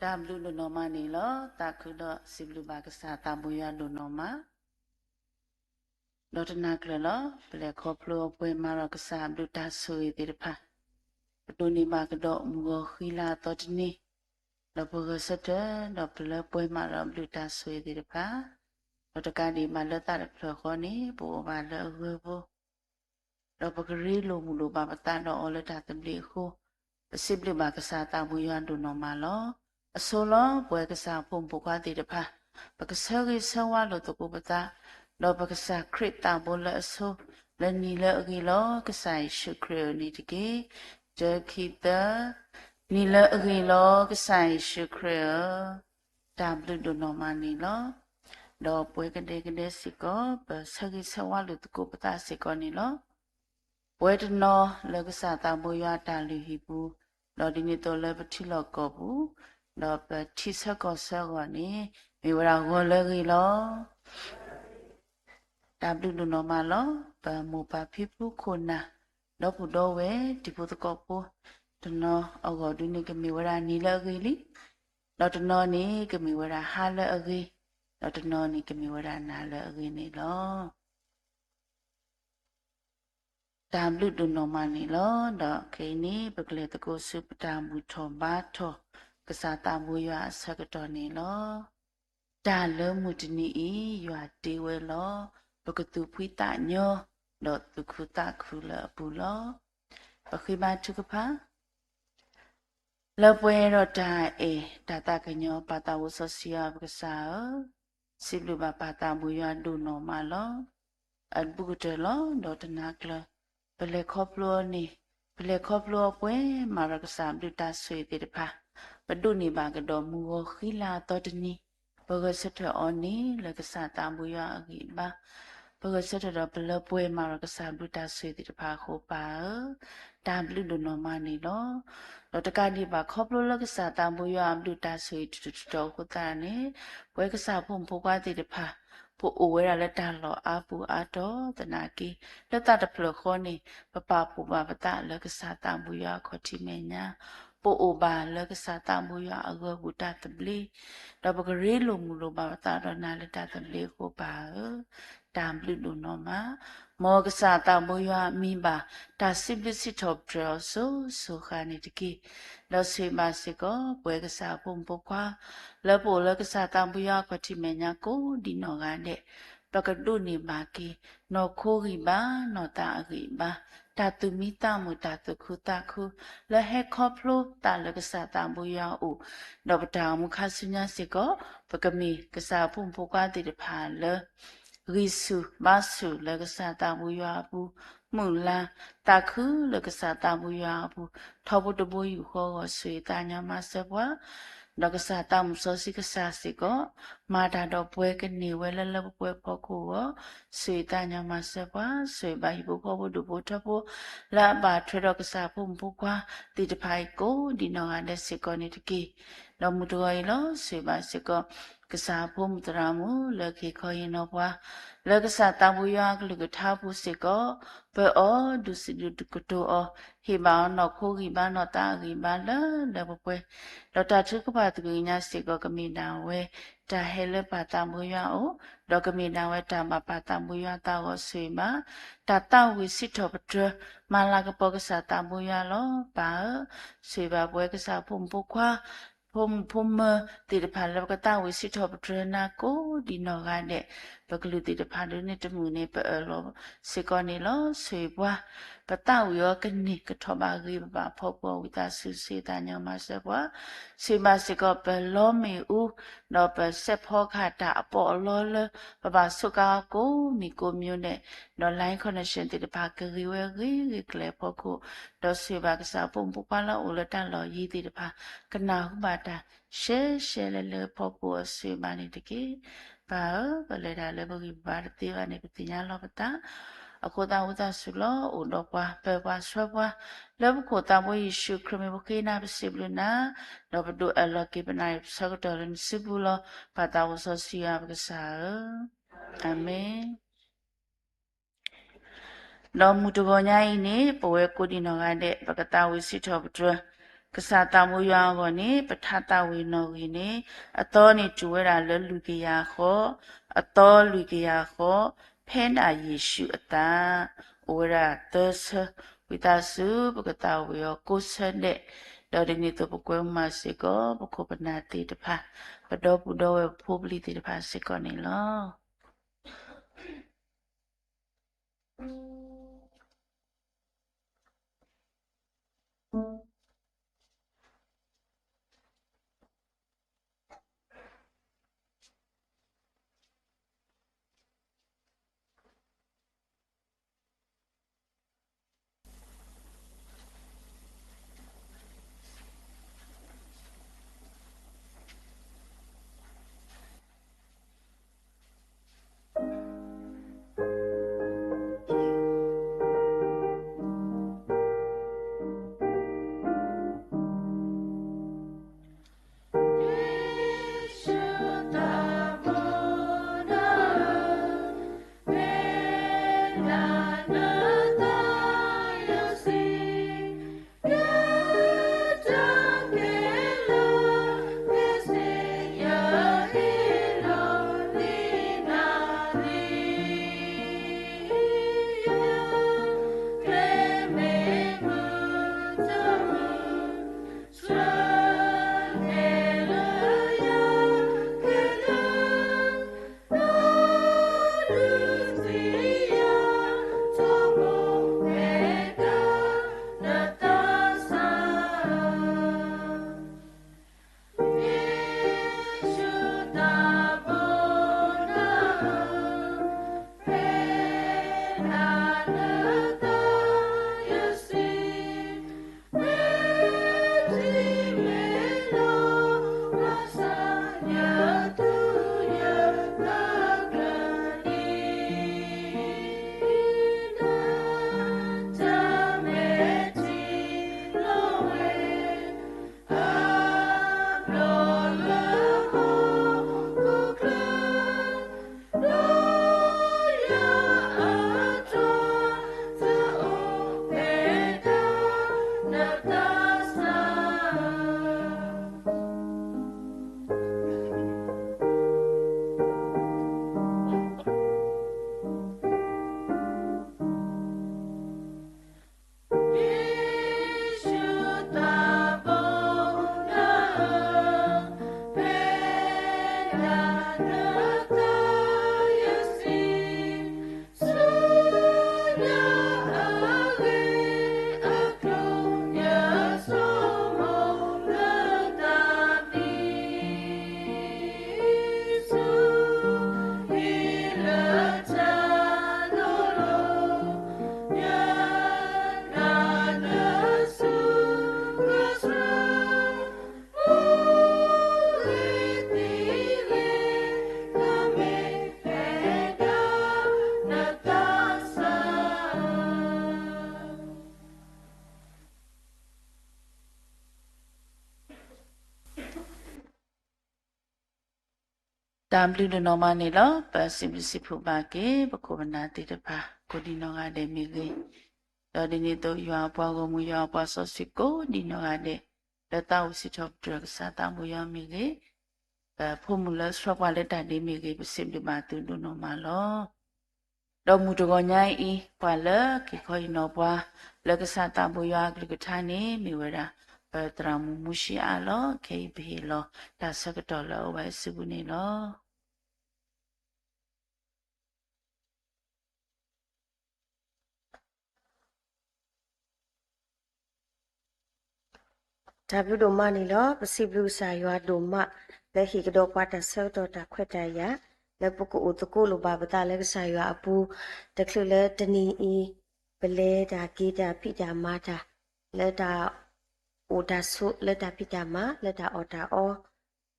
တၢ်ဘျုးဒိၣ်နီၢ်မးန့ၣ်လီၤ. သးခုဒီးစံးဘျုးဘၣ်ကစၢ်သးဘိယွၤဒိၣ်နီၢ်မး ဒီးတနၤကျၢၤလီၤ. ပလဲၤခီဖျိပှဲၤမၤဒီးကစၢ်အဘျုးတၢ်ဆိၣ်ဂ့ၤသ့ၣ်တဖၣ်, ပဒိးန့ၢ်ဘၣ်ကဒီးမုၢ်ဂီၤဃံလၤအသီတနံၤ, ဒီးပဂဲၤဆၢထၢၣ်ဒီးပလၢပှဲၤမၤဒီးအဘျုးတၢ်ဆိၣ်ဂ့ၤသ့ၣ်တဖၣ်, ဒီးတကးဒံးဘၣ်လၢသးတဖျၢၣ်ဃီန့ၣ် ပအိၣ်ဘၣ်လၢအဂၢၤပူၤ ဒီးပကရ့လိာ်မုာ်လိာ်ဘၣ်ပသးဒီးအီၤလၢတၢ်သဘျ့အဃိ, ပစံးဘျုးဘၣ်ကစၢ်သးဘိယွၤဒိၣ်နီၢ်မးလီၤ. အဆိလီၤ ပဝဲကစၢ်ဖိမုၣ်ဖိခွါသ့ၣ်တဖၣ်, ပကဆၢဂ့ၤဆၢဝါလိာ်သကိးပသး, ဒီးပကစၢ်ခရံာ်သးဘိလၢအဆိ, လၢနံၤလၢအဂ့ၤလီၤ ကစၢ်ယ့ၣ်ၡူးခရံာ်ဧၢန့ၣ်တက့ၢ်. တၢ ခံ သၢ, နံၤလၢအဂ့ၤလီၤ ကစၢ်ယ့ၣ်ၡူးခရံာ်ဧၢ, တၢ်ဘျုးဒိၣ်နီၢ်မးန့ၣ်လီၤ. ဒီးပဝဲကဒဲကဒဲစ့ၢ်ကီး ပဆၢဂ့ၤဆၢဝါလိာ်သကိးပသးစ့ၢ်ကီးန့ၣ်လီၤ. ပဝဲတနီၤလၢကစၢ်သးဘိယွၤအတၢ်လုၢ်ဟံၣ်ပူၤ, ဒီးဒ်န့ၣ်အသိးလၢပထံလီၢ်ကီၢ်ပူၤ, ဒီးပထံဆၢကီၢ်ဆၢအဂီၢ်န့ၣ် မ့ၢ်ဝဲဒၣ်ဂီၤလၢအဂ့ၤလီၤ. တၢ်ဘျုးဒိၣ်နီၢ်မးလီၤ. ပမိၢ်ပၢ်ဖံဖုခိၣ်နၢ် ဒီပုၢ်ဒီဝဲၢ်တံၤဖိသကိးဖိ တနီၤအဂီၢ်ဒုန့ၣ်ကမ့ၢ်ဝဲဒၣ်နံၤလၢအဂ့ၤလံ, ဒီးတနီၤန့ၣ်ကမ့ၢ်ဝဲဒၣ်ဟါလၢအဂ့ၤ, ဒီးတနီၤန့ၣ်ကမ့ၢ်ဝဲဒၣ်နၤလၢအဂ့ၤန့ၣ်လီၤ. တၢ်ဘျုးဒိၣ်နီၢ်မးန့ၣ်လီၤ. ဒီးခဲအံၤန့ၣ် ပကလဲၤသကိးဆူပတၢ်ဘူၣ်ထီၣ်ဘါထီၣ် ကစၢ်သးဘိယွၤအဆၢကတီၢ်န့ၣ်လီၤ. တၢ်လၢမုၢ်တနံၤအံၤ ယွၤတ့ဝဲလီၤ. ပကသူၣ်ဖှံသးညီ ဒီးသူၣ်ခုသးခုလၢအပူၤလီၤ. ပဃ့ဘါထုကဖၣ် လၢပှဲၤဒီးတၢ်အဲၣ်တၢ်သးကညီၤ ပၢ်သးဘိစီဆှံယွၤပကစၢ်ဧၢ, စံးဘျုးဘၣ်ပၢ်သးဘိယွၤဒိၣ်နီၢ်မးလီၤ. အဘူးကတၢၢ်လီၤ. ဒီးတနၤကျၢၤ ပလဲၤခီဖျိအီၤန့ၣ်, ပလဲၤခီဖျိအီၤပှဲၤမၤဒီးကစၢ်ဘျုးတၢ်ဆိၣ်ဂ့ၤသ့ၣ်တဖၣ်, ပဒိးန့ၢ်ဘၣ်ကဒီးမုၢ်ဂီၤဃံလၤအသီတနံၤ, ပဂဲၤဆၢထၢၣ်အီၤန့ၣ်လၢကစၢ်သးဘိယွၤအဂံၢ်အဘါ, ပဂဲၤဆၢထၢၣ်ဒီးပလၢပှဲၤမၤဒီးကစၢ်ဘျုးတၢ်ဆိၣ်ဂ့ၤသ့ၣ်တဖၣ်အဃိ ပၢ်ဧၢ, တၢ်ဘျုးဒိၣ်နီၢ်မးန့ၣ်လီၤ. ဒီးတကးဒံးဘၣ်ခီဖျိလၢကစၢ်သးဘိယွၤအဘျုးတၢ်ဆိၣ်ဂ့ၤတတီၤတတီၤအဃိသတးန့ၣ်, ပဝဲကစၢ်ဖိမုၣ်ဖိခွါသ့ၣ်တဖၣ် ပအိၣ်ဝဲဒၣ်လၢတၢ်လီၢ်အါပူၤအါတီၤသနာ်က့, လၢသးတဖျၢၣ်ဃီန့ၣ် ပပာ်ဖှိၣ်ဘၣ်ပသးလၢကစၢ်သးဘိယွၤအခီၣ်ထံးမဲာ်ညါ, ပအိၣ်ဘၣ်လၢကစၢ်သးဘိယွၤအဂၢၤပူၤတၢ်သဘျ့, ဒီးပကရ့လိာ်မုာ်လိာ်ဘၣ်ပသးဒီးနၤလၢတၢ်သဘျ့အဃိ ပၢ်ဧၢ, တၢ်ဘျုးဒိၣ်နီၢ်မး, မ်ကစၢ်သးဘိယွၤမံဘၣ် တၢ်စံးဘျုးစံးထီၣ်ပတြၢၤအီၤစိၤစိၤဃၣ်န့ၣ်တက့ၢ်. ဒီးဆိၣ်ဂ့ၤဘၣ်စ့ၢ်ကီး ပဝဲကစၢ်ဖိမုၣ်ဖိခွါ လၢပအိၣ်လၢကစၢ်သးဘိယွၤအခီၣ်ထံးမဲာ်ညါကိးဒံးနီၢ်ဂၤဒဲး, ပကဒိးန့ၢ်ဘၣ်က့ၤ နီၢ်ခိဂံၢ်ဘါ နီၢ်သးအဂံၢ်ဘါ, တၢ်သူၣ်မံသးမုာ် တၢ်သူၣ်ခုသးခု လၢဟဲခီဖျိသးလၢကစၢ်သးဘိယွၤအအိၣ်, ဒီးပတၢ်အိၣ်မူခါဆူညါစ့ၢ်ကီး ပကမ့ၢ်ကစၢ်ဖိမုၣ်ဖိခွါသ့ၣ်တဖၣ်လၢ ဂံၢ်ဆူၣ်ဘါဆူၣ်လၢကစၢ်သးဘိယွၤအပူၤ, မုၢ်လၢ် သးခုလၢကစၢ်သးဘိယွၤအပူၤ, ထီဘိတဘိယူၢ်ဃီအဂီၢ် ဆိၣ်ဂ့ၤသးညီမၤစၢၤပှၤ, ဒီးကစၢ်သးမုၣ်စီဆှံကစၢ်စ့ၢ်ကီး မၤတၢ်ဒီးပဝဲကန့ၢ်ဝဲလၢလၢပှဲၤပှဲၤအဖီခိၣ်အဂီၢ်, ဆိၣ်ဂ့ၤသးညီမၤစၢၤပှၤ, ဆိၣ်ဂ့ၤဘၣ်ဟံၣ်ဖိဃီဖိဒူၣ်ဖိထၢဖိ လၢအဘၣ်ထွဲဒီးကစၢ်ဖိမုၣ်ဖိခွါသ့ၣ်တဖၣ်အံၤကိးဒံးနီၢ်ဂၤဒဲးစ့ၢ်ကီးန့ၣ်တက့ၢ်. ဒီးမုၢ်တဂီၤအံၤလီၤ ဆိၣ်ဂ့ၤဘၣ်စ့ၢ်ကီး ကစၢ်ဖိမုၣ်သရၣ်မုၣ်လၢကဟ့ၣ်ခီဟ့ၣ်နီၤပှၤ လၢကစၢ်သးဘိယွၤအကလုၢ်ကထါပူၤစ့ၢ်ကီး, ပၢအီၤဒုးစံးဒုးကတိၤအီၤ, ဟ့ၣ်ဘၣ်အီၤနီၢ်ခိဂံၢ်ဘါနီၢ်သးအဂံၢ်ဘါလၢလၢပှဲၤပှဲၤ, ဒီးတၢ်ထုကဖၣ်သကိးကညါစ့ၢ်ကီး ကမ့ၢ်ဒၣ်ဝဲ တၢ်ဟဲလၢပၢ်သးဘိယွၤအအိၣ်, ဒီးကမ့ၢ်ဒၣ်ဝဲတၢ်ဘၣ်ပၢ်သးဘိယွၤအသးအဂီၢ် ဆိၣ်ဂ့ၤဘၣ် တၢ်သးဝံၣ်စံးထီၣ်ပတြၢၤ မၤလၤကပီၤကစၢ်သးဘိယွၤလီၤ. ပၢ်ဧၢ, ဆိၣ်ဂ့ၤဘၣ်ပဝဲကစၢ်ဖိမုၣ်ဖိခွါ ဖိမုၣ်ဖိမၢၤသ့ၣ်တဖၣ်လၢပကသးဝံၣ်စံးထီၣ်ပတြၢၤနၤကိးဒံးနီၢ်ဂၤဒဲး, ပကလုၢ်သ့ၣ်တဖၣ်ဒုးန့ၢ်တမုာ်န့ၣ် ပအၢၣ်လီၤစ့ၢ်ကီးန့ၣ်လီၤ. ဆိၣ်ဂ့ၤပှၤ ပသးဝံၣ်အီၤကန့ၢ်ကထီၣ်ဘၣ်ဂ့ၤ ပဘၣ်ဖီကွံာ်အီၤဝံသးစူၤ ဆိၣ်ဂ့ၤသးညီမၤစၢၤပှၤ, ဆိၣ်ဂ့ၤဘၣ်စ့ၢ်ကီးပလီမ့ၣ်အူ ဒီးပစဲးဖီကဟၣ်တၢ်အပီးအလီလၢ ပဘၣ်စူးကါကိးမံၤကိးမံၤဒဲး, ဒီး line connection သ့ၣ်တဖၣ်ကဂ့ၤဝဲဂ့ၤဂ့ၤကျဲၤအဖီခိၣ်, ဒီးဆိၣ်ဂ့ၤဘၣ်ကစၢ်ဖိမုၣ်ဖိခွါလၢအအိၣ်လၢတၢ်လီၢ်ယံၤသ့ၣ်တဖၣ် ကနၢ်ဟူဘၣ်တၢ်ရှဲရှဲလၢလၢဖီခိၣ်အီၤ ဆိၣ်ဂ့ၤဘၣ်န့ၣ်တက့ၢ်. ပၢ်ဧၢ, ပလဲၤတၢ်လၢပဂံၢ်ပဘါတသ့ဘၣ်န့ၣ် ပသ့ၣ်ညါလီၤပသး အဃိသတးဝံသးစူၤလီၤ အိၣ်ဒီးပှၤ ပၢၤပှၤဆှၢပှၤ လၢပခိၣ်သးဘိယ့ၣ်ၡူးခရံာ်မံၤ ပဃ့နၤပစံးဘျုးနၤ, ဒီးပဒုးအၢၣ်လီၤက့ၤပနၢ်အံၤပဆၢကတီၢ်လၢနစုပူၤလီၤ. ပၢ်သးဝံစီဆှံယွၤပကစၢ်ဧၢ, အၤမ့ၣ်. ဒီးမုၢ်တဂီၤညါအံၤန့ၣ် ပဝဲကိးဒံးနီၢ်ဂၤဒဲး ပကသးဝံၣ်စံးထီၣ်ပတြၢၤ ကစၢ်သးဘိယွၤအဂီၢ်န့ၣ် ပထါသးဝံၣ်နီၣ်ဂံၢ်န့ၣ် အသီန့ၣ်တူၢ်ဝဲဒၣ်လၢလွံၢ်ကယၤဃီ, အသီလွံၢ်ကယၤဃီ, ဖဲဒၣ်ယ့ၣ်ၡူးအသး, အိၣ်ဝဲဒၣ်သၢဆၢ, ဝံသးစူၤ ပကသးဝံၣ်အီၤကိးဆၢဒဲး, ဒီးဒ်န့ၣ်အသိးပကွဲမုာ်မၤစ့ၢ်ကီး ပခိၣ်ပနၢ်သ့ၣ်တဖၣ်, ပဒီပုၢ်ဒီဝဲၢ်ဖိပလံၤသ့ၣ်တဖၣ်စ့ၢ်ကီးန့ၣ်လီၤ. တၢ်ဘျုးဒိၣ်နီၢ်မးန့ၣ်လီၤ. ပစံးဘျုးစံးဖှိၣ်ဘၣ်က့ၤ ပခိၣ်ပနၢ်သ့ၣ်တဖၣ် ကိးဒံနီၢ်ဂၤဒဲးမ့ၢ်ဂ့ၤ, ဒီးဒ်န့ၣ်အသိး ယွၤအပှၤဂီၢ်မုၢ် ယွၤအပှၤစီဆှံကိးဒံနီၢ်ဂၤဒဲး လၢသးအိၣ်စံးထီၣ်ပတြၢၤကစၢ်သးဘိယွၤမ့ၢ်ဂ့ၤ, ပဖိမုၣ်လၢဆှၢပှၤလၢတၢ်ဒ့မ့ၢ်ဂ့ၤ, ပစံးဘျုးဘၣ်သုဒိၣ်နီၢ်မးလီၤ. ဒီးမုၢ်တဂီၤညါအံၤ ပှၤလၢက့ၤခီအံၤနီၤပှၤ လၢကစၢ်သးဘိယွၤအကလုၢ်ကထါန့ၣ် မ့ၢ်ဝဲဒၣ် ပသရၣ်မုၣ်မူၡံအါလီၤ. ခဲအံၤပဟ့ၣ်လီၤတၢ်ဆၢကတီၢ်လၢအဝဲအစုပူၤန့ၣ်လီၤ. တၢ်ဘျုးဒိၣ်မးန့ၣ်လီၤ. ပစံးဘျုးကစၢ်ယွၤဒိၣ်မး လၢဟ့ၣ်ကဒီးပှၤတၢ်ဆၢကတီၢ်တၢ်ခွဲးတၢ်ယာ် လၢပကအိၣ်သကိးလိာ်ဘၣ်ပသးလၢကစၢ်ယွၤအပူၤ, တချုးလၢတနံၤအံၤ ပလဲၤတၢ်က့ၤတၢ်ဖံးတၢ်မၤတၢ် လၢတၢ်အိၣ်တၢ်ဆိး လၢတၢ်ဖံးတၢ်မၤ လၢတၢ်အီၣ်တၢ်အီ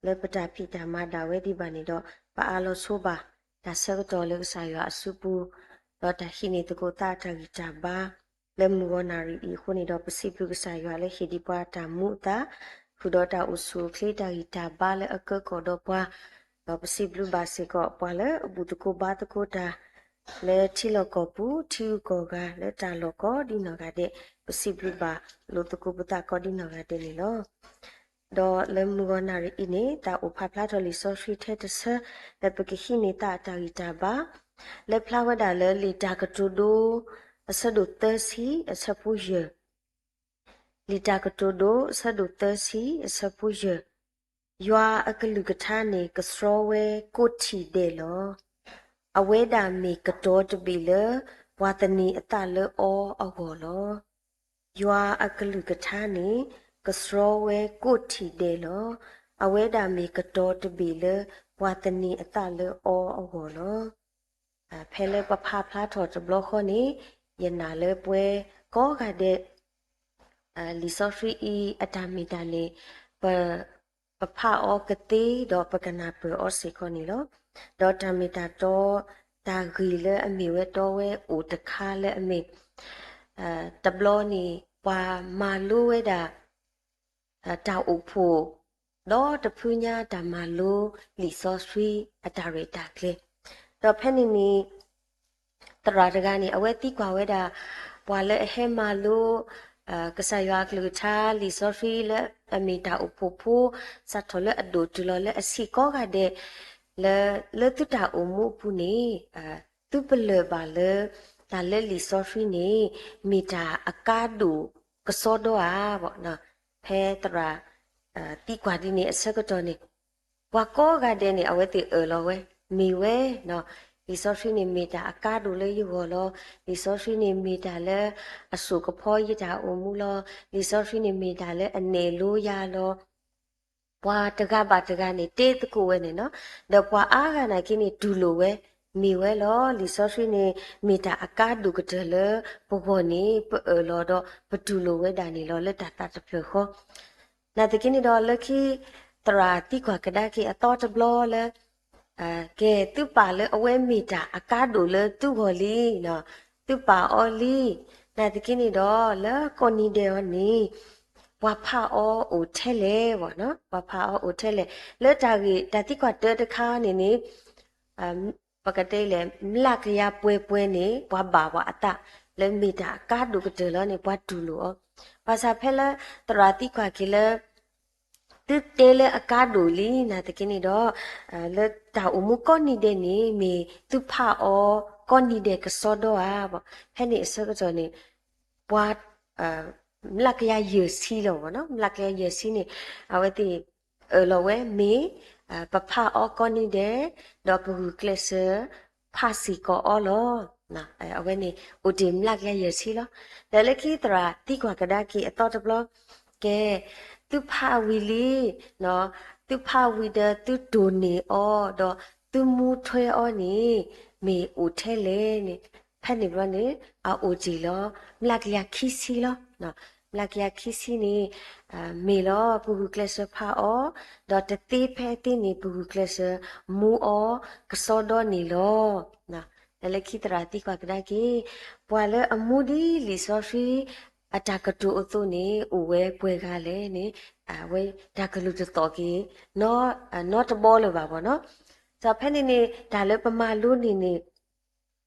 လၢပတၢ်ဖံးတၢ်မၤဒၣ်ဝဲဒံးဘၣ်န့ၣ်ဒီး ပအၢၣ်လီၤဆိဘၣ် တၢ်ဆၢကတီၢ်လၢကစၢ်ယွၤအစုပူၤ, ဒီးတၢ်ဟံးန့ၢ်သကိးသးအတၢ်ဂံၢ်တၢ်ဘါ လၢမုၢ်ဂီၤနၣ်ရံၣ်အံၤအဃိန့ၣ်ဒီး ပစံးဘျုးကစၢ်ယွၤလၢဟ့ၣ်ဒံးပှၤတၢ်မူအသး, ဃုာ်ဒီးတၢ်အိၣ်ဆူၣ်အိၣ်ချ့တၢ်ဂံၢ်တၢ်ဘါလၢအကၢကီၢ်ဒီးပှၤ, ဒီးပစံးဘျုးဘၣ်စ့ၢ်ကီး ပှၤလၢအဘူၣ်သကိးဘါသကိးတၢ် လၢထံလီၢ်ကီၢ်ပူၤ ထံဂုၤကီၢ်ဂၤ လၢတၢ်လီၢ်ကိးဒ်နီၢ်ဂၤဒဲး ပစံးဘျုးဘၣ်လိာ်သကိးပသးကိးဒ်နီၢ်ဂၤဒဲးန့ၣ်လီၤ. ဒီးလၢမုၢ်ဂီၤနၣ်ရံၣ်အံၤန့ၣ် သးအိၣ်ဖးဖျါထီၣ်လံာ်စီဆှံထဲတဆၢ လၢပကဟံးန့ၢ်သးအတၢ်ဂံၢ်တၢ်ဘါ လၢဖျါဝဲဒၣ်လၢလံာ်တၢ်ကတိၤဒိ အဆၢဒိၣ်သၢဆံ အဆၢဖိယဲၢ် လံာ်တၢ်ကတိၤဒိ အဆၢဒိၣ်သၢဆံ အဆၢဖိယဲၢ်, ယွၤအကလုၢ်ကထါန့ၣ် ကဆှီဝဲကိးထံၣ်ဒဲးလီၤ. အဝဲဒၣ်မ့ၢ်ကတီၤတဘ့ၣ်လၢ ပှၤသန့ၤအသးလၢအီၤအဂီၢ်လီၤ. ယွၤအကလုၢ်ကထါန့ၣ် ကဆှီဝဲကိးထံၣ်ဒဲးလီၤ. အဝဲဒၣ်မ့ၢ်ကတီၤတဘ့ၣ်လၢ ပှၤသန့ၤအသးလၢအီၤအဂီၢ်လီၤ. ဖဲလၢပဖးဖျါထီၣ်တဘျီဃီန့ၣ် ယနာ်လၢပှၤကိးဂၤဒဲး လံာ်စီဆှံအံၤအတၢ်မ့ၢ်တၢ်န့ၣ် ပ ပဖးအီၤကသ့ဒီးပကနၢ်ပၢၢ်အီၤစ့ၢ်ကီးန့ၣ်လီၤ. ဒီးတၢ်မ့ၢ်တၢ်တီ တၢ်ဂ့ၢ်လၢအမ့ၢ်ဝဲတီဝဲအိၣ်တခါလၢအမ့ၢ် တဘျီန့ၣ် ပှၤမၤလိဝဲဒၣ် တၢ်အိၣ်ဖှိၣ် ဒီးတဖုညါတၢ်မၤလိလံာ်စီဆှံအတၢ်ရဲၣ်တၢ်ကျဲၤ, ဒီးဖဲန့ၣ်န့ၣ် သရၣ်တဂၤန့ၣ် အဝဲသံကွၢ်ဝဲဒၣ် ပှၤလၢအဟဲမၤလိ ကစၢ်ယွၤအကလုၢ်ကထါ လံာ်စီဆှံလၢအမ့ၢ်တၢ်အိၣ်ဖှိၣ်ဖိ စးထီၣ်လၢအဒိၣ်တုၤလီၤလၢအဆံးကိးဂၤဒဲး လၢ လၢသုတၢ်အိၣ်မူအပူၤန့ၣ် သုပလၢၢ်ဘၣ်လၢ တၢ်လၢလံာ်စီဆှံန့ၣ် မ့ၢ်တၢ်အကါဒိၣ်ကစီဒီဧါ. ဖဲသရၣ် သံကွၢ်ဒ်န့ၣ်အဆၢကတီၢ်န့ၣ် ပှၤကိးဂၤဒဲးန့ၣ် အဝဲသ့ၣ်အၢၣ်လီၤဝဲ မ့ၢ်ဝဲ လံာ်စီဆှံန့ၣ်မ့ၢ်တၢ်အကါဒိၣ်လၢယဂီၢ်လီၤ. လံာ်စီဆှံန့ၣ်မ့ၢ်တၢ်လၢအစိာ်ကဖီယတၢ်အိၣ်မူလီၤ. လံာ်စီဆှံန့ၣ်မ့ၢ်တၢ်လၢအနဲၣ်လိယၤလီၤ. ပှၤတဂၤဘၣ်တဂၤန့ၣ် တဲသကိးဝဲန့ၣ်နီၤ, ဒီးပှၤအါဂၤနာ်က့န့ၣ် တူၢ်လိာ်ဝဲ မ့ၢ်ဝဲလီၤ. လံာ်စီဆှံန့ၣ် မ့ၢ်တၢ်အကါဒိၣ်ကတၢၢ်လၢပဂီၢ်န့ၣ် ပအၢၣ်လီၤဒီးပတူၢ်လိာ်ဝဲဒၣ်န့ၣ်လီၤ လၢတၢ်သးတဖျၢၣ်ဃီ. နာ်သက့န့ၣ်ဒီး လၢခံ သရၣ်သံကွၢ်ကဒါက့ၤအသီတဘျီလၢ ကဲ သုပာ်လၢအဝဲမ့ၢ်တၢ်အကါဒိၣ်လၢသုဂီၢ်လံ, သုပာ်အီၤလံ. နာ်သက့န့ၣ်ဒီး လၢကိးနံၤဒဲးအီၤန့ၣ် ပှၤဖးအီၤအိၣ်ထဲလဲၣ်, ပှၤဖးအီၤအိၣ်ထဲလဲၣ်. လၢတၢ်ဂ့ၢ်တၢ်သံကွၢ်တၢတခါန့ၣ်န့ၣ် ပကတဲလဲၣ် မျးကယၤပှဲၤပှဲၤန့ၣ် ပှၤဘၣ်ပှၤအသး လၢမ့ၢ်တၢ်အကါဒိၣ်ကတၢၢ်လီၤန့ၣ် ပှၤတူၢ်လိာ်အီၤ. ဘၣ်ဆၣ်ဖဲလၢသရၣ်သံကွၢ်က့ၤလၢ သုတဲလၢအကါဒိၣ်လံ နာ်သက့န့ၣ်ဒီး လၢတၢ်အိၣ်မူကိးနံၤဒဲးန့ၣ် မ့ၢ်သုဖးအီၤကိးနံၤဒဲးကစီဒီဧါ. ဖဲန့ၣ်အဆၢကတီၢ်န့ၣ် ပှၤ မျးကယၤယဲၢ်ဆံလီၤ, မျးကယၤယဲၢ်ဆံန့ၣ် အဝဲသ့ၣ်အၢၣ်လီၤဝဲမ့ၢ် ပဖးအီၤကိးနံၤဒဲး ဒီးပဂုာ်ကျဲးစၢးဖးစ့ၢ်ကီးအီၤလီၤ. အဝဲန့ၣ်အိၣ်တ့ၢ်မျးကယၤယဲၢ်ဆံလီၤ. ဒီးလၢခံသရၣ်သံကွၢ်ကဒါက့ၤအသီတဘျီ, ကဲ သုဖးဝံၤလံ, သုဖးဝံၤဒီးသုတိၢ်န့ၢ်အီၤ ဒီးသုမူထွဲအီၤန့ၣ် မ့ၢ်အိၣ်ထဲလဲၣ်န့ၣ်, ဖဲန့ၣ်ဘျီန့ၣ် အအိၣ်တ့ၢ်လီၤ မျးကယၤခံဆံလီၤ. မျးကယၤခံဆံန့ၣ် မ့ၢ်လီၤ ပဂုာ်ကျဲးစၢးဖးအီၤ, ဒီးတသ့ဖဲသ့န့ၣ် ပဂုာ်ကျဲးစၢးမူအီၤကစီဒီန့ၣ်လီၤ. လၢခံသရၣ်သံကွၢ်ကဒါက့ၤ ပှၤလၢအမူဒ်လံာ်စီဆှံအတၢ်ကတိၤအသိးန့ၣ် အိၣ်ဝဲပှဲၤဂၤလဲၣ်န့ၣ် အဝဲတၢ်ကလုၢ်တသီၣ်က့ၤ နီတဘီလၢၤဘၣ်ဘၣ်နီၤ. ဒီးဖဲန့ၣ်န့ၣ် တၢ်လၢပမၤလိန့ၣ်န့ၣ်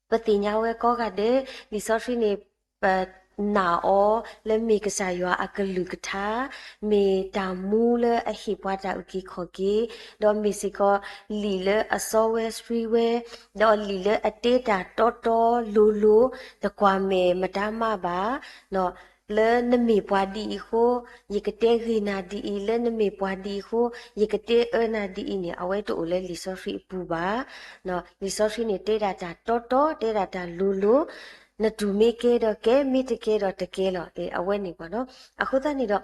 ပသ့ၣ်ညါဝဲကိးဂၤဒဲး လံာ်စီဆှံန့ၣ် ပနာ်အီၤလၢမ့ၢ်ကစၢ်ယွၤအကလုၢ်ကထါ, မ့ၢ်တၢ်မူလၢအဟ့ၣ်ပှၤတၢ်အုၣ်က့ၤခီၣ်က့ၤ, ဒီးမ့ၢ်စ့ၢ်ကီးလံာ်လၢအစီဝဲဆှံဝဲ, ဒီးလံာ်လၢအတဲတၢ်တီတီလိၤလိၤ, တကွၢ်မဲာ်မတၤမးဘၣ်, လၢနမ့ၢ်ပှၤဒ်အံၤအဃိ ယကတဲဂ့ၤနၤဒ်အံၤ, လၢနမ့ၢ်ပှၤဒ်အံၤအဃိ ယကတဲအၢနၤဒ်အံၤန့ၣ် အဝဲတအိၣ်လၢလံာ်စီဆှံအပူၤဘၣ်. လံာ်စီဆှံန့ၣ် တဲဒၣ်တၢ်တီတီ, တဲဒၣ်တၢ်လိၤလိၤ, နတူၢ်မ့ၢ်ကဲဒီးကဲ, မ့ၢ်တကဲဒီးတကဲလီၤ. အဝဲန့ၣ်ဘၣ်နီၤ. အဃိသတးန့ၣ်ဒီး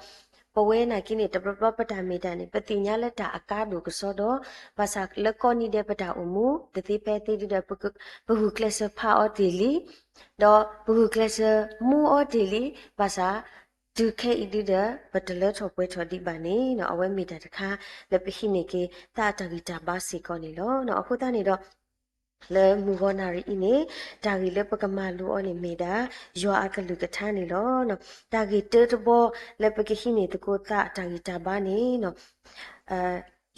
ပဝဲနာ်က့န့ၣ် တဘျီဘျီပတၢ်မ့ၢ်တၢ်န့ၣ် ပသ့ၣ်ညါလၢတၢ်အကါဒိၣ်ကစီဒီ, ဘၣ်ဆၣ်လၢကိးနံၤဒဲးပတၢ်အိၣ်မူ တသ့ဖဲသ့ဒ်ဒီး ပဂုာ်ကျဲးစၢးဖးအီၤတ့ၢ်လံ, ဒီးပဂုာ်ကျဲးစၢးမူအီၤတ့ၢ်လံ, ဘၣ်ဆၣ် တုၤခဲအံၤဒ်ဒီး ပတလၢထီၣ်ပှဲၤထီၣ်ဒံးဘၣ်န့ၣ်နီၤ, အဝဲမ့ၢ်တၢ်တခါလၢပဟံးန့ၢ်က့ၤ သးအတၢ်ဂံၢ်တၢ်ဘါစ့ၢ်ကီးန့ၣ်လီၤ. အဃိသတးန့ၣ်ဒီး လၢမုၢ်ဂီၤနၣ်ရံၣ်အံၤန့ၣ် တၢ်ဂ့ၢ်လၢပကမၤလိအီၤန့ၣ်မ့ၢ်ဒၣ် ယွၤအကလုၢ်ကထါန့ၣ်လီၤ. တၢ်ဂ့ၢ်တၢတဘီလၢပကဟံးန့ၢ်သကိးသးအတၢ်ဂံၢ်တၢ်ဘါန့ၣ်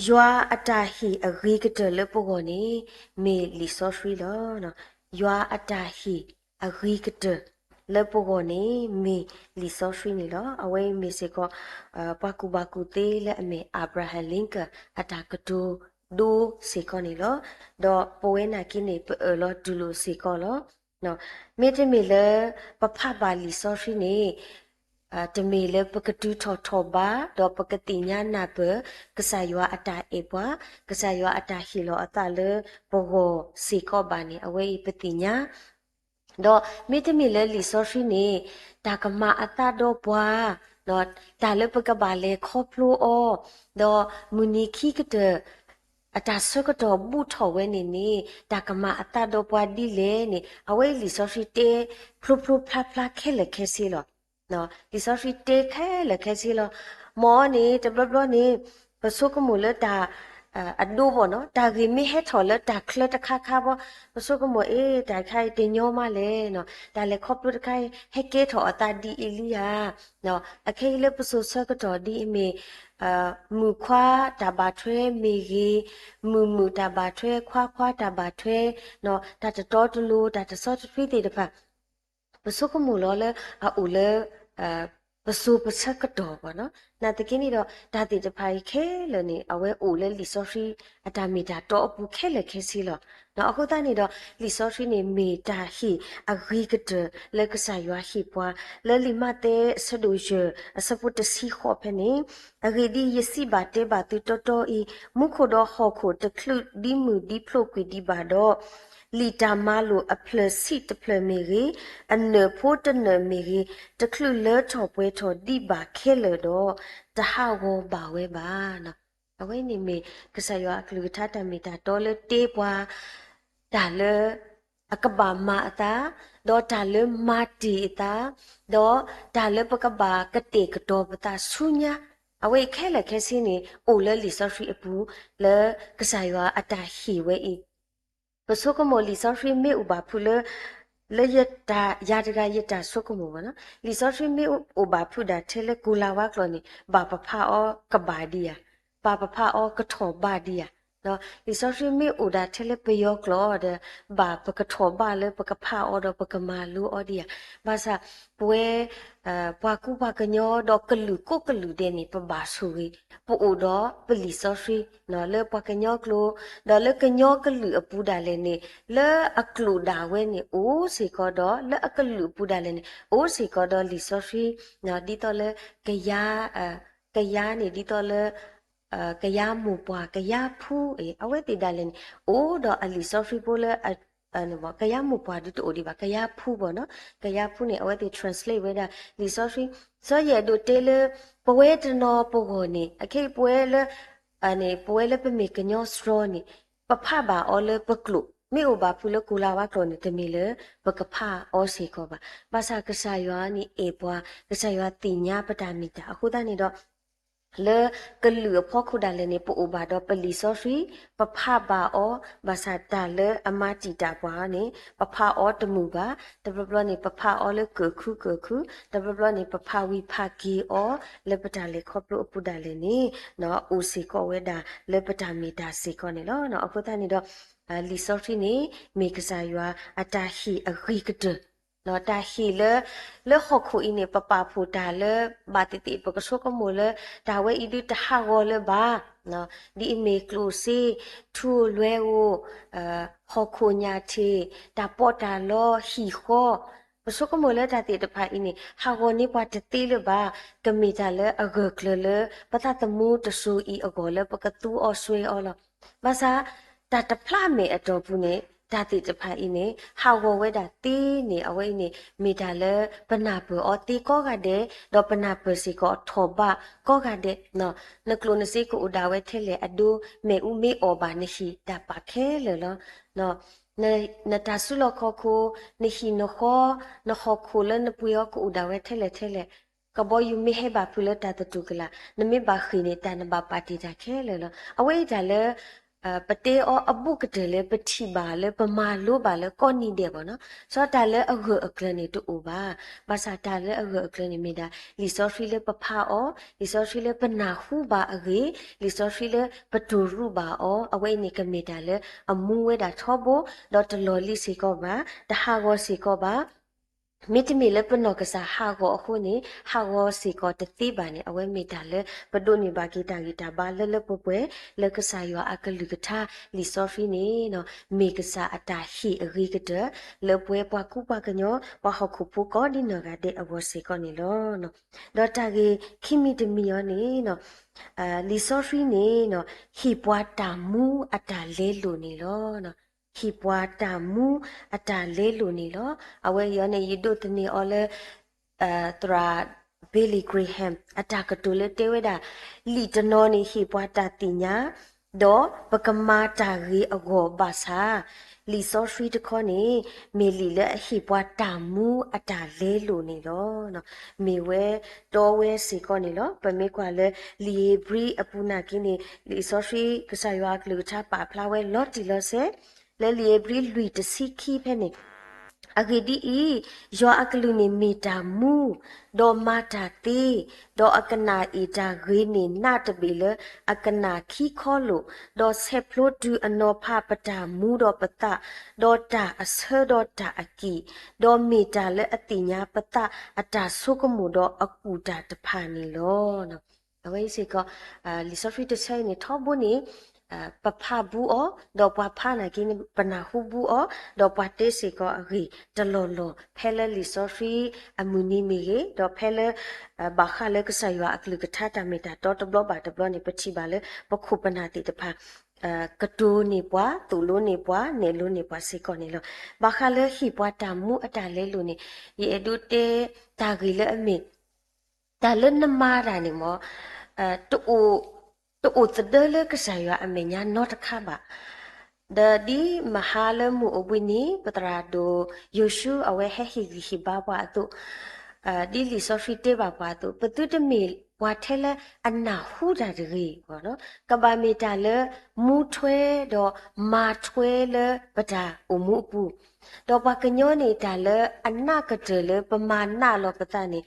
ယွၤအတၢ်ဟ့ၣ်အဂ့ၤကတၢၢ်လၢပဂီၢ်န့ၣ် မ့ၢ်လံာ်စီဆှံလီၤ. ယွၤအတၢ်ဟ့ၣ်အဂ့ၤကတၢၢ်လၢပဂီၢ်န့ၣ် မ့ၢ်လံာ်စီဆှံန့ၣ်လီၤ. အဝဲအံၤမ့ၢ်စ့ၢ်ကီး ပှၤကူၣ်ဘၣ်ကူၣ်သ့လၢအမ့ၢ် Abraham Lincoln အတၢ်ကတိၤဒိစ့ၢ်ကီးန့ၣ်လီၤ. ဒီးပဝဲနာ်က့န့ၣ် ပအၢၣ်လီၤတူၢ်လိာ်စ့ၢ်ကီးလီၤ. မ့တမ့ၢ်လၢပဖးဘၣ်လံာ်စီဆှံန့ၣ် တမ့ၢ်လၢပကတုၤထီၣ်ထီၣ်ဘး ဒီးပကသ့ၣ်ညါနၢ်ပၢၢ် ကစၢ်ယွၤအတၢ်အဲၣ်ပှၤ, ကစၢ်ယွၤအတၢ်ဟ့ၣ်လီၤအသးလၢပဂီၢ်စ့ၢ်ကီးဘၣ်န့ၣ် အဝဲအံၤပသ့ၣ်ညါ ဒီးမ့တမ့ၢ်လၢလံာ်စီဆှံန့ၣ် တၢ်ကမၤအသးဒီးပှၤ, တၢ်လၢပကဘၣ်လဲၤခီဖျိအီၤ, ဒီးမုၢ်နံၤခံကတၢၢ် အတၢ်ဆၢကတီၢ်ဘူးထီၣ်ဝဲန့ၣ်န့ၣ် တၢ်ကမၤအသးဒီးပှၤဒ်လဲၣ်န့ၣ် အဝဲအံၤလံာ်စီဆှံတဲဖျိဖျိဖျါဖျါခဲလၢာ်ခဲဆ့လီၤ. လံာ်စီဆှံတဲခဲလၢာ်ခဲဆ့လီၤ. မ်အီၤန့ၣ် တဘျီဘျီန့ၣ် ပဆိကမိၣ်လၢတၢ် အဒိဘၣ်နီၤ, တၢ်ဂ့ၢ်မ့ၢ်ဟဲထီၣ်လၢတၢ်ချၢတခါခါဘၣ်, ပဆိကမိၣ် အ့ တၢ်တခါအံၤတညီမးလဲၣ်နီၤ, တၢ်လဲၤခီဖျိတခါအံၤ ဟဲကဲထီၣ်အသးဒ်အံၤလံဧါ. အခဲအံၤလၢပစိၤဆၢကတီၢ်ဒ်အမ့ၢ် မုၣ်ခွါတၢ်ဘၣ်ထွဲမ့ၢ်ဂ့ၤ, မုၣ်မုၣ်တၢ်ဘၣ်ထွဲ, ခွါခွါတၢ်ဘၣ်ထွဲ, တၢ်တတီတလိၤ, တၢ်တဆီတထွံသ့ၣ်တဖၣ် ပဆိကမိၣ်လီၤလၢအအိၣ်လၢ ပစိၤပဆၢကတီၢ်ဘၣ်နီၤ. နာ်သက့န့ၣ်ဒီး တၢ်သ့ၣ်တဖၣ်အံၤခဲလၢာ်န့ၣ် အဝဲအိၣ်လၢလံာ်စီဆှံအတၢ်မ့ၢ်တၢ်တီအပူၤခဲလၢာ်ခဲဆ့လီၤ. အဃိသတးန့ၣ်ဒီး လံာ်စီဆှံန့ၣ်မ့ၢ်တၢ်ဟ့ၣ်အဂ့ၤကတၢၢ်လၢကစၢ်ယွၤဟ့ၣ်ပှၤ လၢလံာ်မးသဲအဆၢဒိၣ်ယဲၢ်အဆၢဖိတဆံဃိးဖဲန့ၣ်, အဂ့ၢ်ဒ်အံၤ, ယစံးဘၣ်တဲဘၣ်သုတီတီအံၤ, မူခိၣ်ဒီးဟီၣ်ခိၣ်တချုးဒ်မုၢ်ဒ်ဖျိးကွံာ်ဒံးဘၣ်ဒီး, လံာ်တၢ်မၤလိာ်အဖျၢၣ်ဆံးတဖျၢၣ်မ့ၢ်ဂ့ၤ, အနၢၣ်ဖိတနၢၣ်မ့ၢ်ဂ့ၤ, တချုးလၢထီၣ်ပှဲၤထီၣ်ဒံးဘၣ်ခဲလၢာ်ဒီး, တဟးဂီၤဘၣ်ဝဲဘၣ်. အဝဲန့ၣ်မ့ၢ်ကစၢ်ယွၤအကလုၢ်ကထါတၢ်မ့ၢ်တၢ်တီလၢတဲပှၤ တၢ်လၢ အကဘၣ်မၤအသး, ဒီးတၢ်လၢမၤတ့ၢ်အသး, ဒီးတၢ်လၢပကဘၣ်ကတဲာ်ကတီၤပသးဆူညါ, အဝဲအံၤခဲလၢာ်ခဲဆ့န့ၣ် အိၣ်လၢလံာ်စီဆှံအပူၤ လၢကစၢ်ယွၤအတၢ်ဟ့ၣ်ဝဲအံၤ ပဆိကမိၣ်လံာ်စီဆှံမ့ၢ်အိၣ်ဘၣ်ဖုးလၢ လၢယတၢ် ယၤတဂၤယတၢ်ဆိကမိၣ်ဘၣ်နီၤ, လံာ်စီဆှံမ့ၢ်အိၣ်ဘၣ်ဖုးဒၣ်ထဲလၢကိၤလၤဝါကျိာ်န့ၣ် ဘၣ်ပဖးအီၤကဘၣ်ဒံးဧါ, ဘၣ်ပဖးအီၤကထီၣ်ဘးဒံးဧါ. လံာ်စီဆှံမ့ၢ်အိၣ်ဒၣ်ထဲလၢပယီၤကျိာ်ဒီး ဘၣ်ပကထီၣ်ဘးလၢပကဖးအီၤဒီးပကမၤလိအီၤဒံးဧါ. ဘၣ်ဆၣ် ပဝဲ ပှၤကူပှၤကညီဒီးကလုာ်ကိးကလုာ်ဒဲးန့ၣ် ပဘၣ်ဆိၣ်ဂ့ၤ, ပအိၣ်ဒီးပလံာ်စီဆှံ လၢပှၤကညီကျိာ်, ဒီးလၢကညီကလုာ်အပူၤဒၣ်လဲာ်န့ၣ် လၢအကျိာ်ဒၣ်ဝဲန့ၣ် အိၣ်စ့ၢ်ကီးဒီး လၢအကလုာ်အပူၤဒၣ်လဲာ်န့ၣ် အိၣ်စ့ၢ်ကီးဒီးလံာ်စီဆှံ, ဒ်သိးလၢ ကယၤန့ၣ် ဒ်သိးလၢ ကယၤမိၢ်ပှၢ် ကယၤဖူအံၤ အဝဲသ့ၣ်ဒၣ်လဲာ်န့ၣ် အိၣ်ဒီးအလံာ်စီဆှံဖိလၢ ကယၤမိၢ်ပှၢ်ဒုးတအိၣ်ဒံးဘၣ် ကယၤဖူဘၣ်နီၤ, ကယၤဖူန့ၣ် အဝဲသ့ၣ် translate ဝဲဒၣ်လံာ်စီဆှံ, စီၤယဲၢ်ဒိးတဲလၢ ပဝဲတနီၤပဂီၢ်န့ၣ် အခဲအံၤပဝဲလၢ ပဝဲလၢပမ့ၢ်ကညီစှီၤန့ၣ် ပဖးဘၣ်အီၤလၢပကျိာ်, မ့ၢ်အိၣ်ဘၣ်ဖုးလၢကိၤလၤဝါကျိာ်န့ၣ် တမ့ၢ်လၢပကဖးအီၤစ့ၢ်ကီးဘၣ်. ဘၣ်ဆၣ်ကစၢ်ယွၤန့ၣ်အဲၣ်ပှၤ, ကစၢ်ယွၤသ့ၣ်ညါပတၢ်မ့ၢ်တၢ်အဃိသတးန့ၣ်ဒီး လၢကလုာ်အဖီခိၣ်ဒၣ်လဲာ်န့ၣ် ပအိၣ်ဘၣ်ဒီးပလံာ်စီဆှံ, ပဖးဘၣ်အီၤ, ဘၣ်ဆၣ်တၢ်လၢအမၤတံာ်တာ်ပှၤန့ၣ် ပဖးအီၤတမုာ်ဘၣ်, တဘျီဘျီန့ၣ် ပဖးအီၤလၢကၢၢ်ခုကၢၢ်ခု, တဘျီဘျီန့ၣ် ပဖးဝံၤဖးက့ၤအီၤ လၢပတၢ်လဲၤခီဖျိအပူၤဒၣ်လဲာ်န့ၣ် အိၣ်စ့ၢ်ကီးဝဲဒၣ်လၢပတၢ်မ့ၢ်တၢ်စ့ၢ်ကီးန့ၣ်လီၤ. အဃိသတးန့ၣ်ဒီး လံာ်စီဆှံန့ၣ် မ့ၢ်ကစၢ်ယွၤအတၢ်ဟ့ၣ်အဂ့ၤကတၢၢ် တၢ်ဟ့ၣ်လၢ လၢဟီၣ်ခိၣ်အံၤန့ၣ် ပပာ်ဖှိၣ်တၢ်လၢ ဘၣ်သ့ၣ်သ့ၣ် ပကဆိကမိၣ်လၢ တၢ်ဝဲအံၤဒုးတဟးဂီၤလၢၤဘၣ်, ဒ်အမ့ၢ်ကျိၣ်စ့, ထူဧိၤလွဲဧိၤ, ဟီၣ်ခိၣ်ညၣ်ထံး, တၢ်ပီးတၢ်လီ, ဟံၣ်ဃီ, ပဆိကမိၣ်လၢတၢ်သ့ၣ်တဖၣ်အံၤန့ၣ် ဟးဂီၤန့ၢ်ပှၤတသ့လၢၤဘၣ်, ကမ့ၢ်တၢ်လၢအဂၢၢ်ကျၢၤလၢ ပသးသမူတစိၤအံၤအဂီၢ်လၢပကသူအီၤစွဲအီၤလီၤ. ဘၣ်ဆၣ် တၢ်တဖျါမဲာ်အတီၢ်ပူၤန့ၣ် တၢ်သ့ၣ်တဖၣ်အံၤန့ၣ် ဟးဂီၤဝဲဒၣ်သ့န့ၣ် အဝဲအံၤန့ၣ် မ့ၢ်တၢ်လၢပနၢ်ပၢၢ်အီၤသ့ကိးဂၤဒဲး, ဒီးပနၢ်ပၢၢ်စ့ၢ်ကီးထီၣ်ဘးကိးဂၤဒဲး, နကျိၣ်နစ့ကအိၣ်ဒၣ်ဝဲထဲလဲၣ်အဒိ, မ့ၣ်အူမ့ၢ်အီၣ်ဘၣ်နဟံၣ်တၢ်ပာ်ခဲလၢာ်လီၤ. နတၢ်စုလီၢ်ခီၣ်ခိၣ်, နဟံၣ်နဃီ, နဟီၣ်ခိၣ်လၢနပှ့ၤအီၤကအိၣ်ဒၣ်ဝဲထဲလဲၣ်ထဲလဲၣ်, ကဘီယူၤမ့ၢ်ဟဲဘၣ်ဖုးလၢတၢ်သတူၢ်ကလာ်, နမ့ၢ်ဘၣ်ဃ့ၢ်န့ၣ် တၢ်နဘၣ်ပာ်တ့ၢ်တၢ်ခဲလၢာ်လီၤ. အဝဲအံၤတၢ်လၢ ပတဲအီၤအဘူးကတၢၢ်လၢပထံၣ်ဘၣ်လၢပမၤလိဘၣ်လၢကိးနံၤဒဲးဘၣ်နီၤ. စီၤတၢ်လၢအဂၢၢ်အကျၢၤန့ၣ်တအိၣ်ဘၣ်. ဘၣ်ဆၣ်တၢ်လၢအဂၢၢ်အကျၢၤန့ၣ်မ့ၢ်ဒၣ် လံာ်စီဆှံလၢပဖးအီၤ, လံာ်စီဆှံလၢပနၢ်ဟူဘၣ်အဂ့ၢ်, လံာ်စီဆှံလၢပတိၢ်ရူးဘၣ်အီၤ, အဝဲအံၤန့ၣ်ကမ့ၢ်တၢ်လၢအမူဝဲဒၣ်ထီဘိ, ဒီးတလီၢ်လံၤစ့ၢ်ကီးဘၣ်, တဟးဂီၤစ့ၢ်ကီးဘၣ်. မ့တမ့ၢ်လၢပနီၢ်ကစၢ်ဟးဂီၤအဃိန့ၣ် ဟးဂီၤစ့ၢ်ကီးတသ့ဘၣ်န့ၣ် အဝဲမ့ၢ်တၢ်လၢပဒိးန့ၢ်ဘၣ်က့ၤတၢ်ဂံၢ်တၢ်ဘါလၢလၢပှဲၤပှဲၤ လၢကစၢ်ယွၤအကလုၢ်ကထါလံာ်စီဆှံန့ၣ် မ့ၢ်ကစၢ်အတၢ်ဟ့ၣ်အဂ့ၤကတၢၢ် လၢပဝဲပှၤကူပှၤကညီ ပှၤဟီၣ်ခိၣ်ဖိကိးဒ်နီၢ်ဂၤဒဲးအဂီၢ်စ့ၢ်ကီးန့ၣ်လီၤ. ဒီးတၢ်ဂ့ၢ်ခံမံၤတမံၤအံၤန့ၣ် လံာ်စီဆှံန့ၣ် ဟ့ၣ်ပှၤတၢ်မူအတၢ်လဲလိာ်န့ၣ်လီၤ. ဟ့ၣ်ပှၤတၢ်မူအတၢ်လဲလိာ်န့ၣ်လီၤ. အဝဲအံၤန့ၣ် ယဒိးသန့ၤအီၤလၢ သရၣ် Billy Graham အတၢ်ကတိၤလၢတဲဝဲဒၣ် လံာ်တနီၤန့ၣ်ဟ့ၣ်ပှၤတၢ်သ့ၣ်ညါ ဒီးပကမၤတၢ်ဂ့ၤအဂီၢ်ဘၣ်ဆၣ် လံာ်စီဆှံတခီန့ၣ် မ့ၢ်လံာ်လၢအဟ့ၣ်ပှၤတၢ်မူအတၢ်လဲလိာ်န့ၣ်လီၤ. မ့ၢ်ဝဲတီဝဲစ့ၢ်ကီးန့ၣ်လီၤ. ပမ့ၢ်ကွၢ်လၢလံာ်ဧ့ၤဘြံၤအပူၤနာ်က့န့ၣ် လံာ်စီဆှံကစၢ်ယွၤအကလုၢ်ကထါပာ်ဖျါဝဲလီၤတံၢ်လီၤဆဲး လၢလံာ်ဧ့ၤဘြံၤလွံၢ်တဆံခံဖဲန့ၣ် အဂ့ၢ်ဒ်အံၤ, ယွၤအကလုၢ်န့ၣ်မ့ၢ်တၢ်မူ, ဒီးမၤတၢ်သ့, ဒီးအကနၣ်အ့ၣ်တၢ်ဂ့ၤန့ၢ်နးတဘ့ၣ်လၢအကနၣ်ခံခီလိာ်, ဒီးဆဲးဖျိတုၤအနီၤဖးပတၢ်မူဒီးပသး, ဒီးတၢ်အဆၢဒီးတၢ်အကံၣ်, ဒီးမ့ၢ်တၢ်လၢအသ့ၣ်ညါပသးအတၢ်ဆိကမိၣ်ဒီးအကူၣ်တၢ်တဖၣ်န့ၣ်လီၤ. အဝဲအံၤစ့ၢ်ကီး လံာ်စီဆှံတဆၢအံၤန့ၣ် ထီဘိန့ၣ် ပဖးဘူးအီၤ, ဒီးပှၤဖးနာ်က့န့ၣ် ပနၢ်ဟူဘူးအီၤ, ဒီးပှၤတဲစ့ၢ်ကီးအဂ့ၢ်တလီၢ်လီၢ် ဖဲလၢလံာ်စီဆှံအမုၢ်နံၤမ့ၢ်ဂ့ၤ, ဒီးဖဲလၢ ဘၣ်ဃးလၢကစၢ်ယွၤအကလုၢ်ကထါတၢ်မ့ၢ်တၢ်တီတဘျီဘၣ်တဘျီန့ၣ် ပထံၣ်ဘၣ်လၢပခိၣ်ပနၢ်သ့ၣ်တဖၣ် ကတိၤန့ၢ်ပှၤ, သိၣ်လိန့ၢ်ပှၤ, နဲၣ်လိန့ၢ်ပှၤစ့ၢ်ကီးန့ၣ်လီၤ. ဘၣ်ဃးလၢဟ့ၣ်ပှၤတၢ်မူအတၢ်လဲလိာ်န့ၣ် ယအဲၣ်ဒိးတဲတၢ်ဂ့ၢ်လၢအမ့ၢ် တၢ်လၢနမၤတၢ်န့ၣ်မ့ၢ် တအိၣ်သဒၢလၢကစၢ်ယွၤအမဲာ်ညါနီတခါဘၣ်. ဒီးဒ်မဟါလၢမုၢ်အိၣ်ဘှံးနံၤ ပသရၣ်ဒိၣ်ယိၤၡူ အဝဲဟဲဟ့ၣ်ဂံၢ်ဟ့ၣ်ဘါပှၤအသိး, ဒ်လံာ်စီဆှံတဲဘၣ်ပှၤအသိး ပသုတမ့ၢ်ပှၤထဲလၢအနၢ်ဟူတၢ်တဂ့ၤ, ကဘၣ်မ့ၢ်တၢ်လၢမူထွဲဒီးမၤထွဲလၢပတၢ်အိၣ်မူအပူၤ, ဒီးပှၤကညီန့ၣ် တၢ်လၢအနးကတၢၢ်လၢပမၤနးလီၤပသးန့ၣ်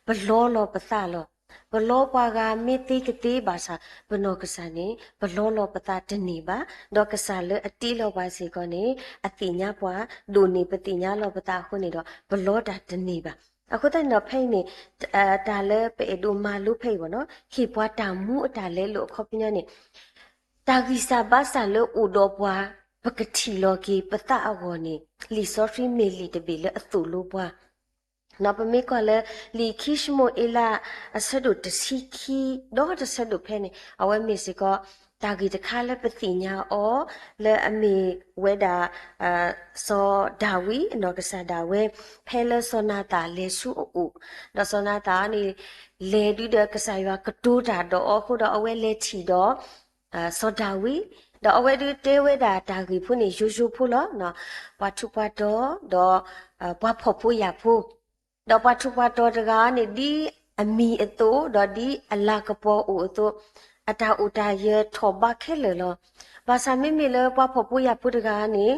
ပလီလီၤပသးလီၤ. ပလီပှၤဂၤမ့ၢ်သ့ကသ့ဘၣ်ဆၣ် ပနီၢ်ကစၢ်န့ၣ် ပလီလီၤပသးတန့ၢ်ဘၣ်. ဒီးကစၢ်လၢအတ့လီၤပှၤစ့ၢ်ကီးန့ၣ် အသ့ၣ်ညါပှၤ ဒိၣ်န့ၢ်ပသ့ၣ်ညါလီၤပသးအဃိန့ၣ်ဒီး ပလီတၢ်တန့ၢ်ဘၣ်. အဃိသတးန့ၣ်ဒီး ဖဲအံၤန့ၣ် တၢ်လၢပအဲၣ်ဒိးမၤလိဖဲအံၤဘၣ်နီၤ ဟ့ၣ်ပှၤတၢ်မူအတၢ်လဲလိာ်အခီပညီန့ၣ် တၢ်ဂံၢ်စၢ်ဘါစၢ်လၢအိၣ်ဒီးပှၤ ပကထံၣ်လီၤက့ၤပသးအဂီၢ်န့ၣ် လံာ်စီဆှံမ့ၢ်လံာ်တဘ့ၣ်လၢအသိၣ်လိပှၤ ပမ့ၢ်ကွၢ်လၢ လံာ်ခံၡမူၤအ့လး အဆၢဒိၣ်တဆံခံ ဒီးတဆၢဒိၣ်ဖဲန့ၣ် အဝဲမ့ၢ်စ့ၢ်ကီး တၢ်ဂ့ၢ်တခါလၢပသ့ၣ်ညါအီၤ လၢအမ့ၢ်ဝဲဒၣ် စီၤဒၤဝံး အနီၢ်ကစၢ်ဒၣ်ဝဲ ဖဲလၢစီၤနၤသၣ်လဲၤဆူအအိၣ်, ဒီးစီၤနၤသၣ်န့ၣ် လဲၤဒုဒီးကစၢ်ယွၤကတိၤတၢ်ဒီးအီၤအဃိဒီး အဝဲလဲၤထံၣ်ဒီး စီၤဒၤဝံး, ဒီးအဝဲဒုတဲဝဲဒၣ်တၢ်ဂ့ၢ်ဖိန့ၣ် ယိယိဖိလီၤ. ပှၤထူးပှၤတီၤ ဒီး ပှၤဖှီၣ်ဖိယာ်ဖိ, ဒီးပှၤထူးပှၤတီၤတဂၤန့ၣ် ဒ်အမံၤအသိး ဒီးဒ်အလၤကပီၤအိၣ်အသိး အတၢ်အိၣ်တၢ်ယၢၤထီၣ်ဘးခဲလၢာ်လီၤ. ဘၣ်ဆၣ်မ့မ့ၢ်လၢပှၤဖှီၣ်ဖိယာ်ဖိတဂၤန့ၣ်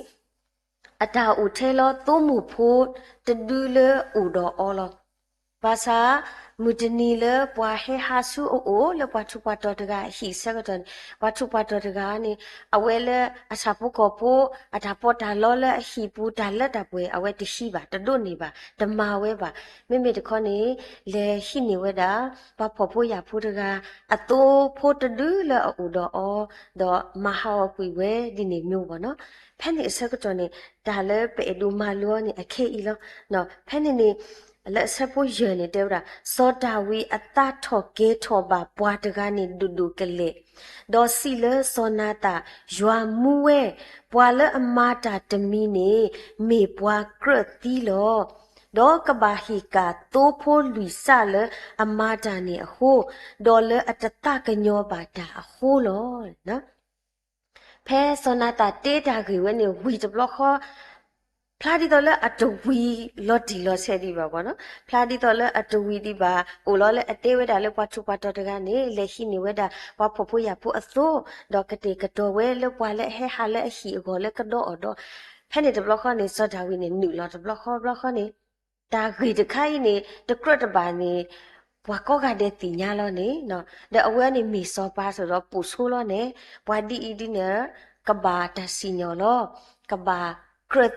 အတၢ်အိၣ်ထဲလီၤသိမိၢ်ဖိတဒုလၢအိၣ်ဒီးအီၤလီၤ. ဘၣ်ဆၣ် မုၢ်တနံၤလၢပှၤဟဲဟးဆူအအိၣ်လၢပှၤထူးပှၤတီၤတဂၤအဟံၣ်အဆၢကတီၢ်န့ၣ် ပှၤထူးပှၤတီၤတဂၤန့ၣ် အဝဲလၢအဆၣ်ဖိကီၢ်ဖိ အတၢ်ပီးတၢ်လီလၢအဟံၣ်ပူၤ တၢ်လၢတၢ်ပှဲၤ အဝဲတဟံးဘၣ်, တဒိးန့ၢ်ဘၣ်, တမၤဝဲဘၣ်. မ့မ့ၢ်တခီန့ၣ် လဲၤဟံးန့ၢ်ဝဲဒၣ် ပှၤဖှီၣ်ဖိယာ်ဖိတဂၤ အသိဖိတဒုလၢအအိၣ်ဒီးအီၤ, ဒီးမၤဟးဂီၤကွံာ်ဝဲဒ်န့ၣ်မ့ၢ်ဘၣ်နီၤ. ဖဲန့ၣ်အဆၢကတီၢ်န့ၣ် တၢ်လၢပအဲၣ်ဒိးမၤလိအီၤန့ၣ် အခဲအံၤလီၤ. ဖဲန့ၣ်န့ၣ် လၢအဆၢဖိယဲၢ်န့ၣ်တဲဝဲဒၣ်, စီၤဒၤဝံးအသးထီၣ်ကဲထီၣ်ဘၣ်ပှၤတဂၤန့ၣ်ဒိၣ်ဒိၣ်ကလဲာ်, ဒီးစံးလၢစီၤနၤသၣ်, ယွၤမူဝဲ, ပှၤလၢအမၤတၢ်တမံၤန့ၣ် မ့ၢ်ပှၤကြၢးသံလီၤ. ဒီးကဘၣ်ဟ့ၣ်ကၣ်သိဖိလွံၢ်စးလၢအမၤတၢ်န့ၣ်အဃိ, ဒီးလၢအတသးကညီၤဘၣ်တၢ်အဃိလီၤ. ဖဲစီၤနၤသၣ်တဲတၢ်ဂ့ၢ်ဝဲန့ၣ် ဝံၤတဘျီဃီ ဖျါဒ်သိးလၢအတဝံၤလီၤတံၢ်လီၤဆဲးဒံးဘၣ်ဘၣ်နီၤ, ဖျါဒ်သိးလၢအတဝံၤဒံးဘၣ်, အိၣ်လီၤလၢအတဲဝဲဒၣ်လၢပှၤထူးပှၤတီၤတဂၤန့ၣ် လဲၤဟံးန့ၢ်ဝဲဒၣ်ပှၤဖှီၣ်ဖိယာ်ဖိအသိး, ဒီးကတဲာ်ကတီၤဝဲလၢပှၤလၢအဟဲဟးလၢအဟံၣ်အဂီၢ်လၢကဒီးအီၤဒီး, ဖဲန့ၣ်တဘျီဃီန့ၣ် စီၤဒၤဝံးန့ၣ် နုာ်လီၤတဘျီဃီဘျီဃီန့ၣ်, တၢ်ဂ့ၢ်တခါအံၤန့ၣ် တကြၢးတဘၣ်န့ၣ် ပှၤကိးဂၤဒဲးသ့ၣ်ညါလီၤန့ၣ်, ဒီးအဝဲန့ၣ်မ့ၢ်စီၤပၤစ့ၢ်ဒီးပိာ်ဆိလီၤန့ၣ်, ပှၤဒ်အံၤဒ်န့ၣ် ကဘၣ်တၢ်စံၣ်ညီၣ်လီၤ, ကဘၣ်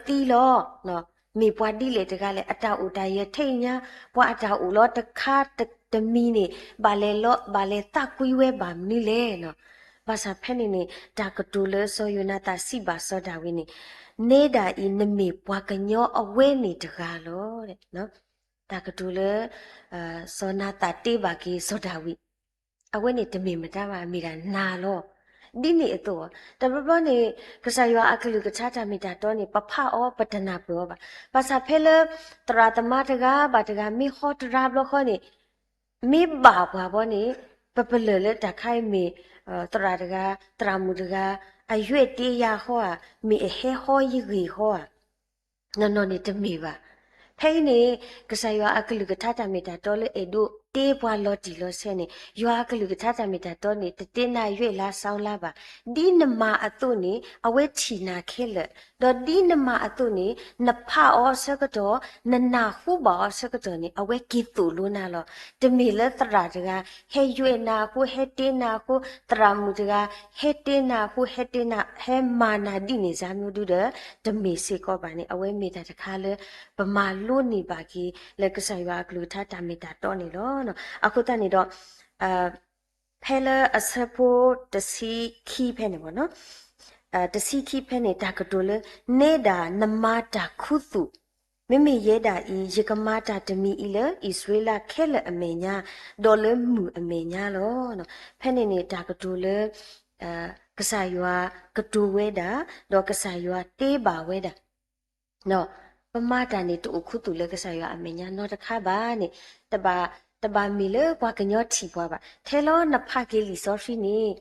ကြၢးသံလီၤ, မ့ၢ်ပှၤဒ်လဲၣ်တဂၤလဲၣ်, အတၢ်အိၣ်တၢ်ယၢၤထဲအံၤညါ, ပှၤအတၢ်အိၣ်လီၤတခါတမံၤန့ၣ် ဘၣ်လဲၤလီၤ ဘၣ်လဲၤသးကွံဝဲဘၣ်မနုၤလဲၣ်နီၤ. ဘၣ်ဆၣ်ဖဲန့ၣ်န့ၣ် တၢ်ကတိၤလၢစီၤယိၤနၤသၣ်စံးဘၣ်စီၤဒၤဝံးန့ၣ်, နဲဒၣ်အံၤ နမ့ၢ်ပှၤကညီအဝဲန့ၣ်တဂၤလီၤ. တၢ်ကတိၤလၢ စီၤနၤသၣ်တ့ဘၣ်က့ၤစီၤဒၤဝံး, အဝဲန့ၣ်တမ့ၢ်မတၤဘၣ် မ့ၢ်ဒၣ်နၤလီၤ. ဒ်န့ၣ်အသိး တဘျီဘျီန့ၣ် ကစၢ်ယွၤအကလုၢ်ကထါတၢ်မ့ၢ်တၢ်တီန့ၣ် ပဖးအီၤပတနၢ်ပၢၢ်အီၤဘၣ်. ဘၣ်ဆၣ်ဖဲလၢ သရၣ်သမါတဂၤဘၣ်တဂၤ မ့ၢ်ဟီတရါဘျီဃီန့ၣ် မ့ၢ်ဘၣ်ပှၤဘီန့ၣ် ပပလၢၢ်လၢတၢ်ခါအံၤမ့ၢ် သရၣ်တဂၤ သရၣ်မုၣ်တဂၤ အယွဲၢ်တ့ယၤဃီဧါ, မ့ၢ်အဟဲဟီယဂ့ၢ်ဃီဧါ. နီၢ်နီၢ်န့ၣ်တမ့ၢ်ဘၣ်. ဖဲအံၤန့ၣ် ကစၢ်ယွၤအကလုၢ်ကထါတၢ်မ့ၢ်တၢ်တီလၢအဲၣ်ဒိးတ့ပှၤလီၤတံၢ်လီၤဆဲးန့ၣ် ယွၤအကလုၢ်ကထါတၢ်မ့ၢ်တၢ်တီန့ၣ် တတ့နၤယွဲၢ်လါစီလါဘၣ်. ဒ်နမၤအသိးန့ၣ် အဝဲထံၣ်နၤခဲလၢာ်, ဒီးဒ်နမၤအသိးန့ၣ် နဖးအီၤအဆၢကတီၢ် နနၢ်ဟူဘၣ်အီၤအဆၢကတီၢ်န့ၣ် အဝဲက့ၤသိၣ်လိနၤလီၤ. တမ့ၢ်လၢသရၣ်တဂၤ ဟဲယွဲၢ်နၤအဃိ ဟဲတ့နၤအဃိ, သရၣ်မုၣ်တဂၤ ဟဲတ့နၤအဃိ ဟဲတ့နၤ ဟဲမၤနၤဒ်န့ၣ် ဇါမူဒုဒီး တမ့ၢ်စ့ၢ်ကီးဘၣ်န့ၣ် အဝဲမ့ၢ်တၢ်တခါလၢ ပမၤလိန့ၢ်ဘၣ်က့ၤ လၢကစၢ်ယွၤအကလုၢ်ကထါတၢ်မ့ၢ်တၢ်တီန့ၣ်လီၤ. အဃိသတးန့ၣ်ဒီး ဖဲလၢအဆၢဖိတဆံခံဖဲန့ၣ်ဘၣ်နီၤ, တဆံခံဖဲန့ၣ် တၢ်ကတိၤလၢ နဲဒၣ်နမၤတၢ်ခူသူၣ်, မ့မ့ၢ်ယဲဒၣ်အံၤ ယကမၤတၢ်တမံၤအံၤလၢအံၣ်စရ့လးခဲလၢာ်အမဲာ်ညါ, ဒီးလၢမုၢ်အမဲာ်ညါလီၤ. ဖဲန့ၣ်န့ၣ် တၢ်ကတိၤလၢ ကစၢ်ယွၤကတိၤဝဲဒၣ်, ဒီးကစၢ်ယွၤတ့ဘၣ်ဝဲဒၣ် ပမၤတၢ်န့ၣ် တအိၣ်ခူသူၣ်လၢကစၢ်ယွၤအမဲာ်ညါနီတခါဘၣ်န့ၣ်, တဘၣ် တဘၣ်မ့ၢ်လၢပှၤကညီထံၣ်ပှၤဘၣ်. ထဲလီၤနဖးက့ၤလံာ်စီဆှံန့ၣ်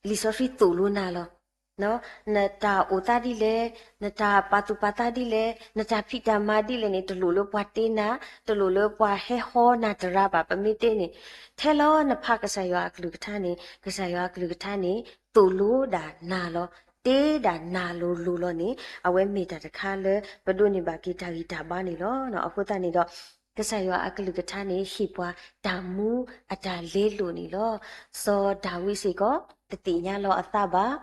လံာ်စီဆှံသိၣ်လိနၤလီၤ. နတၢ်အိၣ်သးဒ်လဲၣ်, နတၢ်ပာ်သူၣ်ပာ်သးဒ်လဲၣ်, နတၢ်ဖံးတၢ်မၤဒ်လဲၣ်န့ၣ် တလိၣ်လၢပှၤတ့နၤ, တလိၣ်လၢပှၤဟဲဟီနၤတရါဘၣ်. ပမ့ၢ်တဲန့ၣ် ထဲလီၤနဖးကစၢ်ယွၤအကလုၢ်ကထါန့ၣ် ကစၢ်ယွၤအကလုၢ်ကထါန့ၣ် သိၣ်လိဒၣ်နၤလီၤ. တ့ဒၣ်နၤလိၤလိၤလီၤန့ၣ် အဝဲမ့ၢ်တၢ်တခါလၢ ပဒိးန့ၢ်ဘၣ်က့ၤတၢ်ဂံၢ်တၢ်ဘါန့ၣ်လီၤ. အဃိသတးန့ၣ်ဒီး ကစၢ်ယွၤအကလုၢ်ကထါန့ၣ် ဟ့ၣ်ပှၤတၢ်မူအတၢ်လဲလိာ်န့ၣ်လီၤ. စီၤဒၤဝံးစ့ၢ်ကီး တသ့ၣ်ညါလီၤအသးဘၣ်.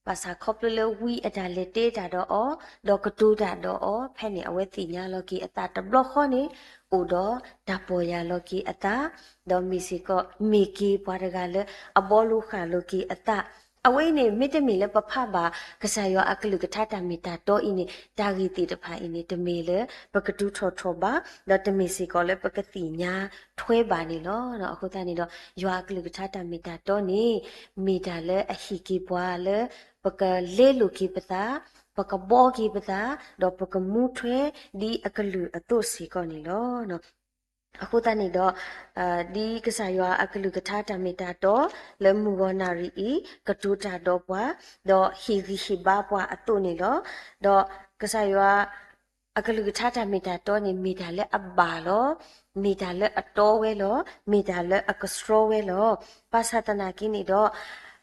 ဘၣ်ဆၣ်ခီဖျိလၢဝံအတၢ်လဲၤတဲတၢ်ဒီးအီၤ, ဒီးကတိၤတၢ်ဒီးအီၤ, ဖဲန့ၣ်အဝဲသ့ၣ်ညါလီၤက့ၤအသးတဘျီဃီန့ၣ် အိၣ်ဒီးတၢ်ပီၢ်ယၢ်လီၤက့ၤအသး, ဒီးမ့ၢ်စ့ၢ်ကီး မ့ၢ်က့ၤပှၤတဂၤလၢအဘီလိဃာ်လီၤက့ၤအသး. အဝဲအံၤန့ၣ် မ့တမ့ၢ်လၢပဖးဘၣ် ကစၢ်ယွၤအကလုၢ်ကထါတၢ်မ့ၢ်တၢ်တီအံၤန့ၣ် တၢ်ဂ့ၢ်သ့ၣ်တဖၣ်အံၤန့ၣ် တမ့ၢ်လၢပကတုၤထီၣ်ထီၣ်ဘၣ်, ဒီးတမ့ၢ်စ့ၢ်ကီးလၢပကသ့ၣ်ညါထွဲဘၣ်န့ၣ်လီၤ. အဃိသတးန့ၣ်ဒီး ယွၤအကလုၢ်ကထါတၢ်မ့ၢ်တၢ်တီန့ၣ် မ့ၢ်တၢ်လၢအဟ့ၣ်က့ၤပှၤလၢ ပကလဲလိာ်က့ၤပသး, ပကဘီက့ၤပသး, ဒီးပကမူထွဲဒ်အကလုၢ်အသိးစ့ၢ်ကီးန့ၣ်လီၤ. အဃိသတးန့ၣ်ဒီး ဒ်ကစၢ်ယွၤအကလုၢ်ကထါတၢ်မ့ၢ်တၢ်တီ လၢမုၢ်ဂီၤနၣ်ရံၣ်အံၤ ကတိၤတၢ်ဒီးပှၤ, ဒီးဟ့ၣ်ဂံၢ်ဟ့ၣ်ဘါပှၤအသိးန့ၣ်လီၤ. ဒီးကစၢ်ယွၤ အကလုၢ်ကထါတၢ်မ့ၢ်တၢ်တီန့ၣ် မ့ၢ်တၢ်လၢအဘၣ်လီၤ, မ့ၢ်တၢ်လၢအတီဝဲလီၤ, မ့ၢ်တၢ်လၢအကဆှီဝဲလီၤ. ဘၣ်ဆၣ်သနာ်က့န့ၣ်ဒီး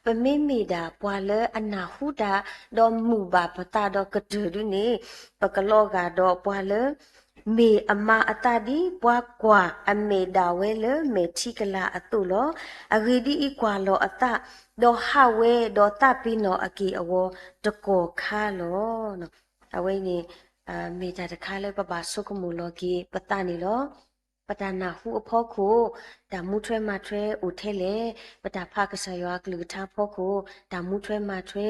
ပမ့မ့ၢ်ဒၣ်ပှၤလၢအနၢ်ဟူတၢ် ဒီးမုာ်ဘၣ်ပသးဒီးကတၢၢ်ဒုန့ၣ် ပကလီၤဂာ်ဒီးပှၤလၢ မ့ၢ်အမၤအသးဒ်ပှၤကွၢ်အမဲာ်ဒၣ်ဝဲလၢမဲာ်ထံကလၤအသိးလီၤ. အဂ့ၢ်ဒ်အံၤ, ကွၢ်လီၤအသး, ဒီးဟးဝဲ, ဒီးသးပ့ၤနီၣ်အက့ၢ်အဂီၤတကီၢ်ခါလီၤ. အဝဲအံၤန့ၣ် မ့ၢ်တၢ်တခါလၢပဘၣ်ဆိကမိၣ်လီၤက့ၤပသးန့ၣ်လီၤ. ပတၢ်နၢ်ဟူအဖီခိၣ် တၢ်မူထွဲမၤထွဲအိၣ်ထဲလဲၣ်, ပတၢ်ဖးကစၢ်ယွၤအကလုၢ်ကထါအဖီခိၣ် တၢ်မူထွဲမၤထွဲ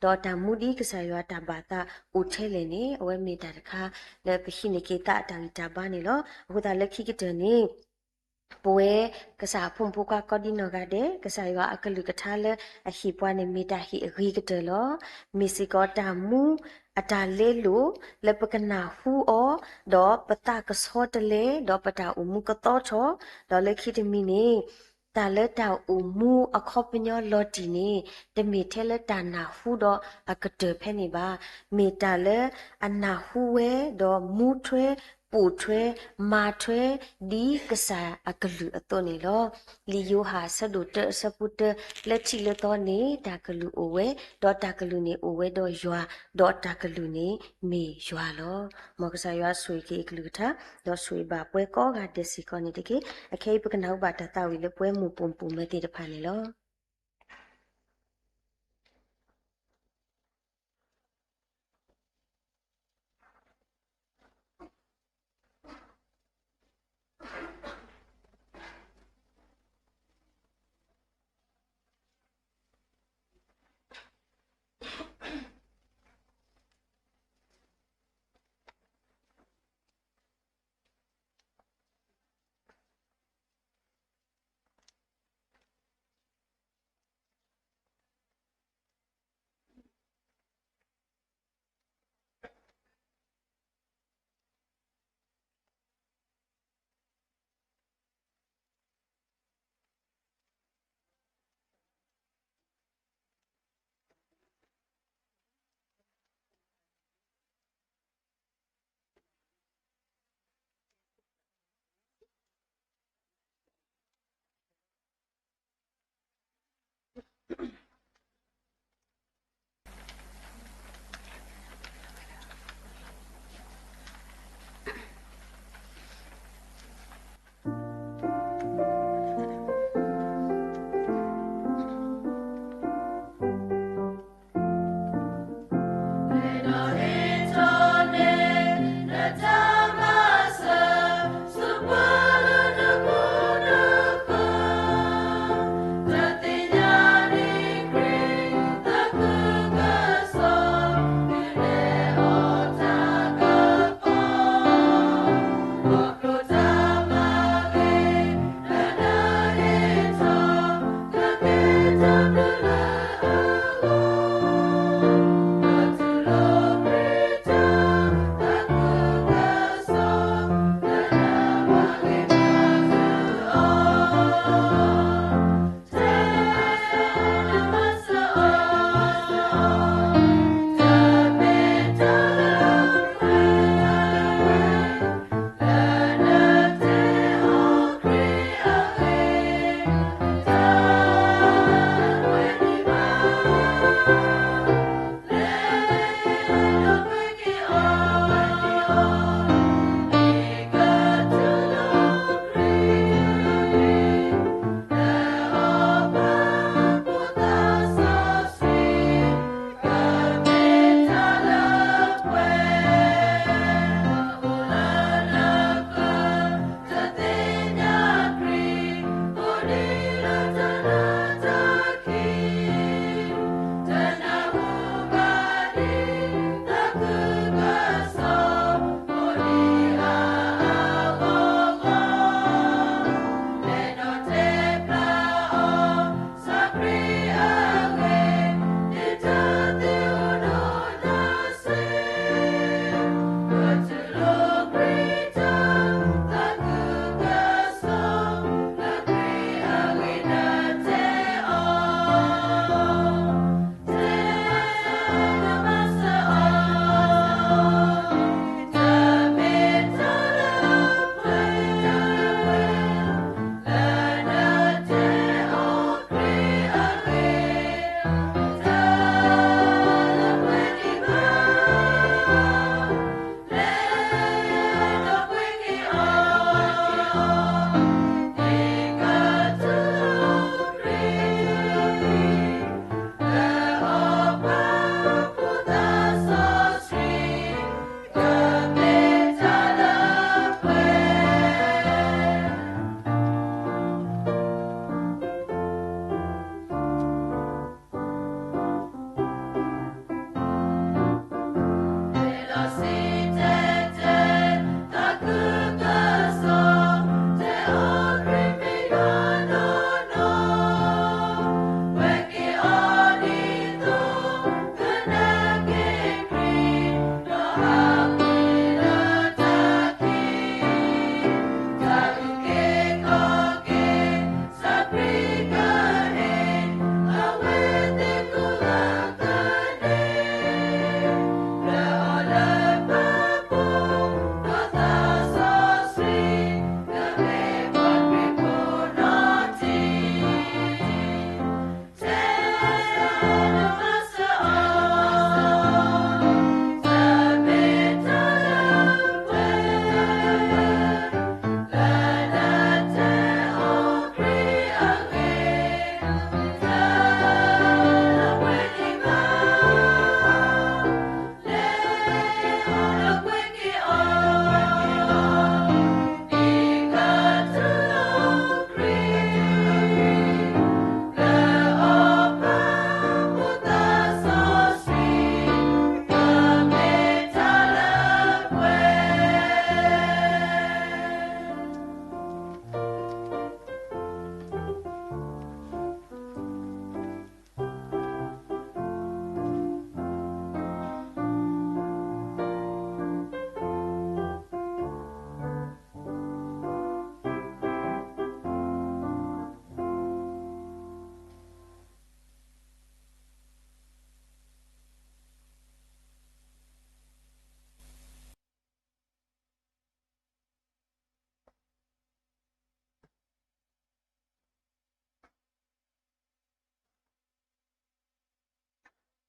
ဒီးတၢ်မူဒ်ကစၢ်ယွၤတၢ်ဘၣ်သးအိၣ်ထဲလဲၣ်န့ၣ် အဝဲမ့ၢ်တၢ်တခါလၢပဟံးန့ၢ်က့ၤသးအတၢ်ဂံၢ်တၢ်ဘါန့ၣ်လီၤ. အဃိသတးလၢခံကတၢၢ်န့ၣ် ပဝဲကစၢ်အဖိမုၣ်ဖိခွါကိးဒံနီၢ်ဂၤဒဲး ကစၢ်ယွၤအကလုၢ်ကထါလၢအဟ့ၣ်ပှၤန့ၣ် မ့ၢ်တၢ်ဟ့ၣ်အဂ့ၤကတၢၢ်လီၤ. မ့ၢ်စ့ၢ်ကီးတၢ်မူအတၢ်လဲလိာ်လၢပကနၢ်ဟူအီၤ, ဒီးပသးကဆှီတလဲ, ဒီးပတၢ်အိၣ်မူကသီထီၣ်, ဒီးလၢခံတမံၤန့ၣ် တၢ်လၢတၢ်အိၣ်မူအခီပညီလီၤတံၢ်န့ၣ် တမ့ၢ်ထဲလၢတၢ်နၢ်ဟူဒီးအကတၢၢ်ဖဲန့ၣ်ဘၣ်. မ့ၢ်တၢ်လၢအနၢ်ဟူဝဲဒီးမူထွဲ ပိာ်ထွဲ မၤထွဲ ဒ်ကစၢ်အကလုၢ်အသိးန့ၣ်လီၤ. လံာ်ယိၤဟၣ်အဆၢဒိၣ်တၢအဆၢဖိတၢ လၢထံးလၢသီန့ၣ် တၢ်ကလုၢ်အိၣ်ဝဲ, ဒီးတၢ်ကလုၢ်န့ၣ်အိၣ်ဝဲဒီးယွၤ, ဒီးတၢ်ကလုၢ်န့ၣ်မ့ၢ်ယွၤလီၤ. မ်ကစၢ်ယွၤဆိၣ်ဂ့ၤက့ၤအကလုၢ်ကထါ, ဒီးဆိၣ်ဂ့ၤဘၣ်ပှၤကိးဂၤဒဲးစ့ၢ်ကီးန့ၣ်တက့ၢ်. အခဲအံၤပကနၢ်ဟူဘၣ်တၢ်သးဝံၣ်လၢပှဲၤမုၢ်ပိၢ်မုၢ်ပိၢ်မၢသ့ၣ်တဖၣ်န့ၣ်လီၤ.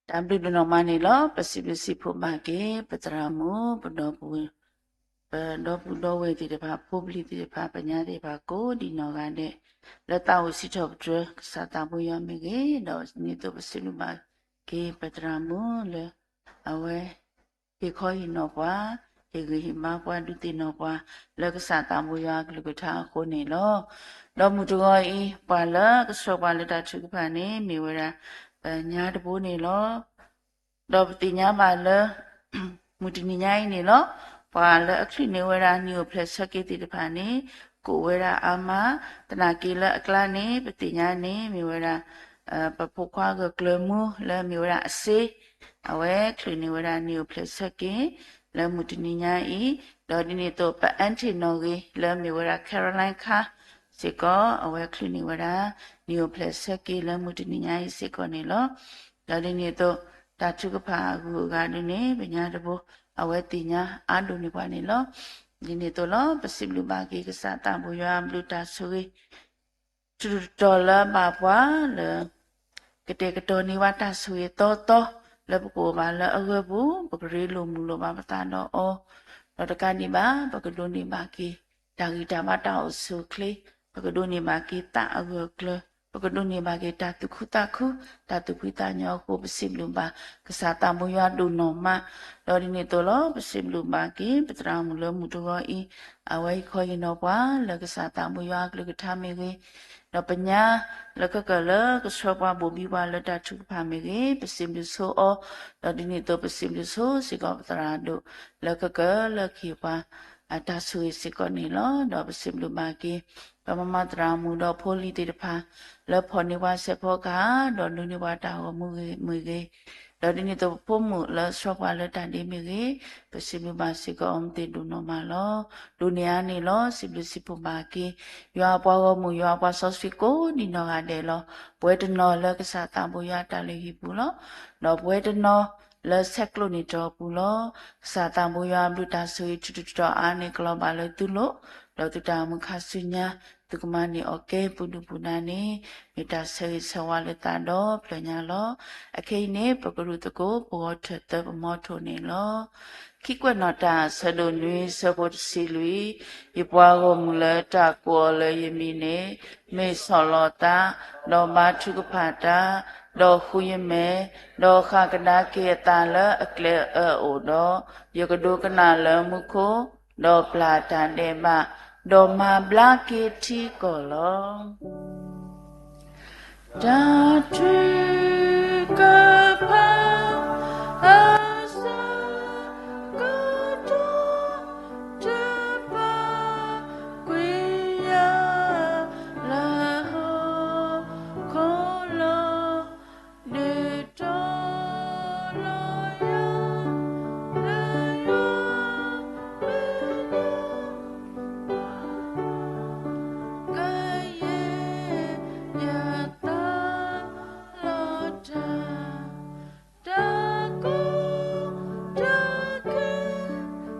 တၢ်ဘျုးဒိၣ်နီၢ်မးန့ၣ်လီၤ. ပစံးဘျုးစံးဖှိၣ်ဘၣ်က့ၤ ပသရၣ်မုၣ် ပဒီပုၢ်ဝဲၢ် ပဒီပုၢ်ဒီဝဲၢ်သ့ၣ်တဖၣ် ဖိပလံၤသ့ၣ်တဖၣ် ပညါသ့ၣ်တဖၣ် ကိးဒံးနီၢ်ဂၤဒဲး လၢသးအိၣ်စံးထီၣ်ပတြၢၤ ကစၢ်သးဘိယွၤမ့ၢ်ဂ့ၤ, ဒီးဒ်န့ၣ်အသိး ပစံးဘျုးဘၣ်က့ၤ ပသရၣ်မုၣ်လၢ အဝဲ ဟ့ၣ်ခီဟ့ၣ်နီၤပှၤ, ဟ့ၣ်ဂံၢ်ဟ့ၣ်ဘါပှၤ ဒုးသ့ၣ်နီၣ်ပှၤ လၢကစၢ်သးဘိယွၤအကလုၢ်ကထါအဃိန့ၣ်လီၤ. ဒီးမုၢ်တဂီၤအံၤ ပှၤလၢကဆှၢပှၤလၢတၢ်ထုကဖၣ်န့ၣ် မ့ၢ်ဝဲဒၣ် ပညါတဘိန့ၣ်လီၤ. ဒီးပသ့ၣ်ညါဘၣ်လၢ မုၢ်တနံၤညါအံၤန့ၣ်လီၤ. ပှၤလၢအချုးန့ၢ်ဝဲဒၣ်နံၣ်အိၣ်ဖျဲၣ်ဆၢက့ၤသ့ၣ်တဖၣ်န့ၣ် ကအိၣ်ဝဲဒၣ်အါမး, သနာ်က့လၢအကျါန့ၣ် ပသ့ၣ်ညါန့ၣ် မ့ၢ်ဝဲဒၣ် ပဖိခွါဂၢၢ်ကျၢၤမူလၢမ့ၢ်ဝဲဒၣ်အစ့ အဝဲချုးန့ၢ်ဝဲဒၣ်နံၣ်အိၣ်ဖျဲၣ်ဆၢက့ၤ လၢမုၢ်တနံၤညါအံၤ, ဒီးဒ်န့ၣ်အသိး ပ aunty နီၣ်ဂ့ၤ လၢမ့ၢ်ဝဲဒၣ် Caroline ခါ စ့ၢ်ကီး အဝဲချုးန့ၢ်ဝဲဒၣ် နံၣ်အိၣ်ဖျဲၣ်ဆၢက့ၤလၢမုၢ်တနံၤညါအံၤစ့ၢ်ကီးန့ၣ်လီၤ. ဒီးဒ်န့ၣ်အသိး တၢ်ထုကဖၣ်အဂုၤအဂၤဒ်န့ၣ် ပညါတဘိ အဝဲသ့ၣ်ညါအါဒိၣ်န့ၢ်ပှၤန့ၣ်လီၤ. ဒ်န့ၣ်အသိးလီၤ ပစံးဘျုးဘၣ်က့ၤကစၢ်သးဘိယွၤအဘျုးတၢ်ဆိၣ်ဂ့ၤ ထူးထူးတီၤတီၤလၢအဘၣ်ပှၤလၢ ကတဲာ်ကတီၤန့ၢ်ဘၣ်တၢ်ဆိၣ်ဂ့ၤသီသီ လၢပကအိၣ်ဘၣ်လၢအဂၢၢ်ပူၤ ပကရ့လိာ်မုာ်လိာ်ဘၣ်ပသးဒီးအီၤ, ဒီးတကးဒံးဘၣ် ပကဒိးန့ၢ်ဘၣ်က့ၤ တၢ်ဂံၢ်တၢ်ဘါတၢ်အိၣ်ဆူၣ်အိၣ်ချ့, ပကဒိးန့ၢ်ဘၣ်က့ၤသးအဂၢၢ်အကျၢၤ, ပကဒိးန့ၢ်ဘၣ်က့ၤတၢ်သူၣ်ခုသးခု, တၢ်သူၣ်ဖှံသးညီအဃိ ပစံးဘျုးဘၣ် ကစၢ်သးဘိယွၤဒိၣ်နီၢ်မး, ဒီးဒ်န့ၣ်အသိးလီၤ ပစံးဘျုးဘၣ်က့ၤ ပသရၣ်မုၣ်လၢမုၢ်တဂီၤအံၤ အဝဲဟ့ၣ်ခီဟ့ၣ်နီၤပှၤ လၢကစၢ်သးဘိယွၤအကလုၢ်ကထါမ့ၢ်ဂ့ၤ, ဒီးပညါ လၢကကၢၢ်လၢကဆှၢပှၤဘိၣ်ဘံပှၤလၢတၢ်ထုကဖၣ်မ့ၢ်ဂ့ၤ, ပစံးဘျုးဆိအီၤ, ဒီးဒ်န့ၣ်အသိးပစံးဘျုးဆိစ့ၢ်ကီးပသရၣ်ဒိၣ် လၢကကၢၢ်လၢကဟ့ၣ်ပှၤ အတၢ်ဆိၣ်ဂ့ၤစ့ၢ်ကီးန့ၣ်လီၤ. ဒီးပစံးဘျုးဘၣ်က့ၤ ပမၤမၤသရၣ်မုၣ်ဒီးဖိလံၤသ့ၣ်တဖၣ် လၢဖီၣ်န့ၢ်ပှၤစဲးဖီကဟၣ် ဒီးဒိးန့ၢ်ပှၤတၢ်ဂီၤမူဂ့ၤမ့ၢ်ဂ့ၤ, ဒီးဒ်န့ၣ်အသိးပဖိမုၣ်လၢဆှၢပှၤလၢတၢ်ဒ့မ့ၢ်ဂ့ၤ, ပစံးဘျုးဘၣ်စ့ၢ်ကီးအီၤမ့ၢ်သ့ၣ်ဒိၣ်နီၢ်မးလီၤ. ဒိၣ်န့ၢ်အါန့ၣ်လီၤ စံးဘျုးစံးဖှိၣ်ဘၣ်က့ၤ ယွၤအပှၤဂီၢ်မုၢ် ယွၤအပှၤစီဆှံကိးဒံးနီၢ်ဂၤဒဲးလီၤ. ပဝဲတနီၤလၢကစၢ်သးဘိယွၤအတၢ်လုၢ်ဟံၣ်ပူၤလီၤ. ဒီးပဝဲတနီၤလၢဆဲးကျိးန့ၢ်တၢ်အပူၤလီၤ. ကစၢ်သးဘိယွၤအဘျုးတၢ်ဆိၣ်ဂ့ၤထူးထူးတီၤတီၤအါန့ၣ်ကလီၤဘၣ်လၢသုလိၤ, ဒီးသုတၢ်အိၣ်မူခါဆူညါ သုကမၤန့ၢ်အီၤကဲပူၤဒုၣ်ပူၤဒါန့ၣ် မ့ၢ်တၢ်ဆၢဂ့ၤဆၢဝါလၢသးဒီဖျၢၣ်ညါလီၤ. အခဲအံၤန့ၣ် ပကရူၢ်သကိး ပဂီၤထၢၣ်သၢပမီထိၣ်န့ၣ်လီၤ. ခံကွဲးနီၣ်တၢ် ဆၢဒိၣ်နွံ ဆၢဖိတဆံလွံၢ်, ယပှၤဂီၢ်မုၢ်လၢတၢ်ကိးအီၤလၢယမံၤန့ၣ် မ့ၢ်ဆီၣ်လီၤသး, ဒီးဘါထုကဖၣ်တၢ်, ဒီးဃုယမဲာ်, ဒီးဃၣ်ကဒါက့ၤအသးလၢအကျဲအၢအအိၣ်ဒီး, ယကဒိကနၣ်လၢမူခိၣ်, ဒီးပျၢ်တၢ်ဒဲးဘး, ဒီးမၤဘျါက့ၤထံကီၢ်လီၤ. တၢ်ထုကဖၣ်အဆၢကတီၢ် တဘၣ်ကွံာ်ယၤ လၢဟီၣ်ခိၣ်လီၤ. ဒုးတီၤလီၤယၤ လၢယွၤမ့ၢ်ဒိး ကယဲၢ်ယသးလီၤတၢ် တၢ်ကီတၢ်ခဲ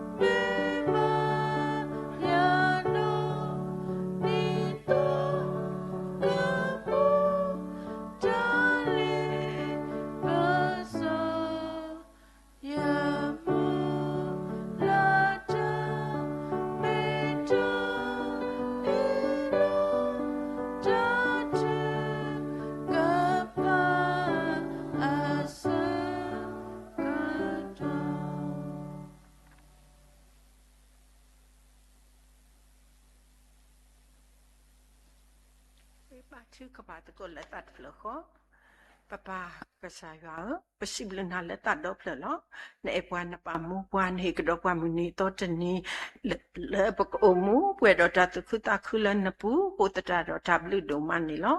မ့ၢ်ဘၣ်ယၤဒီး ဒ်သိးကပူၤ တၢ်လ့ပစီ ယမိၢ်လၢတၢ်မ့ၢ်တၢ်အ့ၣ်လိာ် တၢ်ထုကဖၣ်အဆၢကတီၢ် ပဘါထုကဖၣ်သကိးလၢသးတဖျၢၣ်ဃီ, ပပၢ်ကစၢ်ယွၤဧၢ, ပစံးဘျုးနၤလၢသးဒီဖျၢၣ်လီၤ. နအဲၣ်ပှၤ နပာ်မူပှၤ နဟ့ၣ်ကဒီးပှၤမုၢ်နံၤအသီတနံၤ လၢပကအိၣ်မူပှဲၤဒီးတၢ်သူၣ်ခုသးခုလၢနပူၤ ဃိသတးဒီးတၢ်ဘျုးဒိၣ်မးန့ၣ်လီၤ.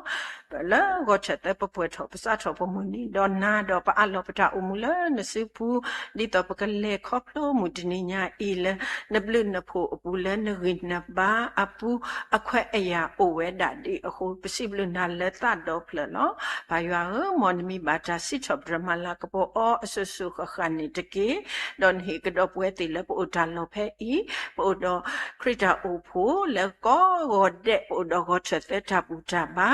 လၢဂီၤထၢၣ်သၢ ပပှဲၤထီၣ်ပစးထီၣ်ပမုၢ်နံၤဒီးနၤ ဒီးပအးလီၤပတၢ်အိၣ်မူလၢနစုပူၤ ဒ်သိးပကလဲၤခီဖျိမုၢ်တနံၤညါအံၤလၢ နဘျုးနဖှိၣ်အပူၤ လၢနဂံၢ်နဘါအပူၤ အခွဲးအယာ်အိၣ်ဝဲဒၣ်ဒ်အဃိ ပစံးဘျုးနၤလၢသးဒီဖျၢၣ်လီၤ. ပၢ်ယွၤဧၢ, မ်နမံၤဘၣ် ပတၢ်စံးထီၣ်ပတြၢၤမၤလၤကပီၤအီၤအစိၤစိၤဃၣ်ဃၣ်န့ၣ်တက့ၢ်. ဒီးနဟ့ၣ်ကဒီးပဝဲသ့ၣ်လၢပအိၣ်တၢ်လီၢ်ဖဲအံၤ, ပအိၣ်ဒီးခရံာ်တၢ်အိၣ်ဖှိၣ်လၢကိးဂီၤဒဲး, ပအိၣ်ဒီးဂီၤထၢၣ်သၢတၢ်ဘူၣ်တၢ်ဘါ,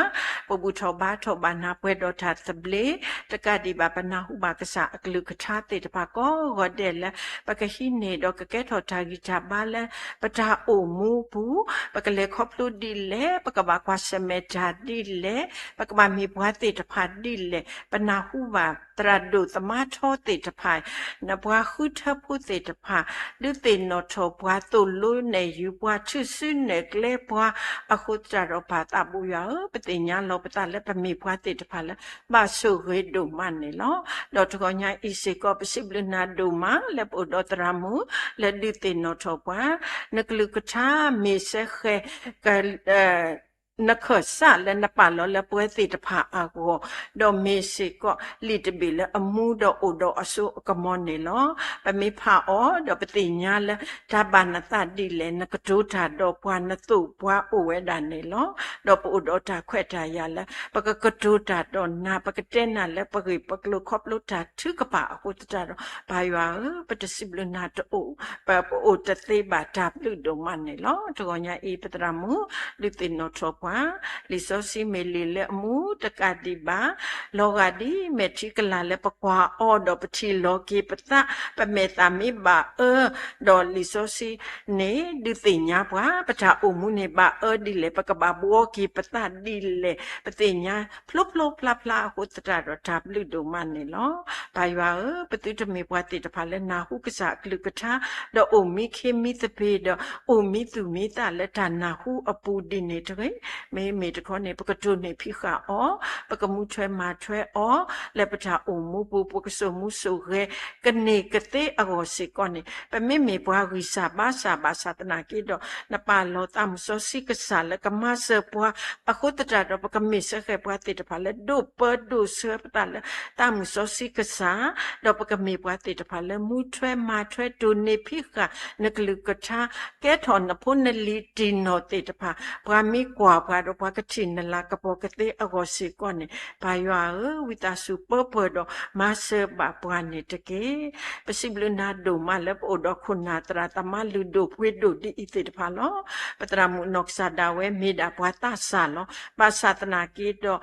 ပဘူၣ်ထီၣ်ဘါထီၣ်ဘၣ်နၢ်ပှဲၤဒီးတၢ်သဘျ့, တကးဒံးဘၣ်ပနၢ်ဟူဘၣ်ကစၢ်အကလုၢ်ကထါသ့ၣ်တဖၣ်ကိးဂီၤဒဲးလၢ ပကဟံးန့ၢ်ဒီးကကဲထီၣ်တၢ်ဂံၢ်တၢ်ဘါလၢ ပတၢ်အိၣ်မူပူၤ, ပကလဲၤခီဖျိဒ်လဲၣ်, ပကဘၣ်ကွၢ်ဆၢၣ်မဲာ်တၢ်ဒ်လဲၣ်, ပကဘၣ်မ့ၢ်ပှၤသ့ၣ်တဖၣ်ဒ်လဲၣ်, ပနၢ်ဟူဘၣ်သရၣ်ဒိၣ်သမါထီသ့ၣ်တဖၣ်, နပှၤဃုထၢဖိသ့ၣ်တဖၣ်, ဒုးသ့ၣ်နီၣ်ထီၣ်ပှၤသိၣ်လိနဲၣ်ယုၤပှၤ ထုးစုနဲၣ်ကျဲပှၤအဃိသတးဒီး ပၢ်သးဘိယွၤဧၢ, ပသ့ၣ်ညါလီၤပသးလၢပမ့ၢ်ပှၤသ့ၣ်တဖၣ်လၢ ဘၣ်ဆိၣ်ဂ့ၤဒိၣ်မးန့ၣ်လီၤ. ဒီးတဂီၤညါအံၤစ့ၢ်ကီး ပစံးဘျုးနၤဒိၣ်မးလၢပအိၣ်ဒီးသရၣ်မုၣ် လၢဒုးသ့ၣ်နီၣ်ထီၣ်ပှၤ, နကလုၢ်ကထါမ့ၢ်စဲဃဲၤ နခၢၣ်စးလၢနပာ်လီၤလၢပဝဲသ့ၣ်တဖၣ်အဂီၢ်, ဒီးမ့ၢ်စ့ၢ်ကီးလံာ်တဘ့ၣ်လၢအမူဒီးအိၣ်ဒီးအစိအကမီၤန့ၣ်လီၤ. ပမ့ၢ်ဖးအီၤဒီးပသ့ၣ်ညါလၢ တၢ်ဘၣ်နသးဒ်လဲၣ် နကတိၤတၢ်ဒီးပှၤ နသိၣ်ပှၤအိၣ်ဝဲဒၣ်န့ၣ်လီၤ. ဒီးပအိၣ်ဒီးတၢ်ခွဲးတၢ်ယာ်လၢ ပကကတိၤတၢ်ဒီးနၤ, ပကတဲနၤလၢပဂ့ၢ်ပကျိၤခီဖျိတၢ်ထုကဖၣ်အဃိသတးဒီး ပၢ်ယွၤဧၢ, ပတစံးဘျုးနၤတအိၣ်, ပ, ပအိၣ်တသ့ဘၣ် တၢ်ဘျုးဒိၣ်မးန့ၣ်လီၤ. တဂီၤညါအံၤ ပသရၣ်မုၣ် ဒုးသ့ၣ်နီၣ်ထီၣ်ပှၤ, လံာ်စီဆှံမ့ၢ်လံာ်လၢအမူတကးဒံးဘၣ်, လီၤဂာ်ဒ်မဲာ်ထံကလၤလၢပကွၢ်အီၤဒီးပထံၣ်လီၤက့ၤပသး, ပမဲာ်သးမ့ၢ်ဘၣ်အၢ, ဒီးလံာ်စီဆှံန့ၣ် ဒုးသ့ၣ်ညါပှၤ ပတၢ်အိၣ်မူန့ၣ်ဘၣ်အၢဒ်လဲၣ်, ပကဘၣ်ဘှီက့ၤပသးဒ်လဲၣ်, ပသ့ၣ်ညါဖျိဖျိဖျါဖျါအဃိသတးဒီး တၢ်ဘျုးဒိၣ်မးန့ၣ်လီၤ. ပၢ်ယွၤဧၢ, ပသုတမ့ၢ်ပှၤသ့ၣ်တဖၣ်လၢနၢ်ဟူကစၢ်အကလုၢ်ကထါ, ဒီးအိၣ်မံခ့မံသပ့ၤဒီး အိၣ်မံသူၣ်မံသးလၢတၢ်နၢ်ဟူအပူၤဒ်န့ၣ်တဂ့ၤ. မ့မ့ၢ်တခီန့ၣ် ပကတိၢ်န့ၢ်ဖံးဃာ်အီၤ, ပကမူထွဲမၤထွဲအီၤ, လၢပတၢ်အိၣ်မူပူၤ ပကစိာ်မူစိာ်ဂဲၤ ကန့ၢ်ကသ့အဂီၢ်စ့ၢ်ကီးန့ၣ် ပမ့မ့ၢ်ပှၤဂံၢ်စၢ်ဘါစၢ်ဘၣ်ဆၣ်သနာ်က့ဒီး နပာ်လီၤသးမုၢ်စီဆှံကစၢ်လၢကမၤစၢၤပှၤအဃိသတးဒီး ပကမ့ၢ်စဲဃဲၤပှၤသ့ၣ်တဖၣ်လၢဒိးပၢဒိးဆှၢပသးလၢသးမုၢ်စီဆှံကစၢ်, ဒီးပကမ့ၢ်ပှၤသ့ၣ်တဖၣ်လၢမူထွဲမၤထွဲတိၢ်န့ၢ်ဖံးဃာ် နကလုၢ်ကထါ ကဲထီၣ်နဖိနလံၤတံၢ်နီၢ်သ့ၣ်တဖၣ်, ပှၤမ့ၢ်ကွၢ်ပှၤဒီးပှၤကထံၣ်နလၤကပီၤကသ့အဂီၢ်စ့ၢ်ကီးန့ၣ် ပၢ်ယွၤဧၢ, ဝံသးစူၤပၢပှဲၤဒီးမၤစၢၤဘၣ်ပှၤန့ၣ်တက့ၢ်. ပစံးဘျုးနၤဒိၣ်မးလၢပအိၣ်ဒီးခိၣ်နၢ်သရၣ်သမါလုၢ်ဒိၣ်ပှ့ၤဒိၣ်ဒ်အံၤသ့ၣ်တဖၣ်လီၤ. ပသရၣ်မုၣ်နီၢ်ကစၢ်ဒၣ်ဝဲမ့ၢ်ဒၣ်ပှၤသးစၢ်လီၤ. ဘၣ်ဆၣ်သနာ်က့ဒီး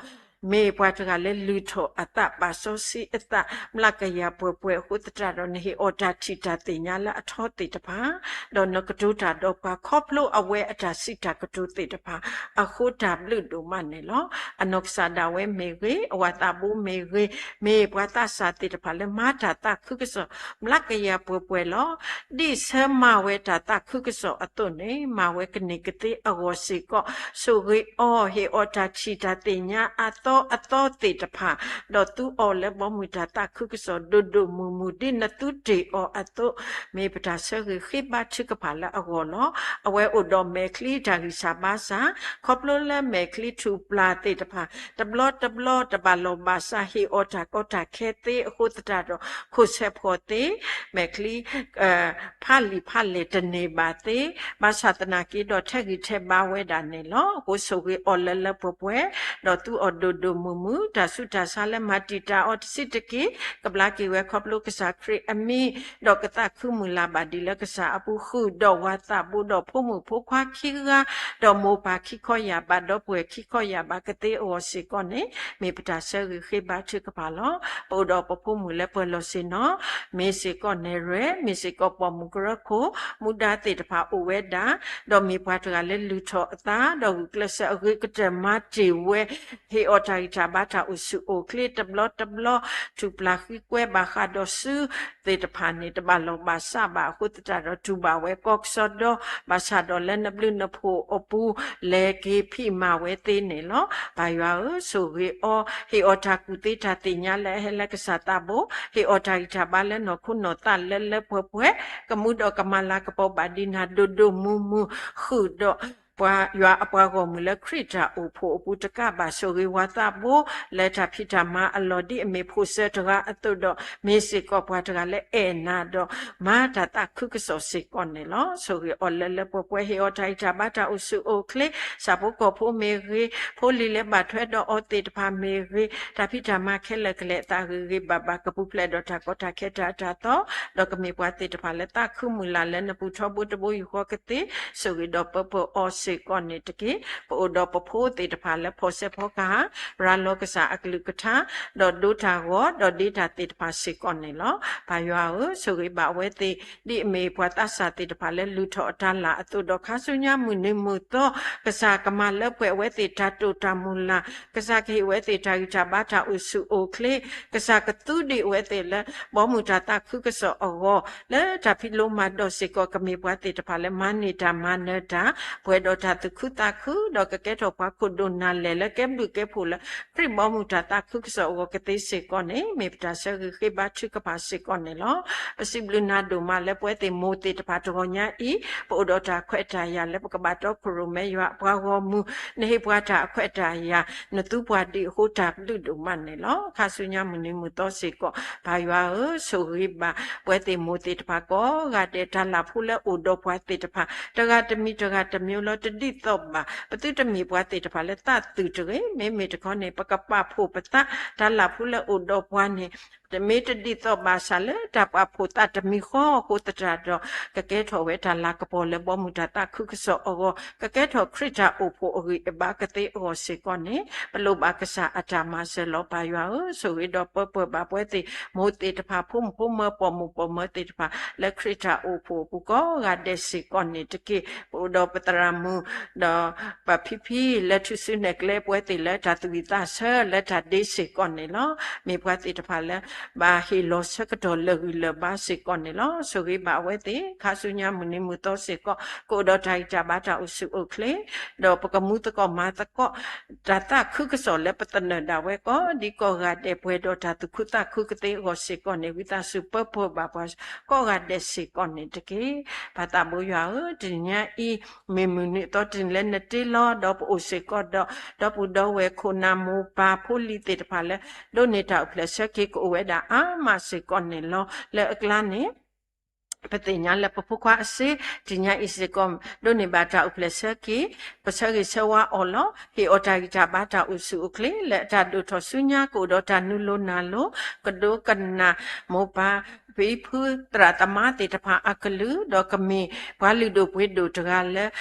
မ့ၢ်ပှၤတဂၤလၢလုၢ်ထီၣ်အသးဘၣ်စီဆှံအသး မျးကယၤပှဲၤပှဲၤအဃိသတးဒီး နဟ့ၣ်အီၤတၢ်ထံၣ်တၢ်သ့ၣ်ညါလၢအထီသ့ၣ်တဖၣ်, ဒီးနကတိၤတၢ်ဒီးပှၤခီဖျိအဝဲအတၢ်စံးတၢ်ကတိၤသ့ၣ်တဖၣ်အဃိ တၢ်ဘျုးဒိၣ်မးန့ၣ်လီၤ. အနီၢ်ကစၢ်ဒၣ်ဝဲမ့ၢ်ဂ့ၤ, အဝၤသးဘိမ့ၢ်ဂ့ၤ, မ့ၢ်ပှၤသးစၢ်သ့ၣ်တဖၣ်လၢမၤတၢ်သးခုကစီၣ် မျးကယၤပှဲၤပှဲၤလီၤ. ဒ်ဆၢမၤဝဲတၢ်သးခုကစီၣ်အသိးန့ၣ် မၤဝဲကန့ၢ်ကသ့အဂီၢ်စ့ၢ်ကီး ဆိၣ်ဂ့ၤအီၤ, ဟ့ၣ်အီၤတၢ်ထံၣ်တၢ်သ့ၣ်ညါအသီအသီသ့ၣ်တဖၣ်, ဒီးသူအီၤလၢဘီမုၢ်တၢ်သးခုကစီၣ်ဒိၣ်ဒိၣ်မုၢ်မုၢ် ဒ်နသုတ့ၢ်အီၤအသိး, မ့ၢ်ပတၢ်ဆၢဂ့ၤဃ့ဘါထုကဖၣ်လၢအဂီၢ်လီၤ. အဝဲအိၣ်ဒီးမဲာ်ချံတၢ်ဂံၢ်စၢ်ဘါစၢ်, ခီဖျိလၢမဲာ်ချံထူၣ်ပျၢ်သ့ၣ်တဖၣ် တဘျီတဘျီတဘၣ်လီၢ်ဘၣ်စး ဟ့ၣ်အီၤတၢ်ကီတၢ်ခဲသ့အဃိသတးဒီး ခိၣ်ဆဲးဖှီၣ်သ့, မဲာ်ချံ ဖးလံာ်ဖးလဲၢ်တန့ၢ်ဘၣ်သ့, ဘၣ်ဆၣ်သနာ်က့ဒီးထဲးဂံၢ်ထဲးဘါဝဲဒၣ်န့ၣ်လီၤ. အဃိဆိၣ်ဂ့ၤအီၤလၢလၢပှဲၤပှဲၤ, ဒီးသူအီၤဒိၣ်ဒိၣ်မုၢ်မုၢ်, တၢ်ဆူးတၢ်ဆါလၢမၤတံာ်တာ်အီၤတစဲးတက့ၢ် ကဘျါက့ၤဝဲခီဖျိကစၢ်ခရံာ်အမံၤ, ဒီးကသးခုမုၢ်လၢ်ဘၣ်ဒ်လၢကစၢ်အပူၤ ဃုာ်ဒီးဝၤသးဘိဒီးဖိမုၣ်ဖိခွါခံဂၤ, ဒီးမိၢ်ပၢ်ခံခီယာ်ဘၣ် ဒီပုၢ်ဝဲၢ်ခံခီယာ်ဘၣ်ကသ့အဂီၢ်စ့ၢ်ကီးန့ၣ် မ့ၢ်ပတၢ်ဆၢဂ့ၤဃ့ဘါထုကဖၣ်လီၤ. ပအိၣ်ဒီးပဖိမုၣ်လၢပှဲၤလီၢ်ဆ့ၣ်နီၤ, မ့ၢ်စ့ၢ်ကီးနဲၣ်ရွဲၣ်, မ့ၢ်စ့ၢ်ကီးပိာ်မုၣ်ကရၢခိၣ်, မူဒါသ့ၣ်တဖၣ်အိၣ်ဝဲဒၣ်, ဒီးမ့ၢ်ပှၤတဂၤလၢလုၢ်ထီၣ်အသး, ဒီးဂုာ်ကျဲးစၢးအဂ့ၤကတၢၢ်မၤတ့ၢ်ဝဲ, ဟ့ၣ်အီၤတၢ်ဂံၢ်တၢ်ဘါတၢ်အိၣ်ဆူၣ်အိၣ်ချ့တဘျီတဘျီ, ထူၣ်ပျၢ်ဃံကွဲဘၣ်ဃးဒီးစု သ့ၣ်တဖၣ်န့ၣ် တဘၣ်လီၢ်ဘၣ်စးဘၣ်အဃိသတးဒီး တူၢ်ဘၣ်ဝဲကီၢ်ကစီဒီ, ဘၣ်ဆၣ်ဒီးလၢနဘျုးနဖှိၣ်အပူၤ လဲၤက့ၤဖံးမၤဝဲသ့န့ၣ်လီၤ. ပၢ်ယွၤဧၢ, ဆိၣ်ဂ့ၤအီၤ, ဟ့ၣ်အီၤတၢ်ကူၣ်သ့တၢ်သ့ၣ်ညါလၢအဟဲလၢကစၢ်သးဘိ, ဟ့ၣ်အီၤတၢ်ဂံၢ်တၢ်ဘါလၢနီၢ်ခိနီၢ်သးလၢလၢပှဲၤပှဲၤ, ကမူဒီးကမၤလၤကပီၤဘၣ်ဒ်နၤဒိၣ်ဒိၣ်မုၢ်မုၢ်, ဃုာ်ဒီး ယွၤအပှၤဂီၢ်မုၢ်လၢခရံာ်တၢ်အိၣ်ဖှိၣ်အပူၤတကးဘၣ် ဆိၣ်ဂ့ၤဝၤသးဘိ လၢတၢ်ဖံးတၢ်မၤအလီၢ် ဒ်အမ့ၢ်ဖိၣ်စၢၤတဂၤအသိးဒီး မ့ၢ်စ့ၢ်ကီးပှၤတဂၤလၢအဲၣ်နၤဒီး မၤတၢ်သးခုကစီၣ်စ့ၢ်ကီးန့ၣ်လီၤ. ဆိၣ်ဂ့ၤအီၤလၢလၢပှဲၤပှဲၤ ဟ့ၣ်အီၤတၢ်ဂံၢ်တၢ်ဘါတၢ်အိၣ်ဆူၣ်အိၣ်ချ့, ဆၣ်ဖိကီၢ်ဖိမ့ၢ်ဂ့ၤ, ဖိလံၤလၢဘၣ်ထွဲဒီးအီၤသ့ၣ်တဖၣ်မ့ၢ်ဂ့ၤ, တၢ်ဖံးတၢ်မၤခဲလၢာ်ကလဲာ်အသးဂ့ၤဂ့ၤဘၣ်ဘၣ် ကပူၤဖျဲးဒီးတၢ်ကီတၢ်ခဲတၢ်အတၢ်သီ, ဒီးကမ့ၢ်ပှၤသ့ၣ်တဖၣ်လၢသးခုမုၢ်လၢ်လၢနပူၤထီဘိတဘိယူၢ်ဃီကသ့, ဆိၣ်ဂ့ၤဒီးပၢၤပၢၤအီၤစ့ၢ်ကီးန့ၣ်တက့ၢ်. ပအိၣ်ဒီးပဖိသ့ၣ်တဖၣ်လၢဖီၣ်စဲးဖီကဟၣ်, ရၤလီၤကစၢ်အကလုၢ်ကထါ, ဒီးဒိတၢ်ဂီၤ, ဒီးဒ့တၢ်သ့ၣ်တဖၣ်စ့ၢ်ကီးန့ၣ်လီၤ. ပၢ်ယွၤဧၢ, ဆိၣ်ဂ့ၤဘၣ်အဝဲသ့ၣ် ဒ်အမ့ၢ်ပှၤသးစၢ်သ့ၣ်တဖၣ်လၢလုၢ်ထီၣ်အတၢ်လၢ်အသိးဒီး ခါဆူညါမုၢ်နံၤမုၢ်သီ ကစၢ်ကမၤလၢပှဲၤအဝဲသ့ၣ်တၢ်တိာ်တၢ်မုၢ်လၢ်, ကစၢ်ကဟ့ၣ်ဝဲသ့ၣ်တၢ်ဂံၢ်တၢ်ဘါတၢ်အိၣ်ဆူၣ်အိၣ်ချ့, ကစၢ်ကသူဒံးအဝဲသ့ၣ်လၢ ဘီမုၢ်တၢ်သးခုကစီၣ်အဂီၢ်, လၢတၢ်ဖံးလိမၤဒိးစ့ၢ်ကီး ကမ့ၢ်ပှၤသ့ၣ်တဖၣ်လၢမၤန့ၢ်တၢ်မၤနၢၤတၢ်, ပှဲၤဒီးတၢ်သူၣ်ခုသးခု, ဒီးကကဲထီၣ်ပှၤခိၣ်ဒိၣ်နၢ်လဲၢ်လၢကဲဘျုးကဲဖှိၣ်လၢ ခရံာ်ဘီမုၢ်တၢ်သးခုကစီၣ်အဂီၢ်ကသ့စ့ၢ်ကီးန့ၣ် မ့ၢ်ပတၢ်ဆၢဂ့ၤဃ့ဘါထုကဖၣ်စ့ၢ်ကီးန့ၣ်လီၤ. ပစံးဘျုးနၤဒိၣ်မးလၢပဝဲသ့ၣ်မိၢ်သ့ၣ်တဖၣ်တဂီၤညါအံၤ ပအိၣ်ဒီးတၢ်ခွဲးတၢ်ယာ်လၢပကဘၣ်တီခိၣ်ရိၣ်မဲယွၤအပှၤဂီၢ်မုၢ်, နဟ့ၣ်ပှၤတၢ်အခွဲးတၢ်ယာ်, နသူပှၤဒံးအဃိတၢ်ဘျုးဒိၣ်မးန့ၣ်လီၤ. ခါဆူညါမုၢ်နံၤမုၢ်သီစ့ၢ်ကီး ပၢ်ယွၤဧၢ, ဆိၣ်ဂ့ၤဘၣ်ပဝဲသ့ၣ်မိၢ်သ့ၣ်တဖၣ်ကိးဂၤဒဲး, တၢ်လၢ်ဖိလၢအိၣ်ဒီးပှၤသ့ၣ်တဖၣ် တဂၤတမံၤတဂၤတမံၤလီၤ တဒ်သိးဘၣ်, ပသုတမ့ၢ်ပှၤသ့ၣ်တဖၣ်လၢသးသုးတဂ့ၤ, မ့မ့ၢ်တခီန့ၣ် ပကပာ်ဖှိၣ်ပသး, တၢ်လၢ်ဖိလၢအိၣ်ဒီးပှၤန့ၣ် တမ့ၢ်တဒ်သိးဘၣ်ဆၣ်လၢတၢ်ပာ်ဖှိၣ်သးတမံၤဃီအဃိသတးဒီး ကကဲထီၣ်ဝဲတၢ်လၤကပီၤလၢဘီမုၢ်တၢ်သးခုကစီၣ်အဂီၢ်, ကကဲထီၣ်ခရံာ်တၢ်အိၣ်ဖှိၣ်အဂံၢ်အဘါကသ့အဂီၢ်စ့ၢ်ကီးန့ၣ် ပလိၣ်ဘၣ်ကစၢ်အတၢ်မၤစၢၤလီၤ. ပၢ်ယွၤဧၢ, ဆိၣ်ဂ့ၤဒီးပၢၤပၢၤဘၣ်ပဝဲသ့ၣ်မိၢ်သ့ၣ်တဖၣ်, ဖိမုၣ်ဖိမၢၤ, ပိာ်မုၣ်ပိာ်မၢၤသ့ၣ်တဖၣ် လၢခရံာ်တၢ်အိၣ်ဖှိၣ်အပူၤကိးဂၤဒဲးစ့ၢ်ကီးန့ၣ်တက့ၢ်. ပအိၣ်ဒီးပသရၣ်မုၣ် ဒီးပဖံဖံလၢထူၣ်စုနဲၣ်ကျဲပဝဲသ့ၣ်လၢတၢ်သူၣ်ဝံၣ်သးဆၢလၢတၢ်ဒ့စ့ၢ်ကီးန့ၣ်လီၤ. မ့ၢ်ပှၤသ့ၣ်တဖၣ်လၢ ဘၣ်ဟ့ၣ်လီၤဆၢကတီၢ်လၢာ်ဂံၢ်လၢာ်ဘါစ့ၢ်ကီးန့ၣ်လီၤ. ဆိၣ်ဂ့ၤဘၣ်အဝဲသ့ၣ် ခါဆူညါမုၢ်နံၤမုၢ်သီစ့ၢ်ကီး ကအိၣ်ဒီးတၢ်ဂံၢ်တၢ်ဘါတၢ်အိၣ်ဆူၣ်အိၣ်ချ့, ဒီးပကမူသကိးမၤသကိး တၢ်သးခုကစီၣ်လၢပသနၢၣ်ဒၣ်ဝဲကိးဒ်ကိးဂၤဒဲး ပှဲၤဒီးတၢ်သူၣ်ခုသးခုကသ့အဂီၢ်စ့ၢ်ကီးန့ၣ် ဝံသးစူၤပၢၤပၢၤဘၣ်ပှၤကိးဂၤဒဲးစ့ၢ်ကီးန့ၣ်တက့ၢ်. ပၢ်သးဘိယွၤဧၢ, တနံၤညါအံၤ မ့ၢ်မုၢ်နံၤအသီတနံၤလၢနတ့လီၤ, ဒီးပအိၣ်စ့ၢ်ကီးဒီး ဒီပုၢ်ဒီဝဲၢ်ခိၣ်နၢ်မိၢ်ပၢ်ဖိလံၤသ့ၣ်တဖၣ်လၢ ဒိးန့ၢ်တၢ်အိၣ်ဖျဲၣ်ဆၢက့ၤ ကအိၣ်ဝဲဒၣ်အါမးစ့ၢ်ကီးန့ၣ်လီၤ. လၢအကျါန့ၣ် ပသ့ၣ်ညါလၢပဖိခွါအစ့ တနံၤညါအံၤစ့ၢ်ကီး ဒိးန့ၢ်ဘၣ်တၢ်အိၣ်ဖျဲၣ်ဆၢက့ၤ, ပဆၢဂ့ၤဆၢဝါအီၤလီၤ. ဟ့ၣ်အီၤတၢ်ဂံၢ်တၢ်ဘါတၢ်အိၣ်ဆူၣ်အိၣ်ချ့ လၢအတၢ်ဒိၣ်ထီၣ်ဆူညါ ကအိၣ်ဒီးတၢ်နုာ်လီၤနၢ်လီၤ, ကဒိကနၣ်မိၢ်ပၢ် ဖံဖုသရၣ်သမါသ့ၣ်တဖၣ်အကလုၢ်, ဒီးကမ့ၢ်ပှၤလုၢ်ဒိၣ်ပှ့ၤဒိၣ်တဂၤလၢ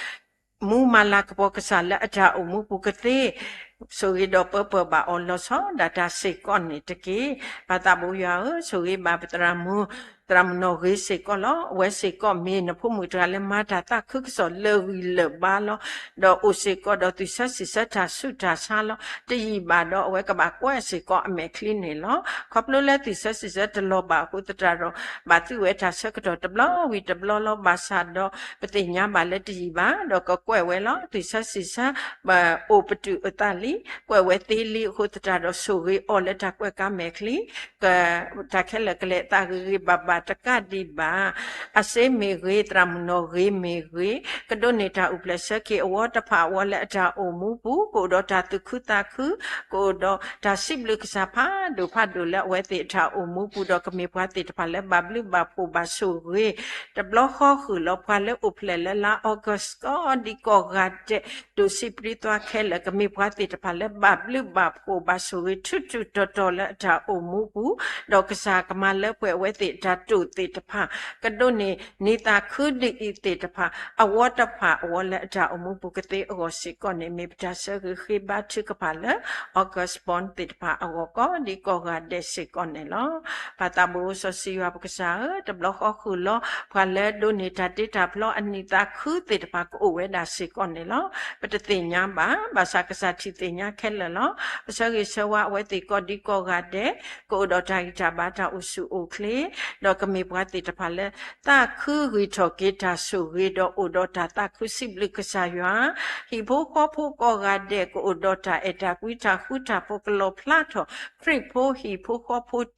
မူမၤလၤကပီၤကစၢ်လၢအတၢ်အိၣ်မူပူၤကသ့, ဆိၣ်ဂ့ၤဒီးပၢၤပၢၤဘၣ်အီၤလီၤဆီဒၣ်တၢ်စ့ၢ်ကီးန့ၣ်တက့ၢ်. ပၢ်သးဘိယွၤဧၢ, ဆိၣ်ဂ့ၤဘၣ်ပသရၣ်မုၣ်, သရၣ်မုၣ်နီၢ်ဂ့ၤစ့ၢ်ကီးလီၤ. အဝဲစ့ၢ်ကီးမ့ၢ်နဖိမုၣ်တဂၤလၢမၤတၢ်သးခုကစီၣ်လၢာ်ဂံၢ်လၢာ်ဘါလီၤ. ဒီးအိၣ်စ့ၢ်ကီးဒီးသူၣ်ဆၢစံးဆၢတၢ်ဆူးတၢ်ဆါလီၤ. တယံာ်ဘၣ်ဒီးအဝဲကဘၣ်ကွဲးစ့ၢ်ကီးအမဲာ်ချံန့ၣ်လီၤ. ခီဖျိလၢသူၣ်ဆၢစံးဆၢတလီၤဘၣ်အဃိသတးဒီး ဘၣ်သုဝဲတၢ်ဆၢကတီၢ်တဘျီဝံၤတဘျီလီၤ. ဘၣ်ဆၣ်ဒီး ပသ့ၣ်ညါဘၣ်လၢတယံာ်ဘၣ် ဒီးကကွဲးဝဲလီၤ. သူၣ်ဆၢစံးဆၢ အိၣ်ပတုာ်အသးလံ, ကွဲးဝဲသ့လံအဃိသတးဒီး ဆိၣ်ဂ့ၤအီၤလၢတၢ်ကွဲးကါမဲာ်ချံ တၢ်ခဲလၢာ်ကလဲာ်အသးဂ့ၤဂ့ၤဘၣ်ဘၣ် တကးဒံးဘၣ် အစ့မ့ၢ်ဂ့ၤ, သရၣ်မုၣ်နီၢ်ဂ့ၤမ့ၢ်ဂ့ၤ, ကဒိးန့ၢ်တၢ်အိၣ်ဖျဲၣ်ဆၢက့ၤအဝီတဖၣ်အဝီလၢအတၢ်အိၣ်မူပူၤ, ကအိၣ်ဒီးတၢ်သူၣ်ခုသးခု, ကအိၣ်ဒီးတၢ်စံးဘျုးကစၢ်ဖးဒိၣ်ဖးဒိၣ်လၢအဝဲသ့ၣ်အတၢ်အိၣ်မူပူၤ, ဒီးကမ့ၢ်ပှၤသ့ၣ်တဖၣ်လၢဘၣ်ဘျုးဘၣ်ဖှိၣ်ဘၣ်ဆိၣ်ဂ့ၤ တဘျီဃီဃုာ်လီၤ. ပှၤလၢအိၣ်ဖျဲၣ်လၢလါ August ကိးဒံကိးဂၤဒဲး ဒိၣ်စံးပြံသွါခဲလၢာ် ကမ့ၢ်ပှၤသ့ၣ်တဖၣ်လၢဘၣ်ဘျုးဘၣ်ဖှိၣ်ဘၣ်ဆိၣ်ဂ့ၤ ထူးထူးတီၤတီၤလၢအတၢ်အိၣ်မူပူၤ, ဒီးကစၢ်ကမၤလၢပှဲၤအဝဲသ့ၣ်အတၢ်တိာ်သ့ၣ်တဖၣ်, ကဒိးန့ၢ်နံၤသးခုဒ်အံၤသ့ၣ်တဖၣ် အဝီတဖၣ်အဝီလၢအတၢ်အိၣ်မူပူၤကသ့အဂီၢ်စ့ၢ်ကီးန့ၣ် မ့ၢ်ပတၢ်ဆၢဂ့ၤဃ့ဘါထုကဖၣ်လၢ August born သ့ၣ်တဖၣ်အဂီၢ် ကိးဒံကိးဂၤဒဲးစ့ၢ်ကီးန့ၣ်လီၤ. ပၢ်သးဘိစီဆှံယွၤပကစၢ်ဧၢ, တဘျီဃီဃုာ်လီၤ ပှၤလၢဒိးန့ၢ်တၢ်တ့တၢ်ဖျီအနံၣ်သးခုသ့ၣ်တဖၣ် ကအိၣ်ဝဲဒၣ်စ့ၢ်ကီးန့ၣ်လီၤ. ပတသ့ၣ်ညါဘၣ်, ဘၣ်ဆၣ်ကစၢ်ထံၣ်သ့ၣ်ညါခဲလၢာ်လီၤ. ပဆၢဂ့ၤဆၢဝါအဝဲသ့ၣ်ကိးဒံကိးဂၤဒဲး ကအိၣ်ဒီးတၢ်ဂံၢ်တၢ်ဘါတၢ်အိၣ်ဆူၣ်အိၣ်ချ့, ဒီး ကမ့ၢ်ပှၤသ့ၣ်တဖၣ်လၢ သးခုဂံၢ်ထီၣ်က့ၤတၢ်ဆိၣ်ဂ့ၤဒီးအိၣ်ဒီးတၢ်သးခုစံးဘျုးကစၢ်ယွၤ, ဟံၣ်ဖိဃီဖိကိးဂၤဒဲး ကအိၣ်ဒီးတၢ်အဲၣ်တၢ်ကွံတၢ်ဃူတၢ်ဖိး ကလီၣ်ဖျါထီၣ် ခရံာ်ဖိဟံၣ်ဖိဃီဖ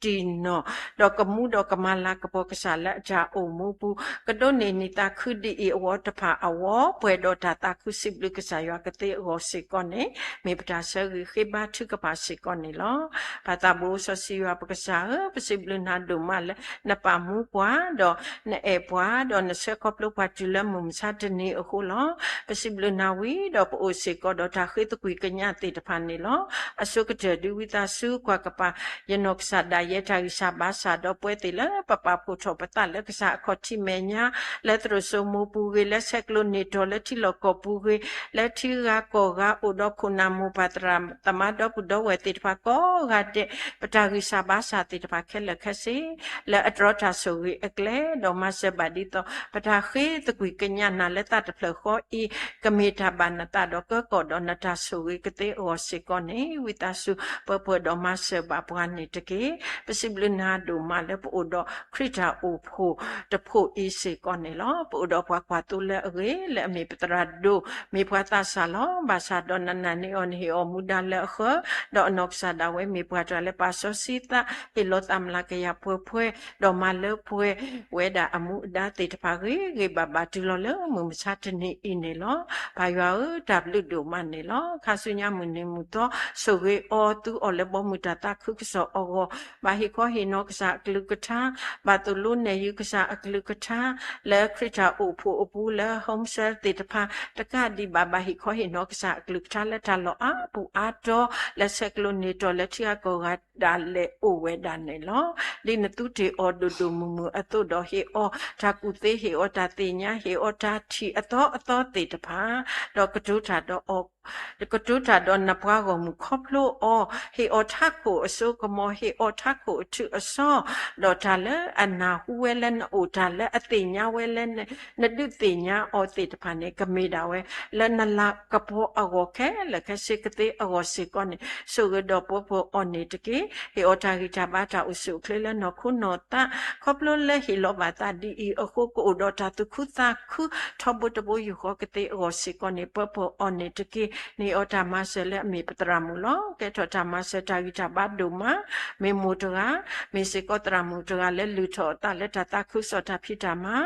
ိတံၢ်နီၣ်, ဒီးကမူဒီးကမၤလၤကပီၤကစၢ်လၢအတၢ်အိၣ်မူပူၤ, ကဒိးန့ၢ်န့ၢ်သးခုဒ်အံၤအဂီၢ်တဖၣ်အဂီၢ် ပှဲၤဒီးတၢ်သးခုစံးဘျုးကစၢ်ယွၤကသ့အဂီၢ်စ့ၢ်ကီးန့ၣ် မ့ၢ်ပတၢ်ဆၢဂ့ၤဃ့ဘါထုကဖၣ်စ့ၢ်ကီးန့ၣ်လီၤ. ပၢ်သးဘိစီဆှံယွၤပကစၢ်ဧၢ, ပစံးဘျုးနၤဒိၣ်မးလၢနပာ်မူပှၤ, ဒီးနအဲၣ်ပှၤ, ဒီးနဆှၢခီဖျိပှၤတုၤလၢမုၢ်မဆါတနံၤအဃိလီၤ. ပစံးဘျုးနၤဝံၤဒီးပအိၣ်စ့ၢ်ကီးဒီးတၢ်ဃ့သကွံၢ်ကညးသ့ၣ်တဖၣ်န့ၣ်လီၤ. အဆိကတၢၢ်ဒုးဝံသးစူၤကွၢ်ကပၤ ယနီၢ်ကစၢ်ဒၣ်ယဲတၢ်ဂံၢ်စၢ်ဘါစၢ်ဒီးပဝဲသ့ၣ်လၢပပာ်ဖှိၣ်ထီၣ်ပသးလၢကစၢ်အခီၣ်ထံးမဲာ်ညါ, လၢသရိာ်စိမိၤပူၤဂ့ၤ, လၢဆဲးကျိးန့ၢ်တီၤလၢထံလီၢ်ကီၢ်ပူၤဂ့ၤ, လၢထံဂၤကီၢ်ဂၤအိၣ်ဒီးခိၣ်နၢ်မိၢ်ပၢ်သရၣ်သမါဒီပုၢ်ဒီဝဲၢ်သ့ၣ်တဖၣ်ကိးဂၤဒဲး, ပတၢ်ဂံၢ်စၢ်ဘါစၢ်သ့ၣ်တဖၣ်ခဲလၢာ်ခဲဆ့ လၢအတြီတၢ်ဆိၣ်ဂ့ၤအကျဲ, ဒီးမၤစၢၤဘၣ်ဒ်သိး ပတၢ်ဃ့သကွံၢ်ကညးနၤလၢသးတဖျၢၣ်ဃီအံၤ ကမ့ၢ်တၢ်ဘၣ်နသးဒီးကၢကီၢ်ဒီးနတၢ်ဆိၣ်ဂ့ၤကသ့အဂီၢ်စ့ၢ်ကီးန့ၣ် ဝံသးစူၤပၢပှဲၤဒီးမၤစၢၤဘၣ်ပှၤန့ၣ်တက့ၢ်. ပစံးဘျုးနၤဒိၣ်မးလၢပအိၣ်ဒီးခရံာ်တၢ်အိၣ်ဖှိၣ်တဖှိၣ်အံၤစ့ၢ်ကီးန့ၣ်လီၤ. ပအိၣ်ဒီးပှၤကွၢ်သိလၢအဂ့ၤ လၢအမ့ၢ်ပသရၣ်ဒိၣ်, မ့ၢ်ပှၤသးစၢ်လီၤ. ဘၣ်ဆၣ်ဒီးနနာ်န့ၢ်အီၤ နဟ့ၣ်အီၤမူဒါလၢအဃၢၤ, ဒီးအနီၢ်ကစၢ်ဒၣ်ဝဲမ့ၢ်ပှၤတဂၤလၢပာ်စီဆှံသး, ဟ့ၣ်လီၤသးမျးကယၤပှဲၤပှဲၤ, ဒီးမၤလၢပှဲၤဝဲဒၣ်အမူအဒါသ့ၣ်တဖၣ်ဂ့ၤဂ့ၤဘၣ်ဘၣ်တုၤလီၤလၢမုၢ်မဆါတနံၤအံၤန့ၣ်လီၤ. ပၢ်ယွၤဧၢ, တၢ်ဘျုးဒိၣ်မးန့ၣ်လီၤ. ခါဆူညါမုၢ်နံၤမုၢ်သီ ဆိၣ်ဂ့ၤအီၤ သူအီၤလၢဘီမုၢ်တၢ်သးခုကစီၣ်အဂီၢ်, ဘၣ်ဟ့ၣ်ခီဟ့ၣ်နီၤကစၢ်အကလုၢ်ကထါ, ဘၣ်သိၣ်လိနဲၣ်ယုာ်ကစၢ်အကလုၢ်ကထါ, လၢခရံာ်တၢ်အိၣ်ဖှိၣ်အပူၤ လၢ home cell သ့ၣ်တဖၣ် တကးဒံးဘၣ် ဘၣ်ဟ့ၣ်ခီဟ့ၣ်နီၤကစၢ်အကလုၢ်ကထါလၢတၢ်လီၢ်အါပူၤအါတီၤ လၢဆဲးကျိးန့ၢ်တီၤလၢထံဂၤကီၢ်ဂၤဒၣ်လဲာ်အိၣ်ဝဲဒၣ်န့ၣ်လီၤ. ဒ်နသူတ့ၢ်အီၤဒိၣ်ဒိၣ်မုၢ်မုၢ်အသိးဒီး ဟ့ၣ်အီၤတၢ်ကူၣ်သ့, ဟ့ၣ်အီၤတၢ်သ့ၣ်ညါ, ဟ့ၣ်အီၤတၢ်ထံၣ်အသီအသီသ့ၣ်တဖၣ်, ဒီးကတိၤတၢ်ဒီးအီၤ ကတိၤတၢ်ဒီးနပှၤဂီၢ်မုၢ် ခီဖျိအီၤ, ဟ့ၣ်အီၤထးခိၣ်အစိကမီၤ, ဟ့ၣ်အီၤထးခိၣ်အထုးအစီ, ဒီးတၢ်လၢအနၢ်ဟူဝဲလၢနအိၣ်, တၢ်လၢအသ့ၣ်ညါဝဲလၢန, နဒုးသ့ၣ်ညါအီၤသ့ၣ်တဖၣ်န့ၣ် ကမ့ၢ်ဒၣ်ဝဲ လၢနလၤကပီၤအဂီၢ်ခဲလၢာ်ခဲဆ့ကသ့အဂီၢ်စ့ၢ်ကီးန့ၣ် ဆိၣ်ဂ့ၤဒီးပၢပှဲၤအီၤန့ၣ်တက့ၢ်. ဟ့ၣ်အီၤတၢ်ဂံၢ်တၢ်ဘါတၢ်အိၣ်ဆူၣ်အိၣ်ချ့လၢနီၢ်ခိနီၢ်သး ခီဖျိလၢဟ့ၣ်လီၤဘၣ်သးဒ်အံၤအဃိ ကအိၣ်ဒီးတၢ်သူၣ်ခုသးခု ထီဘိတဘိယူၢ်ဃီကသ့အဂီၢ်စ့ၢ်ကီးန့ၣ် ပၢပှဲၤအီၤန့ၣ်တက့ၢ်. န့ၢ်အီၤတၢ်မၤစၢၤလၢအမ့ၢ်ပသရၣ်မုၣ်လီၤ. ကဲထီၣ်တၢ်မၤစၢၤတၢ်ဂံၢ်တၢ်ဘါဒိၣ်မး, မ့ၢ်မိၢ်တဂၤ, မ့ၢ်စ့ၢ်ကီးသရၣ်မုၣ်တဂၤလၢလုၢ်ထီၣ်အသးလၢတၢ်သးခုကစီၣ်တၢ်ဖံးတၢ်မၤ,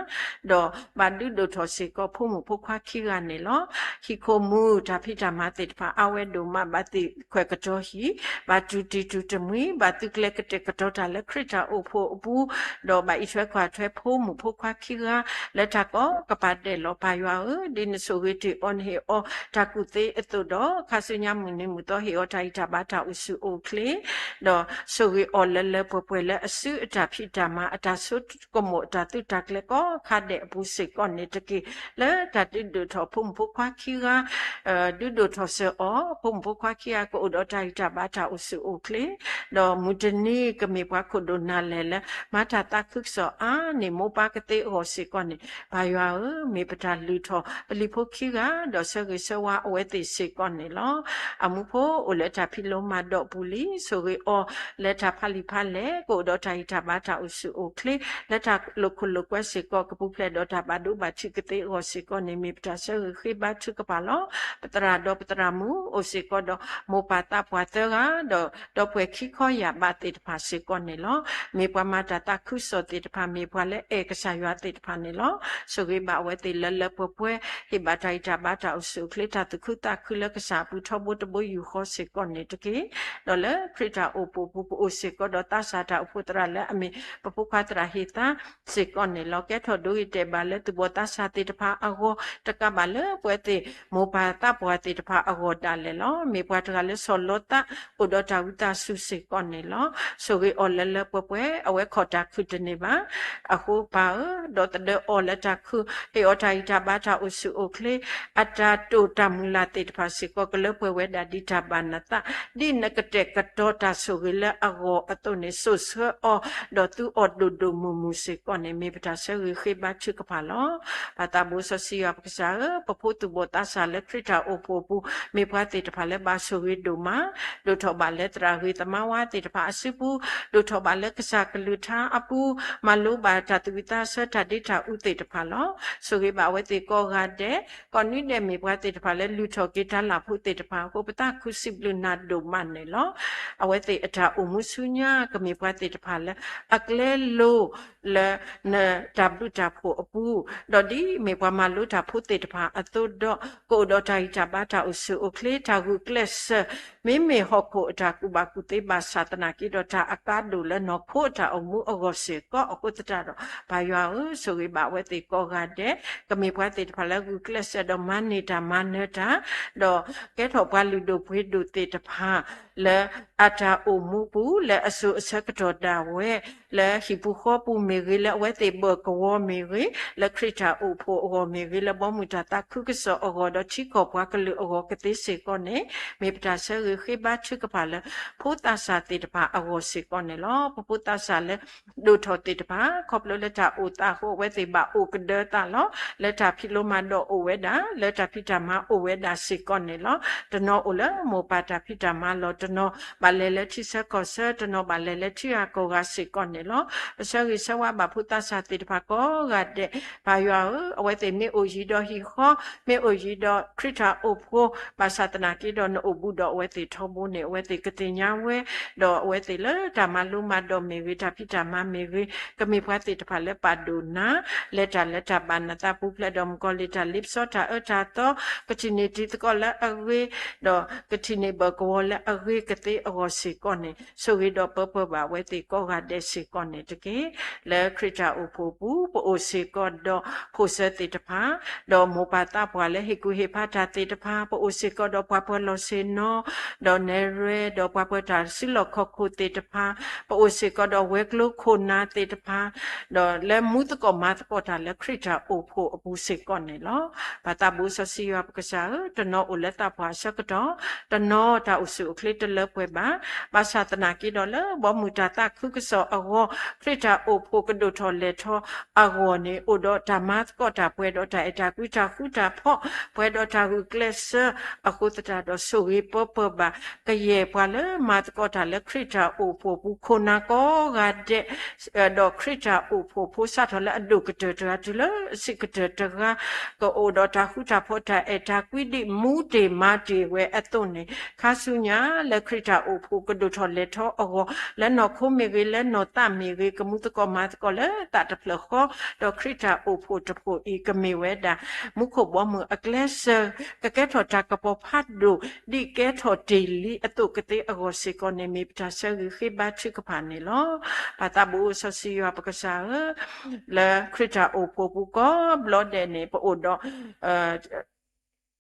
ဒီးဘၣ်ဒုးဒိၣ်ထီၣ်စ့ၢ်ကီးဖိမုၣ်ဖိခွါခံဂၤန့ၣ်လီၤ. ဟံၣ်ခိၣ်မူးတၢ်ဖံးတၢ်မၤသ့ၣ်တဖၣ်အါဝဲဒိၣ်မး, ဘၣ်သ့ၣ်ခွဲးကတီၤဟံၣ်, ဘၣ်တူၢ်တံၢ်တူၢ်တမှံၤ, ဘၣ်သုးကျဲၤကတဲာ်ကတီၤတၢ်လၢခရံာ်တၢ်အိၣ်ဖှိၣ်အပူၤ, ဒီးဘၣ်အံးထွဲကွၢ်ထွဲဖိမုၣ်ဖိခွါခံဂၤ လၢတၢ်ကိးကပၤဒဲးလီၤ. ပၢ်ယွၤဧၢ, ဒ်နဆိၣ်ဂ့ၤတ့ၢ်အီၤ နဟ့ၣ်အီၤတၢ်ကူၣ်သ့အသိးဒီး ခါဆူညါမုၢ်နံၤမုၢ်သီ ဟ့ၣ်အီၤတၢ်ဂံၢ်တၢ်ဘါတၢ်အိၣ်ဆူၣ်အိၣ်ချ့, ဒီးဆိၣ်ဂ့ၤအီၤလၢလၢပှဲၤပှဲၤလၢအစုအတၢ်ဖံးတၢ်မၤ အတၢ်ဆိကမိၣ်တၢ်သုးတၢ်ကျဲၤကိးခါဒဲးအပူၤစ့ၢ်ကီးန့ၣ်တက့ၢ်. လၢတၢ်ဒုးဒိၣ်ထီၣ်ဖိမုၣ်ဖိခွါခံဂၤ ဒုးဒိၣ်ထီၣ်စၢၤအီၤ, ဖိမုၣ်ဖိခွါခံဂၤကအိၣ်ဒီးတၢ်ဂံၢ်တၢ်ဘါတၢ်အိၣ်ဆူၣ်အိၣ်ချ့, ဒီးမုၢ်တနံၤကမ့ၢ်ပှၤခိၣ်ဒိၣ်နၢ်လဲၢ်လၢ မၤတၢ်သးခုကစီၣ်အါန့ၢ်မိၢ်ပၢ်ကသ့အဂီၢ်စ့ၢ်ကီးန့ၣ် ပၢ်ယွၤဧၢ, မ့ၢ်ပတၢ်လုၢ်ထီၣ်ပလံၤဖိခံဂၤ ဒီးဆၢဂ့ၤဆၢဝါအဝဲသ့ၣ်စ့ၢ်ကီးန့ၣ်လီၤ. အမူဖိအိၣ်လၢတၢ်ဖံးလိမၤဒိးပူၤလံ, ဆိၣ်ဂ့ၤအီၤလၢတၢ်ဖးလံာ်ဖးလဲၢ်, ကအိၣ်ဒီးတၢ်ဂံၢ်တၢ်ဘါတၢ်အိၣ်ဆူၣ်အိၣ်ချ့, လၢတၢ်လိာ်ခိၣ်လိာ်ကွဲစ့ၢ်ကီး ကပူၤဖျဲးဒီးတၢ်ဘၣ်ဒိဘၣ်ထံးကသ့အဂီၢ်စ့ၢ်ကီးန့ၣ် မ့ၢ်ပတၢ်ဆၢဂ့ၤဃ့ဘါထုကဖၣ်လီၤ. ပသရၣ်ဒီးပသရၣ်မုၣ်အိၣ်စ့ၢ်ကီးဒီး မိၢ်ပၢ်သးပှၢ်သၢဂၤ, ဒီးဒီပုၢ်ဝဲၢ်ခံခီယာ်ဘးသ့ၣ်တဖၣ်စ့ၢ်ကီးန့ၣ်လီၤ. မ့ၢ်ပှၤမၤတၢ်သးခုကစီၣ်သ့ၣ်တဖၣ် မ့ၢ်ပှၤလၢအဲၣ်ကစၢ်ယွၤသ့ၣ်တဖၣ်န့ၣ်လီၤ. ဆိၣ်ဂ့ၤဘၣ်အဝဲသ့ၣ်လၢလၢပှဲၤပှဲၤ, ဟ့ၣ်ဘၣ်တၢ်ဂံၢ်တၢ်ဘါတၢ်အိၣ်ဆူၣ်အိၣ်ချ့ တၢ်သူၣ်ခုသးခုလၢကစၢ်အပူၤထီဘိတဘိယူၢ်ဃီစ့ၢ်ကီးန့ၣ်တက့ၢ်. ဒီးလၢခရံာ်တၢ်အိၣ်ဖှိၣ်ပူၤ ပအိၣ်စ့ၢ်ကီးဒီးသးစၢ်တၢ်အိၣ်ဖှိၣ်သရၣ်လၢအမ့ၢ်ပဖိခွါသရၣ်ဟ့ၣ်သါ စ့ၢ်ကီးန့ၣ်လီၤ. ကဲထီၣ်ဒိဂ့ၤတဲာ်ဘၣ်လၢသူၣ်ဘီၣ်သးစၢ်သ့ၣ်တဖၣ်အဂီၢ်, တကးဘၣ်လၢပဝဲသ့ၣ်မိၢ်ပၢ်သးပှၢ်သ့ၣ်တဖၣ်အဂီၢ်ဒၣ်လဲာ်လီၤ. မ့ၢ်ပှၤတဂၤလၢစီၤလီသး အိၣ်ဒီးတၢ်ဝံသးစူၤစ့ၢ်ကီးန့ၣ်လီၤ. ဆိၣ်ဂ့ၤအီၤလၢလၢပှဲၤပှဲၤ, အဝဲခိးတၢ်ခုၣ်တန့ၢ်ဘၣ်. အဃိပၢ်ဧၢ, ဒီသဒၢအီၤလၢတၢ်ခုၣ်, ဟ့ၣ်အီၤတၢ်ဂံၢ်တၢ်ဘါတၢ်အိၣ်ဆူၣ်အိၣ်ချ့, အတၢ်တိာ်တၢ်မုၢ်လၢ် တၢ်ဘၣ်နသးသ့ၣ်တဖၣ်စ့ၢ်ကီး ကလၢပှဲၤဝဲဒၣ်ဒ်တၢ်ဘၣ်နသး ဒ်နကတဲာ်ကတီၤတၢ်ဆိၣ်ဂ့ၤလၢအဂီၢ်အသိးန့ၣ် စိာ်ဆှၢအီၤ ဒီးသူအီၤဒိၣ်ဒိၣ်မုၢ်မုၢ်စ့ၢ်ကီးန့ၣ် မ့ၢ်ပတၢ်ဆၢဂ့ၤဃ့ဘါထုကဖၣ်လီၤ. ပၢ်သးဘိစီဆှံယွၤပကစၢ်ဧၢ, ပဖိသူၣ်ဘီၣ်သးစၢ်လၢခရံာ်တၢ်အိၣ်ဖှိၣ်အပူၤ မ့ၢ်ပှၤသ့ၣ်တဖၣ်လၢဘၣ်ဆိၣ်ဂ့ၤဒိၣ်မး, ဒိၣ်ထီၣ်ဘၣ်လၢသရၣ်ဂ့ၤသမါဝါသ့ၣ်တဖၣ်အစုပူၤ, ဒိၣ်ထီၣ်ဘၣ်လၢကစၢ်ကလုၢ်ကထါအပူၤ, မၤလိဘၣ်တၢ်သူၣ်ဝံၣ်သးဆၢတၢ်ဒ့တၢ်အူသ့ၣ်တဖၣ်လီၤ. ဆိၣ်ဂ့ၤဘၣ်အဝဲသ့ၣ်ကိးဂၤဒဲး, ကိးနွံဒဲးမ့ၢ်ပှၤသ့ၣ်တဖၣ်လၢလုၢ်ထီၣ်က့ၤတၢ်လၢ်ဖိသ့ၣ်တဖၣ်အဃိ ပသးခုစံးဘျုးနၤဒိၣ်မးန့ၣ်လီၤ. အဝဲသ့ၣ်အတၢ်အိၣ်မူဆူညါ ကမ့ၢ်ပှၤသ့ၣ်တဖၣ်လၢ အကျဲလိၤ လၢနတၢ်ဘျုးတၢ်ဖှိၣ်အပူၤ, ဒီးဒ်မ့ၢ်ပှၤမၤလိတၢ်ဖိသ့ၣ်တဖၣ်အသိးဒီး ကအိၣ်ဒီးတၢ်ဂံၢ်တၢ်ဘါ တၢ်အိၣ်ဆူၣ်အိၣ်ချ့ တၢ်ဂုာ်ကျဲးစၢး, မ့မ့ၢ်ဟီၣ်ခိၣ်အတၢ်ကူၣ်ဘၣ်ကူၣ်သ့ဘၣ်ဆၣ်သနာ်က့ဒီး တၢ်အကါဒိၣ်လၢနီၢ်ခိအတၢ်အိၣ်မူအဂီၢ်စ့ၢ်ကီးအဃိသတးဒီး ပၢ်ယွၤဧၢ, ဆိၣ်ဂ့ၤဘၣ်အဝဲသ့ၣ်ကိးဂၤဒဲး, ကမ့ၢ်ပှၤသ့ၣ်တဖၣ်လၢဂုာ်ကျဲးစၢးဒီးမၤန့ၢ်တၢ်မၤနၢၤတၢ်, ဒီးကဲထီၣ်ပှၤလုၢ်ဒိၣ်ပှ့ၤဒိၣ်သ့ၣ်တဖၣ် လၢအတၢ်အိၣ်မူပူၤ လၢအစိၤအဆၢကတီၢ်ဒၣ်ဝဲ လၢဟံၣ်ပူၤဃီပူၤမ့ၢ်ဂ့ၤ, လၢအဝဲသ့ၣ်ဘၢၣ်ကဝီၤမ့ၢ်ဂ့ၤ, လၢခရံာ်တၢ်အိၣ်ဖှိၣ်အဂီၢ်မ့ၢ်ဂ့ၤ, လၢဘီမုၢ်တၢ်သးခုကစီၣ်အဂီၢ် ဒီးထံကီၢ်ပှၤကလုာ်အဂီၢ်ကသ့စ့ၢ်ကီးန့ၣ် မ့ၢ်ပတၢ်ဆၢဂ့ၤဃ့ဘါထုကဖၣ်လၢ ဖိသးစၢ်သ့ၣ်တဖၣ်အဂီၢ်စ့ၢ်ကီးန့ၣ်လီၤ. ပဖိသးစၢ်လၢ ဒိၣ်ထီၣ်သ့ၣ်တဖၣ် ခီဖျိလၢတၢ်အိၣ်သးအဃိ အဝဲသ့ၣ်ဘၣ်အိၣ်ကဒၢသးလီၤ. လၢတၢ်ဖံးလိမၤဒိးအိၣ်ဝဲဒၣ်, လၢတၢ်ဖံးတၢ်မၤအိၣ်ဝဲဒၣ်စ့ၢ်ကီးန့ၣ်လီၤ. တနီၤအိၣ်လၢမိၢ်ပၢ်တၢ်ဖံးတၢ်မၤလီၢ်, တနီၤဘၣ်လဲၤလၢထံဆၢကီၢ်ဆၢ, တနီၤဘၣ်လဲၤလၢထံဂၤကီၢ်ဂၤစ့ၢ်ကီးန့ၣ်လီၤ. ပဆၢဂ့ၤဆၢဝါဘၣ်ဖိသးစၢ်သ့ၣ်တဖၣ်ကိးဂၤဒဲး, ပၢ်ယွၤဧၢ, အဝဲသ့ၣ်မ့ၢ်အိၣ်ယံၤဒီးဟံၣ်ဃီ, မ့ၢ်အိၣ်ယံၤဒီးခရံာ်တၢ်အိၣ်ဖှိၣ်, ဘၣ်ဆၣ်သနာ်က့ဒီးနအိၣ်ဘူးဒီးအဝဲသ့ၣ်ထီဘိန့ၣ် အဝဲသ့ၣ်ကသ့ၣ်ညါဝဲ, ဒီးအဝဲသ့ၣ်လၢတၢ်မၤလိမၤဒိးမ့ၢ်ဂ့ၤ, တၢ်ဖံးတၢ်မၤမ့ၢ်ဂ့ၤ, ကမ့ၢ်ပှၤသ့ၣ်တဖၣ်လၢပာ်ဒိၣ်နၤ, လဲၤတၢ်လၢတၢ်ဘၣ်နသး ပူၤဖျဲးဒီးမုၣ်ကီၤလံၢ်တၢ်လ့ပစီတၢ်အၢတၢ်သီ, ကထံၣ်န့ၢ်တံၤသကိးလၢအဂ့ၤ, ဒီးကထံၣ်န့ၢ်ဘၢၣ်ကဝီၤလၢအဂ့ၤကသ့အဂီၢ်စ့ၢ်ကီးန့ၣ် ဆိၣ်ဂ့ၤဒီးပၢပၢဘၣ်အဝဲသ့ၣ်ကိးဂၤဒဲးစ့ၢ်ကီးန့ၣ်တက့ၢ်. လၢခရံာ်တၢ်အိၣ်ဖှိၣ်ပူၤ ပအိၣ်စ့ၢ်ကီးဒီးဖိၣ်စၢသ့ၣ်တဖၣ်, ဒီးမိၢ်ပၢ်သးပှၢ်လၢဟ့ၣ်ကူၣ်ဟ့ၣ်ဖးတၢ်သ့ၣ်တဖၣ်, ပအိၣ်စ့ၢ်ကီးဒီးပှၤပၢၤလီၢ်ဆ့ၣ်နီၤ, ဒီးနဲၣ်ရွဲ, ဒီးပှၤပၢၤတၢ်စုလီၢ်ခီၣ်ခိၣ်သ့ၣ်တဖၣ်, ပအိၣ်စ့ၢ်ကီးဒီးဝဲၤကျိၤခိၣ်နၢ်သ့ၣ်တဖၣ်, ဒီးလၢမူသကိးမၤသကိးတၢ်လၢခရံာ်တၢ်အိၣ်ဖှိၣ်အပူၤစ့ၢ်ကီးန့ၣ်လီၤ. ပၢ်သးဘိစီဆှံယွၤပကစၢ်ဧၢ, တနီၤအိၣ်လၢသးပှၢ်အဆၢကတီၢ်, တနီၤတၢ်အိၣ်ဆူၣ်အိၣ်ချ့တလၢပှဲၤဘၣ်, ဘၣ်ဆၣ်သနာ်က့ဒီးလၢဘီမုၢ်တၢ်သးခုကစီၣ်အဂီၢ်, ခရံာ်တၢ်အိၣ်ဖှိၣ်ကဒိၣ်ထီၣ်လဲၤထီၣ်အဂီၢ်န့ၣ် အိၣ်ဒီးတၢ်မၤသကိးတၢ်ပှဲၤဒီးတၢ်အဲၣ်တၢ်ကွံ တၢ်ဃူတၢ်ဖိး, ပှဲၤဒီးတၢ်ဂုာ်ကျဲးစၢးအဃိသတးဒီး ဆိၣ်ဂ့ၤပၢပၢဘၣ် ကယဲၢ်ပှၤလၢမၤသကိးတၢ်လၢခရံာ်တၢ်အိၣ်ဖှိၣ်ပူၤခိၣ်နၢ်ကိးဂၤဒဲး, ဒီးခရံာ်တၢ်အိၣ်ဖှိၣ်ဖိစးထီၣ်လၢအဒိၣ်ကတၢၢ်တဂၤတုၤလၢအဆံးကတၢၢ်တဂၤ, ကအိၣ်ဒီးတၢ်ဃူတၢ်ဖိးတၢ်အဲၣ်တၢ်ကွံဒ်မူတ့ၢ်မၤတ့ၢ်ဝဲအသိးန့ၣ်, ခါဆူညါလၢခရံာ်တၢ်အိၣ်ဖှိၣ်ကဒိၣ်ထီၣ်လဲၤထီၣ်အဂီၢ်, လၢနီၢ်ခိမ့ၢ်ဂ့ၤ, လၢနီၢ်သးမ့ၢ်ဂ့ၤ, ကမူသကိးမၤသကိးလၢသးတဖျၢၣ်ဃီ, ဒီးခရံာ်တၢ်အိၣ်ဖှိၣ်တဖှိၣ်အံၤ ကမ့ၢ်ဝဲဒၣ် မူခိၣ်ဘီမုၢ်အကျဲးစၢး, ကကဲထီၣ်တၢ်ကပီၤဖးဒိၣ် ဒ်ကဲထီၣ်တ့ၢ်လံအသိးကသ့အဂီၢ်စ့ၢ်ကီးန့ၣ် မ့ၢ်ပတၢ်ဆၢဂ့ၤဃ့ဘါထုကဖၣ်န့ၣ်လီၤ. ပၢ်သးဘိစီဆှံယွၤပကစၢ်ဧၢ, လၢခရံာ်တၢ်အိၣ်ဖှိၣ်ပူၤကိးဘျီဒဲးန့ၣ် ပအိၣ်ဒီး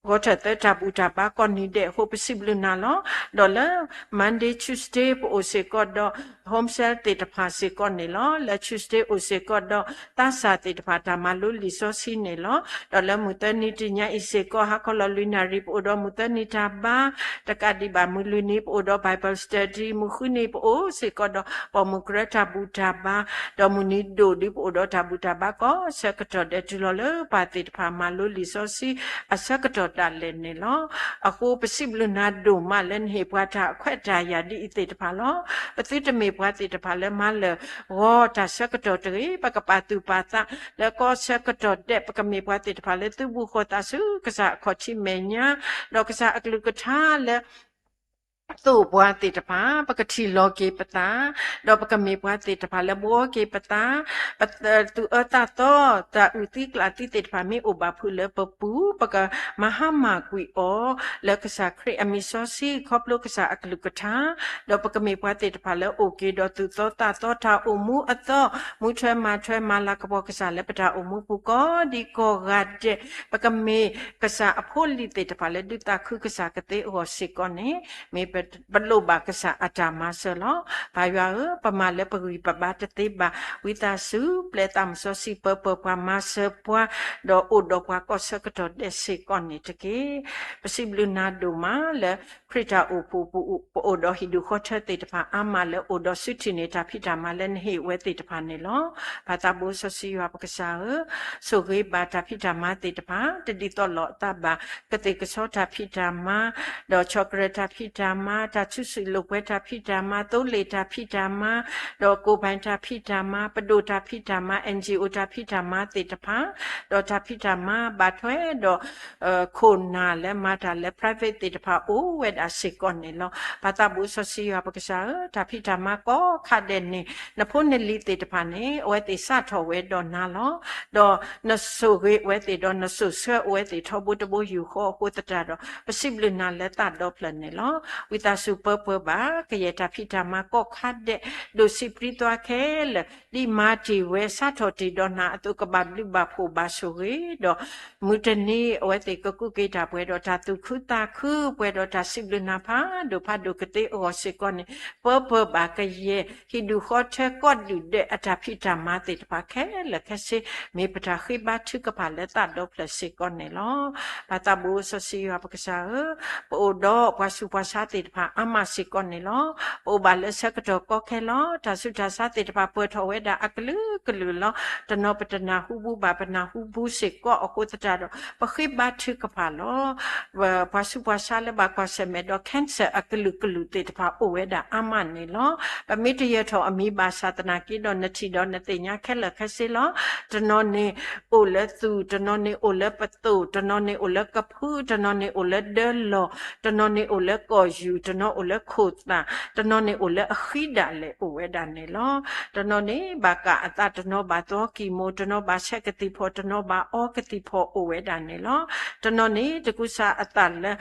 ဂီၤထၢၣ်သၢတၢ်ဘူၣ်တၢ်ဘါကိးနံၤဒဲးအဃိ ပစံးဘျုးနၤလီၤ. ဒီးလၢ Monday Tuesday ပအိၣ်စ့ၢ်ကီးဒီး home cell သ့ၣ်တဖၣ်စ့ၢ်ကီးန့ၣ်လီၤ. လၢ Tuesday အိၣ်စ့ၢ်ကီးဒီး သးစၢ်သ့ၣ်တဖၣ်တၢ်မၤလိလံာ်စီဆှံန့ၣ်လီၤ. ဒီးလၢမုၢ်သၢနံၤတနံၤညါအံၤစ့ၢ်ကီး ဟါခီလီၤလွံၢ်နၣ်ရံၣ် ပအိၣ်ဒီးမုၢ်သၢနံၤတၢ်ဘါ, တကးဒံးဘၣ်မုၢ်လွံၢ်နံၤ ပအိၣ်ဒီး Bible Study, မုၢ်ဃုနံၤ ပအိၣ်စ့ၢ်ကီးဒီး ပိာ်မုၣ်ကရၢတၢ်ဘူၣ်တၢ်ဘါ, ဒီးမုၢ်နံၤဒိၣ်ဒု ပအိၣ်ဒီးတၢ်ဘူၣ်တၢ်ဘါကိးဆၢကတီၢ်ဒဲး တုၤလီၤလၢပှၤသ့ၣ်တဖၣ်မၤလိလံာ်စီဆှံ အဆၢကတီၢ်ဒၣ်လဲာ်န့ၣ်လီၤ. အဃိပစံးဘျုးနၤဒိၣ်မးလၢနဟ့ၣ်ပှၤတၢ်ခွဲးတၢ်ယာ်ဒ်အံၤသ့ၣ်တဖၣ်လီၤ. ပသုတမ့ၢ်ပှၤသ့ၣ်တဖၣ်လၢမၤလၢာ်ဂီၤတၢ်ဆၢကတီၢ်တဂ့ၤ, ပကပာ်သူၣ်ပာ်သးလၢကိးဆၢကတီၢ်ဒဲး, ပကမ့ၢ်ပှၤသ့ၣ်တဖၣ်လၢသုးဘူးဃီၤသးဆူကစၢ်အခီၣ်ထံးမဲာ်ညါ, ဒီးကစၢ်အကလုၢ်ကထါလၢ သိၣ်ပှၤသ့ၣ်တဖၣ်, ပကထံၣ်လီၤက့ၤပသး, ဒီးပကမ့ၢ်ပှၤသ့ၣ်တဖၣ်လၢဘှီက့ၤပသး, ပသူၣ်အၢသးသီ, တၢ်အုၣ်သံကျၣ်သံသ့ၣ်တဖၣ်မ့ၢ်အိၣ်ဘၣ်ဖုးလၢပပူၤ, ပကမၤဟါမၢ်ကွံာ်အီၤ လၢကစၢ်ခရံာ်အမံၤစီဆှံ ခီဖျိကစၢ်အကလုၢ်ကထါ, ဒီးပကမ့ၢ်ပှၤသ့ၣ်တဖၣ်လၢအိၣ်က့ၤဒီးသူၣ်သီသးသီတၢ်အိၣ်မူအသီ, မူထွဲမၤထွဲမၤလၤကပီၤကစၢ်လၢပတၢ်အိၣ်မူပူၤကိးဒံကိးဂၤဒဲး, ပကမ့ၢ်ကစၢ်အဖိလံၤသ့ၣ်တဖၣ်လၢဒုးသးခုကစၢ်ကသ့အဂီၢ်စ့ၢ်ကီးန့ၣ်, မ့ၢ်ပ ပလိၣ်ဘၣ်ကစၢ်အတၢ်မၤစၢၤလီၤ. ပၢ်ယွၤဧၢ, ပမၤလၢပဂံၢ်ပဘါတသ့ဘၣ်. ဝံသးစူၤ ပျဲသးမုၣ်စီဆှံပၢပၢၤပှၤမၤစၢၤပှၤ, ဒီးအိၣ်ဒီးပှၤကိးဆၢကတီၢ်ဒဲးစ့ၢ်ကီးန့ၣ်တက့ၢ်. ပစံးဘျုးနၤဒိၣ်မးလၢ ခရံာ်တၢ်အိၣ်ဖှိၣ်ပူၤ ပအိၣ်ဒီးဟံၣ်ဒူၣ်ဃီထၢသ့ၣ်တဖၣ်အါမးလၢအိၣ်ဒီးစုထံၣ်န့ၢ် တၢ်ဖံးတၢ်မၤလၢနဟ့ၣ်ဝဲသ့ၣ်တဖၣ်န့ၣ်လီၤ. ပၢ်သးဘိစီဆှံယွၤပကစၢ်ဧၢ, ဆိၣ်ဂ့ၤဘၣ်တၢ်ဖံးတၢ်မၤသ့ၣ်တဖၣ်, တဒ်သိးလိာ်အသးဘၣ် ကသ့ၣ်ကဆီတၢ်ဖံးတၢ်မၤ, ဒီးဆီၣ်ကရၢၢ်တၢ်ဖံးတၢ်မၤ, တၢ်ထူစံာ်လိာ်ကွဲတၢ်ဖံးတၢ်မၤ, သိလ့ၣ်တၢ်ဖံးတၢ်မၤ, ဒီးကိၣ်ဘၣ်တၢ်ဖံးတၢ်မၤ, ပဒိၣ်တၢ်ဖံးတၢ်မၤ, အၣ်အၣ်အံၣ်အိၣ်တၢ်ဖံးတၢ်မၤသ့ၣ်တဖၣ်, ဒီးတၢ်ဖံးတၢ်မၤဘၣ်ထွဲဒီး ခိၣ်နၢ်လၢမၤတၢ်လၢ private သ့ၣ်တဖၣ်အိၣ်ဝဲဒၣ်စ့ၢ်ကီးန့ၣ်လီၤ. ပၢ်သးဘိစီဆှံယွၤပကစၢ်ဧၢ, တၢ်ဖံးတၢ်မၤကိးခါဒဲးန့ၣ် နဖိနလံၤသ့ၣ်တဖၣ်န့ၣ် အဝဲသ့ၣ်စးထီၣ်ဝဲဒီးနၤလီၤ. ဒီးနဆိၣ်ဂ့ၤအဝဲသ့ၣ်ဒီးနစိာ်ဆှၢအဝဲသ့ၣ်ထီဘိတဘိယူၢ်ဃီအဃိသတးဒီး ပစံးဘျုးနၤလၢသးဒီဖျၢၣ်န့ၣ်လီၤ. ဝံသးစူၤပၢပၢၤဘၣ် ကယဲၢ်တၢ်ဖံးတၢ်မၤကိးခါဒဲး ဒိၣ်စံးပြံသွါခဲလၢာ် ဒ်မၤတ့ၢ်ဝဲစးထီၣ်တ့ၢ်ဒီးနၤအသိး ကဘၣ်ဘျုးဘၣ်ဖှိၣ်ဘၣ်ဆိၣ်ဂ့ၤဒီး မုၢ်တနံၤအဝဲသ့ၣ်ကကူးက့ၤတၢ်ပှဲၤဒီးတၢ်သူၣ်ခုသးခု ပှဲၤဒီးတၢ်စံးဘျုးနၤဖးဒိၣ်ဖးဒိၣ်ကသ့အဂီၢ်စ့ၢ်ကီးန့ၣ် ပၢပၢၤဘၣ်ကယဲၢ်ဟံၣ်ဒူၣ်ဃီထၢကိးဒူၣ်ဒဲးအတၢ်ဖံးတၢ်မၤသ့ၣ်တဖၣ်ခဲလၢာ်ခဲဆ့ မ့ၢ်ပတၢ်ဃ့ဘါထုကဖၣ်လၢသးဒီဖျၢၣ်စ့ၢ်ကီးန့ၣ်လီၤ. ပၢ်သးဘိစီဆှံယွၤပကစၢ်ဧၢ, ပအိၣ်ဒီးပှၤဆူးပှၤဆါသ့ၣ်တဖၣ်အါမးစ့ၢ်ကီးန့ၣ်လီၤ. ပအိၣ်ဘၣ်လၢဆၢကတီၢ်ကီခဲလီၤ. တၢ်ဆူးတၢ်ဆါသ့ၣ်တဖၣ်ပၢၢ်ထီၣ်ဝဲဒၣ်အကလုာ်ကလုာ်လီၤ. တနီၤပတနၢ်ဟူဘူးဘၣ် ပနၢ်ဟူဘူးစ့ၢ်ကီးအဃိသတးဒီး ပဃ့ဘါထုကဖၣ်လီၤ. ပှၤဆူးပှၤဆါလၢဘၣ်ကွၢ်ဆၢၣ်မဲာ်ဒီး cancer အကလုာ်ကလုာ်သ့ၣ်တဖၣ်အိၣ်ဝဲဒၣ်အါမးန့ၣ်လီၤ. ပမ့ၢ်တယၢၤထီၣ်အမံၤဘၣ်ဆၣ်သနာ်က့ဒီး နထံၣ်ဒီးနသ့ၣ်ညါခဲလၢာ်ခဲဆ့လီၤ. တနီၤန့ၣ်အိၣ်လၢသူၣ်, တနီၤန့ၣ်အိၣ်လၢပသိၣ်, တနီၤန့ၣ်အိၣ်လၢကဖု, တနီၤန့ၣ်အိၣ်လၢဒၢလီၢ်, တနီၤန့ၣ်အိၣ်လၢကီၢ်ယူၢ်, တနီၤအိၣ်လၢခိၣ်သၣ်, တနီၤန့ၣ်အိၣ်လၢအဃံဒၣ်လဲာ်အိၣ်ဝဲဒၣ်န့ၣ်လီၤ. တနီၤန့ၣ်ဘၣ်ကၣ်အသး, တနီၤဘၣ်သီကံၢ်မိၢ်, တနီၤဘၣ်ဆဲးကသံၣ်ဖီၣ်, တနီၤဘၣ်အီကသံၣ်ဖီၣ်အိၣ်ဝဲဒၣ်န့ၣ်လီၤ. တနီၤန့ၣ်တကူစါအသးလၢ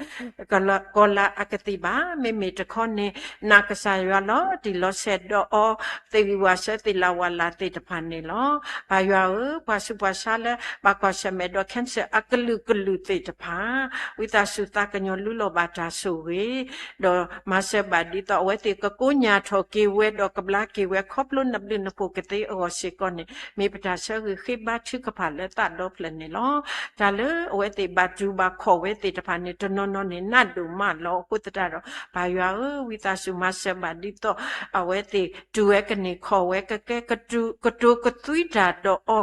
ကလၤ, ကီၤလၤအကသံၣ်ဘၣ်. မ့မ့ၢ်တခီန့ၣ် နာ်ကစၢ်ယွၤလီၤတံၢ်လီၤဆဲးဒီးအီၤ, သ့ၣ်ဂံၢ်ဝၣ်စၢၤသ့ၣ်လၤဝၣ်လၤသ့ၣ်တဖၣ်န့ၣ်လီၤ. ပၢ်ယွၤဧၢ, ပှၤဆူးပှၤဆါလၢဘၣ်ကွၢ်ဆၢၣ်မဲာ်ဒီး cancer အကလုာ်ကလုာ်သ့ၣ်တဖၣ် ဝံသးစူၤသးကညီၤလူလီၤဘၣ်တၢ်ဆိၣ်ဂ့ၤ, ဒီးမၤစၢၤဘၣ်ဒ်သိးအဝဲသ့ၣ်ကကိညၢ်ထီၣ်က့ၤဝဲဒီးကဘျါက့ၤဝဲ ခီဖျိနဘျုးနဖှိၣ်ကသ့အဂီၢ်စ့ၢ်ကီးန့ၣ် မ့ၢ်ပတၢ်ဆၢဂ့ၤဃ့ဘါထုကဖၣ်လၢသးဒီဖျၢၣ်န့ၣ်လီၤ. တၢ်လၢအဝဲသ့ၣ်ဘၣ်တူၢ်ဘၣ်ခီၣ်ဝဲသ့ၣ်တဖၣ်န့ၣ် တနီၤနီၤန့ၣ် နးဒိၣ်မးလီၤ. အဃိသတးဒီး ပၢ်ယွၤဧၢ, ဝံသးစူၤမၤစၢၤဘၣ်ဒ်သိး အဝဲသ့ၣ်တူၢ်ဝဲကန့ၢ်ခီၣ်ဝဲကကဲ ကတိၤကသွံတၢ်ဒီးအီၤ,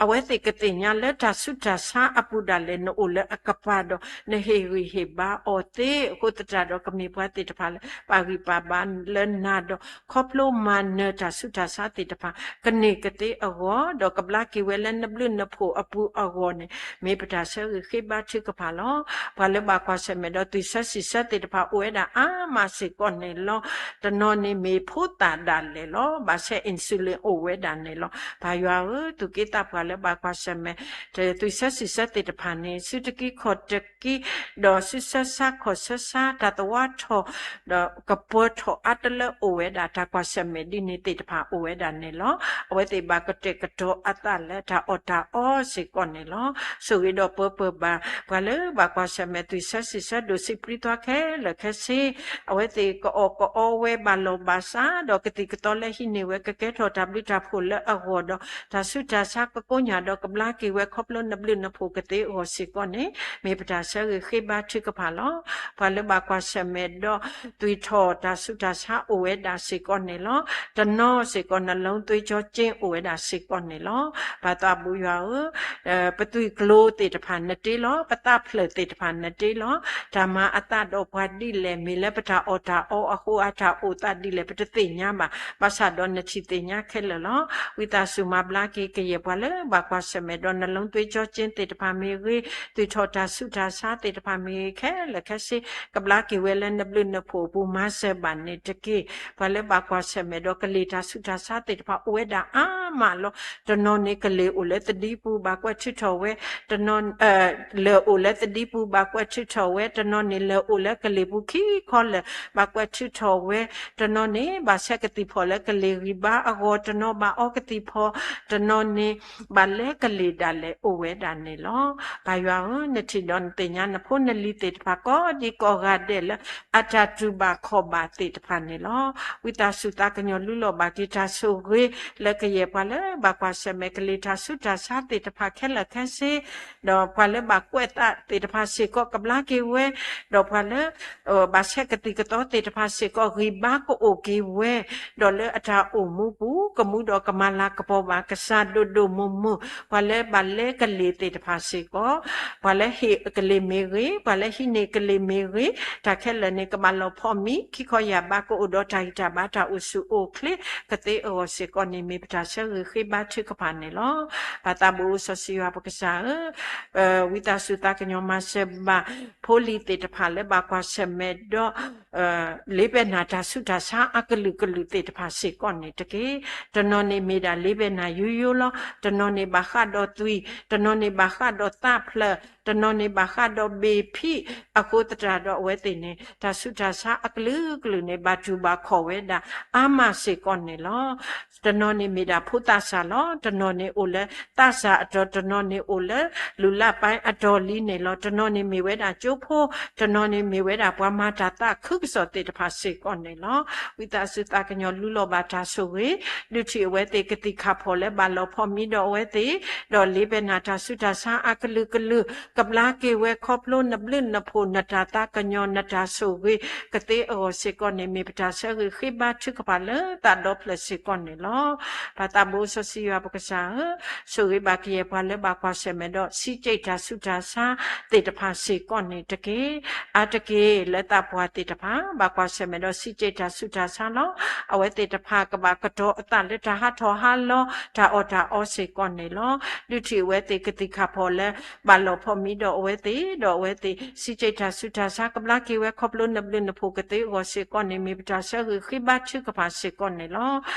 အဝဲသ့ၣ်ကသ့ၣ်ညါလၢတၢ်ဆူးတၢ်ဆါအပူၤဒၣ်လဲာ် နအိၣ်လၢအကပၤဒီး နဟ့ၣ်ဂံၢ်ဟ့ၣ်ဘါအီၤသ့. အဃိသတးဒီး ကမ့ၢ်ပှၤသ့ၣ်တဖၣ်လၢ ပာ်ဂံၢ်ပာ်ဘါလၢနၤဒီး ခီဖျိမၤနၢၤတၢ်ဆူးတၢ်ဆါသ့ၣ်တဖၣ် ကန့ၢ်ကသ့အဂီၢ် ဒီးကဘျါက့ၤဝဲလၢနဘျုးနဖှိၣ်အပူၤအဂီၢ်န့ၣ် မ့ၢ်ပတၢ်ဆၢဂ့ၤဃ့ဘါထုကဖၣ်လီၤ. ပှၤလၢဘၣ်ကွၢ်ဆၢၣ်မဲာ်ဒီးသွံၣ်ဆၢစံၣ်ဆၢသ့ၣ်တဖၣ်အိၣ်ဝဲဒၣ်အါမးစ့ၢ်ကီးန့ၣ်လီၤ. တနီၤန့ၣ်မ့ၢ်ဖိသၣ်ဒၣ်လဲာ်လီၤ. ဘၣ်ဆဲး insulin အိၣ်ဝဲဒၣ်န့ၣ်လီၤ. ပၢ်ယွၤဧၢ, သူၣ်က့သးပှၢ်လၢဘၣ်ကွၢ်ဆၢၣ်မဲာ် သွံၣ်ဆၢစံၣ်ဆၢသ့ၣ်တဖၣ်န့ၣ် စုတကံခီၣ်တကံ ဒီးစုဆၢဆါခီၣ်ဆၢဆါ တၢ်သဝီထီၣ် ဒီးကပၢၤထီၣ်အါတလၢအိၣ်ဝဲဒၣ် တၢ်ကွၢ်ဆၢၣ်မဲာ်ဒ်န့ၣ်သ့ၣ်တဖၣ်အိၣ်ဝဲဒၣ်န့ၣ်လီၤ. အဝဲသ့ၣ်ဘၣ်ကတဲာ်ကတီၤအသးလၢတၢ်အီၣ်တၢ်အီစ့ၢ်ကီးန့ၣ်လီၤ. ဆိၣ်ဂ့ၤဒီးပၢပၢၤဘၣ် ပှၤလၢဘၣ်ကွၢ်ဆၢၣ်မဲာ်သွံၣ်ဆၢစံၣ်ဆၢဒိၣ်စံးပြံသွါခဲလၢာ်ခဲဆ့ အဝဲသ့ၣ်ကအီၣ်ကအီဝဲဘၣ်လီၢ်ဘၣ်စး ဒီးကသံၣ်ကသီလၢဟံးန့ၢ်ဝဲ ကကဲထီၣ်တၢ်ဘျုးတၢ်ဖှိၣ်လၢအဂီၢ်ဒီး တၢ်ဆူးတၢ်ဆါကကိညၢ်ဒီးကဘျါက့ၤဝဲခီဖျိနဘျုးနဖှိၣ်ကသ့အဂီၢ်စ့ၢ်ကီးန့ၣ် မ့ၢ်ပတၢ်ဆၢဂ့ၤဃ့ဘါထုကဖၣ်လီၤ. ပှၤလၢဘၣ်ကွၢ်ဆၢၣ်မဲာ်ဒီး သွံၣ်ထီၣ်တၢ်ဆူးတၢ်ဆါအိၣ်ဝဲဒၣ်စ့ၢ်ကီးန့ၣ်လီၤ. တနီၤစ့ၢ်ကီး နှလုံးသွေးကြောကျဉ် အိၣ်ဝဲဒၣ်စ့ၢ်ကီးန့ၣ်လီၤ. ပၢ်သးဘိယွၤဧၢ, ပသွံၣ်ကျိၤသ့ၣ်တဖၣ်နတ့လီၤ, ပသးဖျၢၣ်သ့ၣ်တဖၣ်နတ့လီၤ. တၢ်မၤအသးဒီးပှၤဒ်လဲၣ်, မ့ၢ်လၢပတၢ်အီၣ်တၢ်အီအဃိအတၢ်အိၣ်သးဒ်လဲၣ် ပတသ့ၣ်ညါဘၣ်. ဘၣ်ဆၣ်ဒီးနထံၣ်သ့ၣ်ညါခဲလၢာ်လီၤ. ဝံသးစူၤမၤဘျါက့ၤကယဲၢ်ပှၤလၢဘၣ်ကွၢ်ဆၢၣ်မဲာ်ဒီး နှလုံးသွေးကြောကျဉ် သ့ၣ်တဖၣ်မ့ၢ်ဂ့ၤ, သွံၣ်ထီၣ်တၢ်ဆူးတၢ်ဆါသ့ၣ်တဖၣ်မ့ၢ်ဂ့ၤ ခဲလၢာ်ခဲဆ့ ကဘျါက့ၤဝဲလၢနဘျုးနဖှိၣ်အပူၤ မၤစၢၤဘၣ်န့ၣ်တက့ၢ်. ပှၤလၢဘၣ်ကွၢ်ဆၢၣ်မဲာ်ဒီးကလ့ၢ်တၢ်ဆူးတၢ်ဆါသ့ၣ်တဖၣ်အိၣ်ဝဲဒၣ်အါမးလီၤ. တနီၤန့ၣ်ကလ့ၢ်အိၣ်လၢသဒံပူၤ ဘၣ်ကွဲးထုးထီၣ်ဝဲ, တနီၤ လၢၢ်အိၣ်လၢသဒံပူၤ ဘၣ်ကွဲးထုးထီၣ်ဝဲ, တနီၤန့ၣ်လၢၢ်အိၣ်လၢကလ့ၢ်ပူၤခံခီလၢာ် ဘၣ်ကွဲးထုးထီၣ်ဝဲ, တနီၤန့ၣ် ဘၣ်ဆဲးကသံၣ်ဖီၣ်လၢကလ့ၢ်ဂံၢ်ဘါအဂီၢ်, တနီၤဘၣ်အီကသံၣ်ဖီၣ်, တနီၤန့ၣ် ဘၣ်လဲကလ့ၢ်ဒၣ်လဲာ်အိၣ်ဝဲဒၣ်န့ၣ်လီၤ. ပၢ်ယွၤဧၢ, နထံၣ်ဒီးနသ့ၣ်ညါနဖိနလံၤသ့ၣ်တဖၣ်ကိးဒံ ကိးဂၤဒဲးလၢအတၢ်တူၢ်ဘၣ်ခီၣ်ဘၣ်သ့ၣ်တဖၣ်န့ၣ်လီၤ. ဝံသးစူၤသးကညီၤလူလီၤဘၣ်က့ၤတၢ်ဆိၣ်ဂ့ၤ လၢကယဲၢ်ပှၤလၢဘၣ်ကွၢ်ဆၢၣ်မဲာ်ကလံၤတၢ်ဆူးတၢ်ဆါသ့ၣ်တဖၣ်ခဲလၢာ်ခဲဆ့, ဒီးပှၤလၢဘၣ်ကွဲးသးသ့ၣ်တဖၣ်စ့ၢ်ကီးကဘျါက့ၤဝဲ, ဒီးပှၤလၢ ဘၣ်ဆဲးကသံၣ်ကသီသ့ၣ်တဖၣ်စ့ၢ်ကီးဂံၢ်ဘါကအိၣ်က့ၤဝဲ, ဒီးလၢအတၢ်အိၣ်မူပူၤ ကမူဒီးကမၤလၤကပီၤဘၣ်ကစၢ်ဒိၣ်ဒိၣ်မုၢ်မုၢ်, ပှၤလၢဘၣ်လဲကလံၤသ့ၣ်တဖၣ်စ့ၢ်ကီး, ပှၤလၢဟ့ၣ်ကလံၤမ့ၢ်ဂ့ၤ, ပှၤလၢဟံးန့ၢ်ကလံၤမ့ၢ်ဂ့ၤ, တၢ်ခဲလၢာ်န့ၣ် ကဘၣ်လီၤဖီၣ်မံ ခံခီယၢ်ဘး ကအိၣ်ဒီးတၢ်ဂံၢ်တၢ်ဘါ တၢ်အိၣ်ဆူၣ်အိၣ်ချ့ကသ့အဂီၢ်စ့ၢ်ကီးန့ၣ် မ့ၢ်ပတၢ်ဆၢဂ့ၤဃ့ဘါထုကဖၣ်န့ၣ်လီၤ. ပၢ်သးဘိစီဆှံယွၤပကစၢ်ဧၢ, ဝံသးစူၤသးကညီၤမၤစၢၤဘၣ် ဖိလံၤသ့ၣ်တဖၣ်လၢဘၣ်ကွၢ်ဆၢၣ်မဲာ်ဒီး လ့ပၢၢ်နၤတၢ်ဆူးတၢ်ဆါအကလုာ်ကလုာ်သ့ၣ်တဖၣ်စ့ၢ်ကီးန့ၣ်တက့ၢ်. တနီၤန့ၣ်မ့ၢ်ဒၣ်လ့ပၢၢ်နၤယိယိလီၤ. တနီၤန့ၣ်ဘၣ်ဃးဒီးသွံၣ်, တနီၤန့ၣ်ဘၣ်ဃးဒီးသးဖျၢၣ်, တနီၤန့ၣ်ဘၣ်ဃးဒီးဘ့ၣ်ဖံး, အဃိသတးဒီးအဝဲသ့ၣ်န့ၣ် တၢ်ဆူးတၢ်ဆါအကလုာ်ကလုာ်န့ၣ် ဘၣ်တူၢ်ဘၣ်ခီၣ်ဝဲဒၣ်အါမးစ့ၢ်ကီးန့ၣ်လီၤ. တနီၤန့ၣ်မ့ၢ်ဒၣ်ဖိသးစၢ်လီၤ. တနီၤန့ၣ်အိၣ်လၢသးစၢ်အတီၤ, တနီၤန့ၣ်အိၣ်လၢ လုၢ်လၢ်ပၢ်အတီၤလံန့ၣ်လီၤ. တနီၤန့ၣ်မ့ၢ်ဝဲဒၣ်ကၠိဖိ, တနီၤန့ၣ်မ့ၢ်ဝဲဒၣ်ပှၤမၤတၢ်သးခုကစီၣ်သ့ၣ်တဖၣ်စ့ၢ်ကီးန့ၣ်လီၤ. ဝံသးစူၤသးကညီၤလူလီၤဘၣ်တၢ်ဆိၣ်ဂ့ၤ, ဒုးထံၣ်အဝဲသ့ၣ်ကသံၣ်ခၣ်ဖီၣ်လၢဘၣ်လီၤဖီၣ်မံဒီးအဝဲသ့ၣ်, ဒီးလ့ပၢၢ်နၤတၢ်ဆူးတၢ်ဆါအကလုာ်ကလုာ်, ကဘျါက့ၤဝဲခီဖျိနဘျုးနဖှိၣ်နတၢ်သးကညီၤနတၢ်ဆိၣ်ဂ့ၤကသ့အဂီၢ်စ့ၢ်ကီးန့ၣ် မ့ၢ်ပတၢ်ဆၢဂ့ၤဃ့ဘါထုကဖၣ်လၢသးဒီဖျၢၣ်စ့ၢ်ကီးန့ၣ်လီၤ. ပၢ်သးဘိစီဆှံယွၤပကစၢ်ဧၢ, ဆိၣ်ဂ့ၤဘၣ်ကယဲၢ်ပှၤလၢဘၣ်ကွၢ်ဆၢၣ်မဲာ်ဒီး စံးကၠံးတၢ်ဆူးတၢ်ဆါသ့ၣ်တဖၣ်စ့ၢ်ကီးန့ၣ်တက့ၢ်. အါတက့ၢ်လၢသးပှၢ်သ့ၣ်တဖၣ် ဘၣ်ကွၢ်ဆၢၣ်မဲာ်ဒီးစံးကၠံးတၢ်ဆူးတၢ်ဆါလီၤ. အဝဲသ့ၣ်တဖၣ်ကဘၣ်ကတီၤအသးလၢတၢ်ဟးထီၣ်ဟးလီၤ တၢ်အီၣ်တၢ်အီစ့ၢ်ကီးန့ၣ်လီၤ. ဒုးထံၣ်အဝဲသ့ၣ်ကသံၣ်ခၣ်ဖီၣ်လၢ ဘၣ်လီၤဖီၣ်မံဒီးအဝဲသ့ၣ်, ဒီးအဝဲသ့ၣ်စံးကၠံးတၢ်ဆူးတၢ်ဆါ ကဘျါက့ၤဝဲခီဖျိနဘျုးနဖှိၣ်ကသ့အဂီၢ်စ့ၢ်ကီးန့ၣ် မ့ၢ်ပတၢ်ဆၢဂ့ၤဃ့ဘါထုကဖၣ်စ့ၢ်ကီးန့ၣ်လီၤ.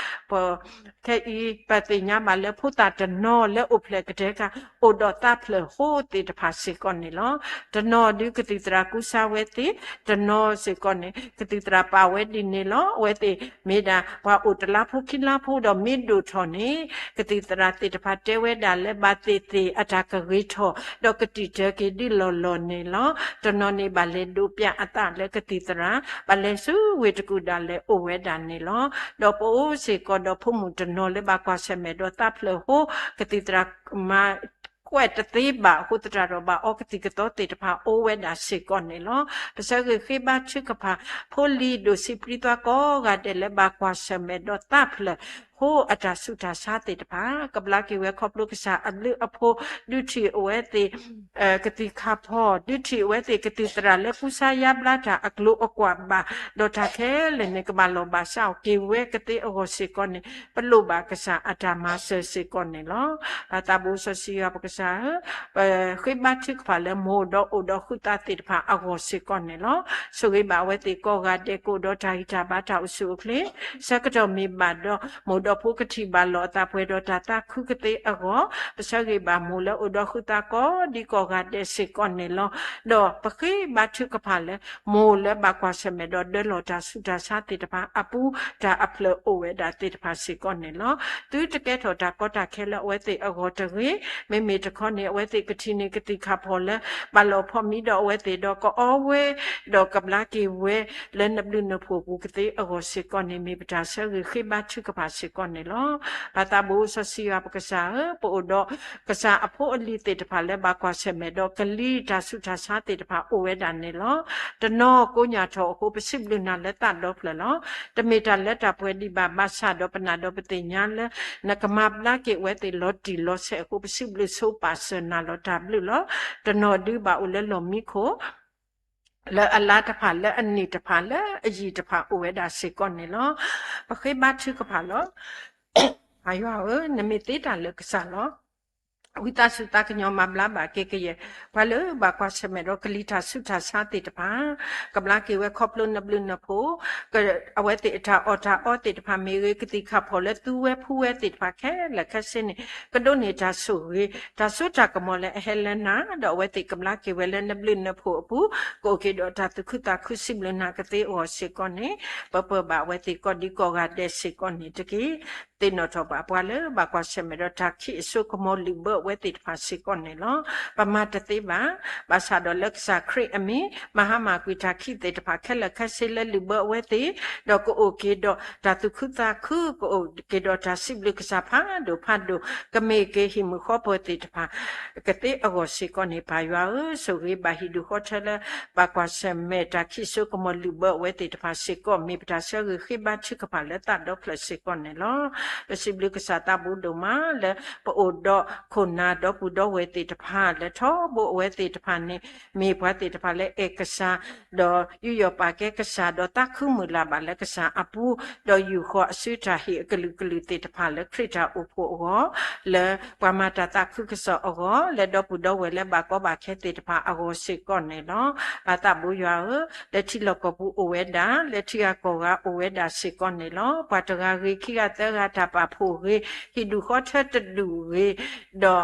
ပ ခဲအံၤ ပသ့ၣ်ညါဘၣ်လၢဖိသၣ်တနီၤလၢအိၣ်ဖျဲၣ်ကတဲာ်ကတီၤ အိၣ်ဒီးသးဖျၢၣ်ဃိသ့ၣ်တဖၣ်စ့ၢ်ကီးန့ၣ်လီၤ. တနီၤဒုးကသံၣ်သရၣ်ကူစါဝဲသ့ၣ်, တနီၤစ့ၢ်ကီးန့ၣ် ကသံၣ်သရၣ်ပာ်ဝဲဒ်န့ၣ်လီၤ. အဝဲသ့ၣ်မ့ၢ်ဒၣ်ပှၤအိၣ်တလါဖိခံလါဖိဒီးမ့ၢ်ဒိၣ်ထီၣ်န့ၣ် ကသံၣ်သရၣ်သ့ၣ်တဖၣ်တဲဝဲဒၣ်လၢဘၣ်သ့ၣ်သ့ၣ်အတၢ်ကဂ့ၤထီၣ် ဒီးကတံာ်တၢက့ၤဒ်လီၢ်လီၢ်န့ၣ်လီၤ. တနီၤန့ၣ်ဘၣ်လဲၤဒိးပျးအသးလၢကသံၣ်သရၣ်, ဘၣ်လဲၤဆူဝ့ၢ်တကူၣ်ဒၣ်လဲာ်အိၣ်ဝဲဒၣ်န့ၣ်လီၤ. ဒီးပအိၣ်စ့ၢ်ကီးဒီးဖိမုၣ်တနီၤလၢဘၣ်ကွၢ်ဆၢၣ်မဲာ်ဒီးသးဖျၢၣ်ဃိ ကသံၣ်သရၣ်မၤ ကွဲးတသ့ဘၣ်အဃိသတးဒီး ဘၣ်အီကသံၣ်ကသီသ့ၣ်တဖၣ်အိၣ်ဝဲဒၣ်စ့ၢ်ကီးန့ၣ်လီၤ. ပဆၢဂ့ၤဃ့ဘါထုကဖၣ် ဖိလံၤဒိၣ်ဆံးပြံသွါကိးဂၤဒဲးလၢဘၣ်ကွၢ်ဆၢၣ်မဲာ်ဒီးသးဖျၢၣ်ဃိအတၢ်ဆူးတၢ်ဆါသ့ၣ်တဖၣ် ကဘျါက့ၤဝဲခီဖျိကစၢ်အဘျုးအဖှိၣ် ဒုးထံၣ်အဝဲသ့ၣ် ကသံၣ်ခၣ်ဖီၣ် ဒုးထံၣ်အဝဲသ့ၣ်ကသံၣ်သရၣ်လၢကူစါယါဘျါတၢ်အကျိၤအကွာ်ဘၣ်, ဒီးတၢ်ခဲလၢာ်န့ၣ် ကဘၣ်လီၢ်ဘၣ်စးအီၤက့ၤဝဲကသ့အဂီၢ်စ့ၢ်ကီးန့ၣ် ပလိၣ်ဘၣ်ကစၢ်အတၢ်မၤစၢၤစ့ၢ်ကီးန့ၣ်လီၤ. ပၢ်သးဘိစီဆှံယွၤပကစၢ်ဧၢ, ပဃ့ဘါထုကဖၣ်လၢမိၢ်ဒီးအိၣ်ဒီးဃုာ်သးသ့ၣ်တဖၣ်အဂီၢ်စ့ၢ်ကီးန့ၣ်လီၤ. ဆိၣ်ဂ့ၤဘၣ်အဝဲသ့ၣ်ကိးဂၤဒဲးကအိၣ်ဒီးတၢ်ဂံၢ်တၢ်ဘါတၢ်အိၣ်ဆူၣ်အိၣ်ချ့ ဆၢကတီၢ်မ့ၢ်ဘၣ်ဒီး မိၢ်ဒီးဖိကထံၣ်ဘၣ်လီၤအသးပှဲၤဒီးတၢ်သးခုကသ့အဂီၢ်, ပဆၢဂ့ၤဘၣ်မိၢ်လၢအိၣ်ဒီးဃုာ်သးကိးဒံးကိးဂၤဒဲးစ့ၢ်ကီးန့ၣ်လီၤ. ဒီးပဃ့ဘါထုကဖၣ်လၢ မိၢ်လၢဘၣ်ကွၢ်ဆၢၣ်မဲာ်ဒီးဒၢလီၤတၢ်ဆူးတၢ်ဆါသ့ၣ်တဖၣ်အပူၤ တၢ်အဖျၢၣ်အိၣ်ဝဲဒၣ်သ့ၣ်တဖၣ်စ့ၢ်ကီးန့ၣ်လီၤ. သုတကဲထီၣ်တၢ်ကီတၢ်ခဲလၢအဝဲသ့ၣ်အဂီၢ်တဂ့ၤ, မ့မ့ၢ်တခီန့ၣ် အဝဲသ့ၣ်ကထံၣ်န့ၢ်ကသံၣ်ခၣ်ဖီၣ်လၢ ဘၣ်လီၤဖီၣ်မံဒီးအဝဲသ့ၣ်ဒီးကအီဝဲ ဒီးကဘျါက့ၤဝဲ လၢနဘျုးနဖှိၣ်ပူၤကသ့အဂီၢ်စ့ၢ်ကီးန့ၣ် မ့ၢ်ပတၢ်ဆၢဂ့ၤဃ့ဘါထုကဖၣ်စ့ၢ်ကီးန့ၣ်လီၤ. ပၢ်သးဘိစီဆှံယွၤပကစၢ်ဧၢ, ပအိၣ်ဒီးကစၢ်အဖိအလံၤသ့ၣ်တဖၣ်လၢဘၣ်ကွၢ်ဆၢၣ်မဲာ်ဒီးကလံၤတၢ်ဆူးတၢ်ဆါသ့ၣ်တဖၣ်အိၣ်ဝဲဒၣ်န့ၣ်လီၤ. တနီၤကိညၢ်ထီၣ်အဃိ ပစံးဘျုးနၤလၢသးဒီဖျၢၣ်လီၤ. တမ့ၢ်တၢ်လၢတၢ်ပှဲၤဒံးဘၣ် ဘၣ်ဆၣ်ဒီးပနာ်ဒီးပသ့ၣ်ညါလၢ နကမၤဘျါက့ၤအဝဲသ့ၣ်လီၤတံၢ်လီၤဆဲးအဃိ ပစံးဘျုးဆိပာ်စၢၤနၤလီၤတၢ်ဘျုးလီၤ. တနီၤဒုးဘၣ်အိၣ်လၢလီၢ်မံခိၣ် လၢအလါတဖၣ် လၢအနံၣ်တဖၣ် လၢအယံာ်တဖၣ်အိၣ်ဝဲဒၣ်စ့ၢ်ကီးန့ၣ်လီၤ. ပဃ့ဘါထုကဖၣ်လီၤ. ယွၤဧၢ, နမ့ၢ်သ့တၢ်လၢာ်ကစၢ်လီၤ. ဝံသးစူၤသးကညီၤမၤဘျါဘၣ်က့ၤကယဲၢ် ပှၤလၢဘၣ်ကွၢ်ဆၢၣ်မဲာ်ဒီးကလံၤတၢ်ဆူးတၢ်ဆါသ့ၣ်တဖၣ်, ကဘျါက့ၤဝဲခီဖျိနဘျုးနဖှိၣ်, အဝဲသ့ၣ်အတၢ်အီၣ်တၢ်အီသ့ၣ်တဖၣ်မ့ၢ်ဂ့ၤ, ကသံၣ်ခၣ်ဖီၣ်လၢသူဝဲဖှူဝဲသ့ၣ်တဖၣ်ခဲလၢာ်ခဲဆ့န့ၣ် ကဒိးန့ၢ်တၢ်ဆိၣ်ဂ့ၤ, တၢ်စိတၢ်ကမီၤလၢအဟဲလၢနၤ, ဒီးအဝဲသ့ၣ်ကဘျါက့ၤဝဲလၢနဘျုးနဖှိၣ်အပူၤ, ကအိၣ်က့ၤဒီးတၢ်သူၣ်ခုသးခုစံးဘျုးနၤကသ့အဂီၢ်စ့ၢ်ကီးန့ၣ်, ပပၢၢ်ဘၣ်အဝဲသ့ၣ်ကိးဒံးကိးဂၤဒဲးစ့ၢ်ကီးန့ၣ်တက့ၢ်. သ့ၣ်နီၣ်ထီၣ်ဘၣ်ပှၤလၢဘၣ်ကွၢ်ဆၢၣ်မဲာ်ဒီးတၢ်ခံးအစိကမီၤလုာ်ဘၢ အဝဲသ့ၣ်တဖၣ်စ့ၢ်ကီးန့ၣ်လီၤ. ပမၤတသ့ဘၣ်. ဘၣ်ဆၣ်ဒီးလၢကစၢ်ခရံာ်အမံၤ မၤဟါမၢ်ကွံာ်တၢ်ခံးသ့ၣ်တဖၣ်ခဲလၢာ်ခဲဆ့လၢလုၢ်ဘၢအဝဲသ့ၣ်, ဒီးကအိၣ်က့ၤဒီးတၢ်သူၣ်ခုသးခု, ကအိၣ်က့ၤဒီးတၢ်စံးဘျုးကစၢ်ဖးဒိၣ်ဖးဒိၣ်, ကမ့ၢ်က့ၤဟံၣ်မုာ်ဃီပၢၤသ့ၣ်တဖၣ် ကသ့အဂီၢ်စ့ၢ်ကီးန့ၣ် ပၢ်ယွၤဧၢ, ဆိၣ်ဂ့ၤဘၣ်ဟံၣ်ဒူၣ်ဃီထၢလၢ ဘၣ်ကွၢ်ဆၢၣ်မဲာ်တၢ်ခံးစိကမီၤလုၢ်ဘၢအဝဲသ့ၣ်တဖၣ်စ့ၢ်ကီး, မ့ၢ်ပတၢ်ဆၢဂ့ၤဃ့ဘါထုကဖၣ်လၢသးဒီဖျၢၣ်စ့ၢ်ကီးန့ၣ်လီၤ. ပစံးဘျုးကစၢ်သးဘိဒိၣ်မးလၢ ပအိၣ်ဒီးခိၣ်နၢ်ဒီပုၢ်ဒီဝဲၢ်သ့ၣ်တဖၣ် လၢထီဘိအဝဲသ့ၣ်တဖၣ်န့ၣ် မ့ၢ်ပှၤသ့ၣ်တဖၣ်လၢအဲၣ်ကစၢ် ဒီးယူးယီၣ်ပာ်ကဲကစၢ် ဒီးသးခုမုၢ်လၢ်ဘၣ်လၢကစၢ်အပူၤ, ဒီးယူာ်ဃီၤအစုတၢ်ဟ့ၣ်အကလုာ်ကလုာ်သ့ၣ်တဖၣ်လၢခရံာ်တၢ်အိၣ်ဖှိၣ်အဂီၢ်, လၢပှၤမၤတၢ်သးခုကစီၣ်အဂီၢ်, လၢဒီပုၢ်ဒီဝဲၢ်လၢဘၣ်ကီဘၣ်ခဲသ့ၣ်တဖၣ်အဂီၢ်စ့ၢ်ကီးန့ၣ်လီၤ. ပၢ်သးဘိယွၤဧၢ, လၢထံလီၢ်ကီၢ်ပူၤအိၣ်ဝဲဒၣ်, လၢထံဂၤကီၢ်ဂၤအိၣ်ဝဲဒၣ်စ့ၢ်ကီးန့ၣ်လီၤ. ပှၤတဂၤဂ့ၤ, ခံဂၤသၢဂၤတၢ်ပာ်ဖှိၣ်ဂ့ၤ, ဟံၣ်ဒူၣ်ဃီထၢတဒူၣ်ဂ့ၤ, ဒီး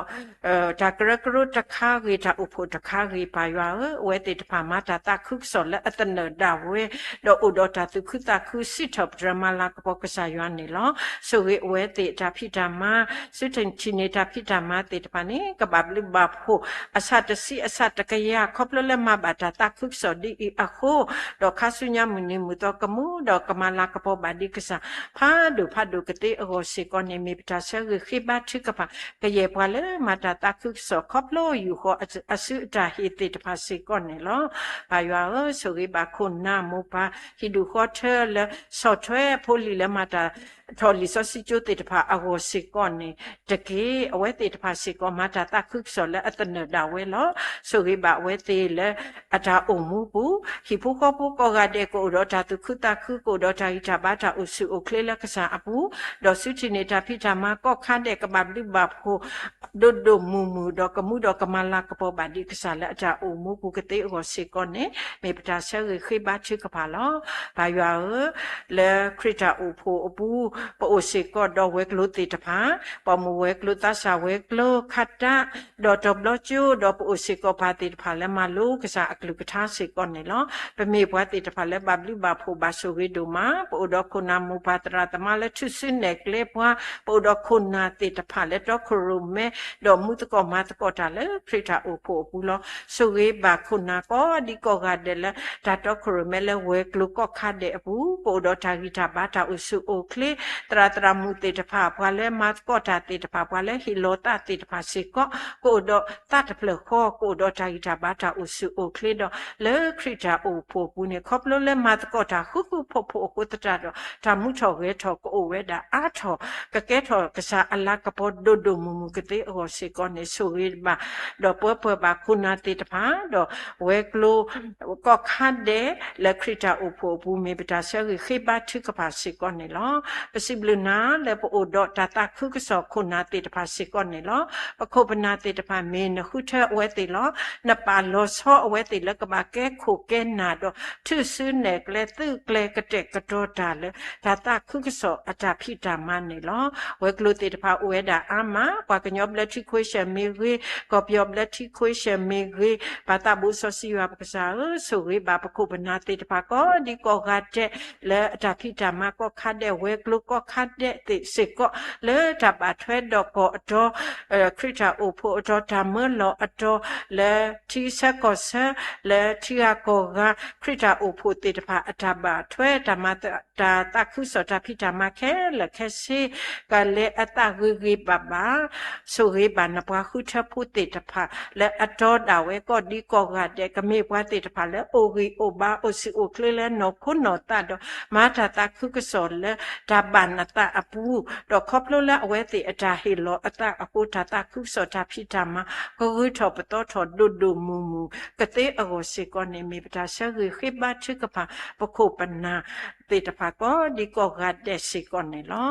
တၢ်ကရၢကရိတခါဂ့ၤ, တၢ်အိၣ်ဖှိၣ်တခါဂ့ၤ, ပၢ်ယွၤဧၢ, အဝဲသ့ၣ်တဖၣ်မၤတၢ်သးခုကစီၣ်လၢအသနၢၣ်ဒၣ်ဝဲ, ဒီးအိၣ်ဒီးတၢ်သူၣ်ခုသးခု စံးထီၣ်ပတြၢၤမၤလၤကပီၤကစၢ်ယွၤန့ၣ်လီၤ. ဆိၣ်ဂ့ၤအဝဲသ့ၣ်အတၢ်ဖံးတၢ်မၤ, စုထံၣ်န့ၢ်တၢ်ဖံးတၢ်မၤသ့ၣ်တဖၣ်န့ၣ် ကဘၣ်ဘျုးဘၣ်ဖှိၣ် အဆၣ်တဆံအဆၣ်တကယၤ ခီဖျိလၢမၤဘၣ်တၢ်သးခုကစီၣ်ဒ်အံၤအဃိ, ဒီးခါဆူညါမုၢ်နံၤမုၢ်သီကမူ ဒီးကမၤလၤကပီၤဘၣ်ဒံးကစၢ် ဖးဒိၣ်ဖးဒိၣ်ကသ့အဂီၢ်စ့ၢ်ကီးန့ၣ် မ့ၢ်ပတၢ်ဆၢဂ့ၤဃ့ဘါထုကဖၣ် ကယဲၢ်ပှၤလၢမၤတၢ်သးခုကစီၣ် ခီဖျိယူာ်ဃီၤအစုအတၢ်ဟ့ၣ်သ့ၣ်တဖၣ်စ့ၢ်ကီးန့ၣ်လီၤ. ပၢ်ယွၤဧၢ, ဆိၣ်ဂ့ၤဘၣ်ခိၣ်နၢ်မိၢ်ပၢ် ဟံၣ်ဒူၣ်ဃီထၢလၢ ဆီၣ်ထွဲဖိလံၤလၢမၤတၢ်ထီၣ်လံာ်စီဆှံကၠိသ့ၣ်တဖၣ်အဂီၢ်စ့ၢ်ကီးန့ၣ်တက့ၢ်. အဝဲသ့ၣ်တဖၣ်စ့ၢ်ကီး မၤတၢ်သးခုကစီၣ်လၢအသနၢၣ်ဒၣ်ဝဲလီၤ. ဆိၣ်ဂ့ၤဘၣ်အဝဲသ့ၣ်လၢ အတၢ်အိၣ်မူပူၤ, ဟံၣ်ဖိဃီဖိကိးဂၤဒဲး ကအိၣ်ဒီးတၢ်သူၣ်ခုသးခု, ကအိၣ်ဒီးတၢ်ဂံၢ်တၢ်ဘါ တၢ်အိၣ်ဆူၣ်အိၣ်ချ့လၢကစၢ်အပူၤ, ဒီးစုထံၣ်န့ၢ်တၢ်ဖံးတၢ်မၤကိးခါဒဲး ကဘၣ်ဘျုးဘၣ်ဖှိၣ် ဒိၣ်ဒိၣ်မုၢ်မုၢ် ဒီးကမူဒီးကမၤလၤကပီၤဘၣ်ဒံးကစၢ်လၢအတၢ်အိၣ်မူပူၤကသ့အဂီၢ်စ့ၢ်ကီးန့ၣ် မ့ၢ်ပတၢ်ဆၢဂ့ၤဃ့ဘါထုကဖၣ်လီၤ. ပၢ်ယွၤဧၢ, လၢခရံာ်တၢ်အိၣ်ဖှိၣ်အပူၤ ပအိၣ်စ့ၢ်ကီးဒီးဝဲၤကျိၤသ့ၣ်တဖၣ်, ပိာ်မုၣ်ဝဲၤကျိၤ သးစၢ်ဝဲၤကျိၤ ခးတၢ် ဒီးတီၤဘျီကၠိ ဒီးပအိၣ်စ့ၢ်ကီးပၢ်သ့ၣ်တဖၣ်လၢမၤလိကစၢ် အကလုၢ်ကထါစ့ၢ်ကီးန့ၣ်လီၤ. ပမ့ၢ်ပှၤသ့ၣ်တဖၣ်လၢဘၣ်ဘျုးဘၣ်ဖှိၣ်ဘၣ်ဆိၣ်ဂ့ၤဒိၣ်မး, ပအိၣ်ဒီးခိၣ်နၢ်မိၢ်ပၢ်သရၣ်သမါလၢထူၣ်စုနဲၣ်ကျဲပှၤ, ပအိၣ်ဒီးခိၣ်နၢ်သ့ၣ်တဖၣ်လၢတီခိၣ်ရိၣ်မဲ ဒီးမူသကိးမၤသကိးတၢ်လၢခရံာ်တၢ်အိၣ်ဖှိၣ်အပူၤလီၤ. ဆိၣ်ဂ့ၤဘၣ်ခိၣ်နၢ်ကိးဒံကိးဂၤဒဲးလၢ တၢ်တီခိၣ်ရိၣ်မဲလၢဝဲၤကျိၤကိးခါဒဲးအပူၤ, ပအိၣ်ဒီးတၢ်ဂံၢ်တၢ်ဘါ တၢ်အိၣ်ဆူၣ်အိၣ်ချ့, သရၣ်သရၣ်မုၣ်သ့ၣ်တဖၣ်, ပှၤလၢမၤသကိးတၢ်သ့ၣ်တဖၣ်, ပှၤလၢဟ့ၣ်လီၤသးသ့ၣ်တဖၣ်စ့ၢ်ကီး, ကအိၣ်ဒီးသးတဖျၢၣ်ဃီ, ကအိၣ်ဒီးတၢ်ဂံၢ်တၢ်ဘါ တၢ်အိၣ်ဆူၣ်အိၣ်ချ့ဒီး လၢခရံာ်တၢ်အိၣ်ဖှိၣ်အပူၤန့ၣ် ခီဖျိလၢမၤသကိးတၢ်ဃူဃူဖိးဖိးအဃိသတးဒီး တၢ်မူထီၣ်ဂဲၤထီၣ်ကအိၣ်ဝဲဒၣ်အါထီၣ်, ကကဲထီၣ်ကစၢ်အလၤကပီၤဒိၣ်ဒိၣ်မုၢ်မုၢ်ကသ့အဂီၢ်စ့ၢ်ကီးန့ၣ် ဆိၣ်ဂ့ၤဘၣ်, ဒီးပၢပၢၢ်ဘၣ်ခိၣ်နၢ်သ့ၣ်တဖၣ်, ဒီးဝဲၤကျိၤ ကိးခါဒဲး လၢခရံာ်တၢ်အိၣ်ဖှိၣ်အပူၤ မ့ၢ်ပတၢ်ဆၢဂ့ၤဃ့ဘါထုကဖၣ်စ့ၢ်ကီးန့ၣ်လီၤ. ပစံးဘျုးနၤလၢပအိၣ်ဒီးတၢ်သးခုကစီၣ်ခိၣ်နၢ်သ့ၣ်တဖၣ်စ့ၢ်ကီးန့ၣ်လီၤ. ပခိၣ်ပနၢ်သ့ၣ်တဖၣ် မ့ၢ်နဃုထၢအဝဲသ့ၣ်လီၤ. နပာ်လီၤဆီအဝဲသ့ၣ်လၢကဘၣ်ကဲခိၣ်ကဲနၢ်ဒီး ထူၣ်စုနဲၣ်ကျဲ သုးကျဲၤကတဲာ်ကတီၤတၢ်လၢ တၢ်သးခုကစီၣ်အတၢ်ဖံးတၢ်မၤန့ၣ်လီၤ. ဝဲၤကျိၤသ့ၣ်တဖၣ်အိၣ်ဝဲဒၣ်အါမး, ပှၤကညီဘျၢထံခွ့ၡၢၣ်မ့ၢ်ဂ့ၤ, ကီၢ်ပယီၤဘျၢထံခွ့ၡၢၣ်မ့ၢ်ဂ့ၤ, ပၢ်သးဘိစီဆှံယွၤပကစၢ်ဧၢ, ဆိၣ်ဂ့ၤဘၣ်ပခိၣ်ပနၢ်သ့ၣ်တဖၣ် ကိးဒံကိးဂၤဒဲး လၢအတၢ်ဖံးတၢ်မၤကိးခါဒဲး, ဝဲၤကျိၤကိးခါဒဲးသ့ၣ်စ့ၢ်ကီး လၢတၢ်ဘၣ်ထွဲဒီးကီၢ်အတီၤ, ခရံာ်တၢ်အိၣ်ဖှိၣ်အတီၤ, တၢ်မၢလီၤအတီၤ, လၢထံဆၢကီၢ်ဆၢ, လၢထံဂၤကီၢ်ဂၤ, ခရံာ်တၢ်အိၣ်ဖှိၣ်သ့ၣ်တဖၣ် အတၢ်ဘၣ်ထွဲ တၢ်မၤ တၢ်သးခုကစီၣ်တၢ်ဖံးတၢ်မၤခဲလၢာ်ခဲဆ့ ကလဲၤအသးဂ့ၤဂ့ၤဘၣ်ဘၣ်, ဆိၣ်ဂ့ၤဘၣ်နပှၤဃုထၢဖိသ့ၣ်တဖၣ် လၢအတီဒၣ်ဝဲကိးဒံကိးဂၤဒဲး, ကမ့ၢ်ပှၤသ့ၣ်တဖၣ်လၢအိၣ်ဂံၢ်အိၣ်ဘါ အိၣ်ဆူၣ်အိၣ်ချ့လၢနီၢ်ခိနီၢ်သးဒီး မၤတၢ်သးခုကစီၣ်လၢတၢ်ဘၣ်နသးအပူၤ, ဒီးခီဖျိလၢအဝဲသ့ၣ်အတၢ်ဟ့ၣ်လီၤအသးအဃိ တၢ်သးခုကစီၣ်တၢ်ဖံးတၢ်မၤ ကဂုၤထီၣ်ပသီထီၣ်ဒိၣ်ဒိၣ်မုၢ်မုၢ်ကသ့အဂီၢ်စ့ၢ်ကီးန့ၣ် မ့ၢ်ပတၢ်ဆၢဂ့ၤဃ့ဘါထုကဖၣ် ပခိၣ်ပနၢ် သ့ၣ်တဖၣ်ကိးဒံကိးဂၤဒဲးစ့ၢ်ကီးန့ၣ်လီၤ.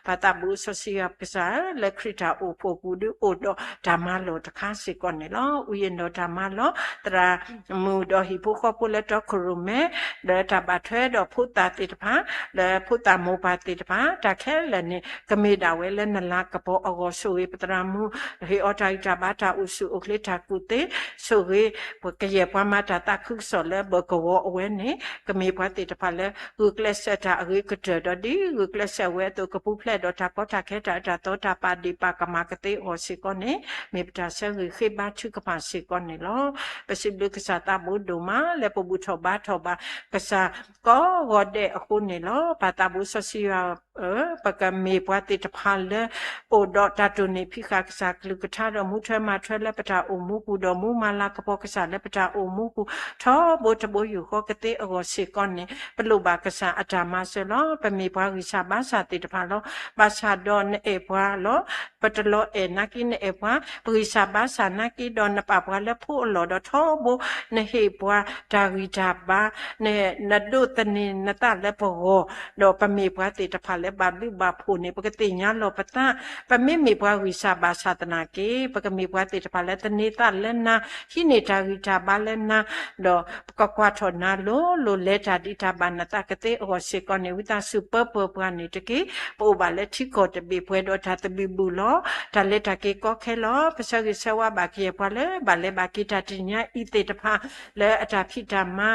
ပၢ်သးဘိစီဆှံယွၤပကစၢ်ဧၢ, လၢခရံာ်တၢ်အိၣ်ဖှိၣ်ပူၤ ဒုးအိၣ်ဒီးတၢ်မၤလီၢ်တခါစ့ၢ်ကီးန့ၣ်လီၤ. ဝံယံၤနီၣ်တၢ်မၤလီၢ်, သရၣ်မုၣ်ဒီးဟံၣ်ဖိဃီဖိလၢတီခိၣ်ရိၣ်မဲ, လၢတၢ်ဘၣ်ထွဲဒီးဖိသၣ်သ့ၣ်တဖၣ်, လၢဖိသၣ်မိၢ်ပၢ်သ့ၣ်တဖၣ်, တၢ်ခဲလၢာ်န့ၣ် ကမ့ၢ်ဒၣ်ဝဲလၢနလၤကပီၤအဂီၢ်, ဆိၣ်ဂ့ၤပသရၣ်မုၣ်, ဟ့ၣ်အီၤတၢ်ဂံၢ်တၢ်ဘါ တၢ်အိၣ်ဆူၣ်အိၣ်ချ့ တၢ်ကူၣ်သ့, ဆိၣ်ဂ့ၤ ကယဲၢ်ပှၤမၤတၢ်သးခုကစီၣ်လၢဘၢၣ်ကဝီၤအဝဲန့ၣ် ကမ့ၢ်ပှၤသ့ၣ်တဖၣ်လၢဂုာ်ကျဲး ကျဲးစၢးတၢ်အဂ့ၤကတၢၢ်ဒီး ဒ်ဂုာ်ကျဲးစၢးဝဲအသိး ကပူၤဖျဲးဒီးတၢ်ကီတၢ်ခဲတၢ်အၢတၢ်သီတၢ်ပာ်ဒ့ၣ်ပာ်ကမၣ်ကသ့အဂီၢ်စ့ၢ်ကီးန့ၣ် မ့ၢ်ပတၢ်ဆၢဂ့ၤဃ့ဘါထုကဖၣ်စ့ၢ်ကီးန့ၣ်လီၤ. ပစံးဘျုးကစၢ်သးဘိဒိၣ်မး လၢပဘူၣ်ထီၣ်ဘါထီၣ်ဘၣ်ကစၢ်ကိးဂီၤဒဲးအဃိန့ၣ်လီၤ. ပၢ်သးဘိစီဆှံယွၤဧၢ, ပကမ့ၢ်ပှၤသ့ၣ်တဖၣ်လၢ အိၣ်ဒီးတၢ်တိၢ်နီၣ်ဖံးဃာ်ကစၢ်ကလုၢ်ကထါဒီး မူထွဲမၤထွဲလၢပတၢ်အိၣ်မူပူၤ ဒီးမူမၤလၤကပီၤကစၢ်လၢပတၢ်အိၣ်မူပူၤ ထီဘိတဘိယူၢ်ဃီကသ့အဂီၢ်စ့ၢ်ကီးန့ၣ် ပလိၣ်ဘၣ်ကစၢ်အတၢ်မၤစၢၤလီၤ. ပမ့ၢ်ပှၤဂံၢ်စၢ်ဘါစၢ်သ့ၣ်တဖၣ်လီၤ. ဘၣ်ဆၣ်ဒီးနအဲၣ်ပှၤလီၤ. ပတလီၤအဲၣ်နာ်က့နအဲၣ်ပှၤ, ပဂံၢ်စၢ်ဘါစၢ်နာ်က့ဒီး နပာ်ပှၤလၢဖိအလီၢ်ဒီး ထီဘိနဟ့ၣ်ပှၤတၢ်ဂံၢ်တၢ်ဘါ နဒိးသန့ၤနသးလၢပဂီၢ်, ဒီးပမ့ၢ်ပှၤသ့ၣ်တဖၣ်လၢဘၣ်ဘျုးဘၣ်ဖှိၣ်န့ၣ် ပကသ့ၣ်ညါလီၤပသး, ပမ့မ့ၢ်ပှၤဂံၢ်စၢ်ဘါစၢ်သနာ်က့ ပကမ့ၢ်ပှၤသ့ၣ်တဖၣ်လၢသန့ၤသးလၢနၤ, ဟံးန့ၢ်တၢ်ဂံၢ်တၢ်ဘါလၢနၤ, ဒီးပကကွၢ်ထီၣ်နၤလိၤလိၤ လဲၤတၢ်ဒံးတၢ်ဘၣ်နသးကသ့အဂီၢ်စ့ၢ်ကီးန့ၣ် ဝံသးစူၤပၢပၢၤပှၤန့ၣ်တက့ၢ်. ပအိၣ်ဘၣ်လၢထံကီၢ်တဘ့ၣ်ပှဲၤဒီးတၢ်သဘံၣ်ဘုၣ်လီၤ. တၢ်လဲၤတၢ်က့ၤကီခဲလီၤ. ပဆၢဂ့ၤဆၢဝါဘၣ်ကယဲၢ်ပှၤလၢ ဘၣ်လဲၤဘၣ်က့ၤတၢ်တနံၤညါအံၤသ့ၣ်တဖၣ် လၢအတၢ်ဖံးတၢ်မၤ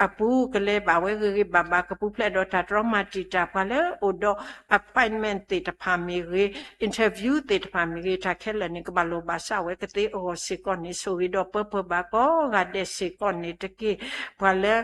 အပူၤ ကလဲၤဘၣ်ဝဲဂ့ၤဂ့ၤဘၣ်ဘၣ် ကပူၤဖျဲးဒီးတၢ်တြီမၤတံာ်တာ်ပှၤလၢအိၣ်ဒီး appointment သ့ၣ်တဖၣ်မ့ၢ်ဂ့ၤ, interview သ့ၣ်တဖၣ်မ့ၢ်ဂ့ၤ, တၢ်ခဲလၢာ်န့ၣ် ကဘၣ်လိာ်ဘၣ်စးဝဲကသ့အဂီၢ်စ့ၢ်ကီးန့ၣ် ဆိၣ်ဂ့ၤဒီးပၢပၢၤဘၣ်ကိးဂၤဒဲးစ့ၢ်ကီးန့ၣ်တက့ၢ်. ပှၤလၢ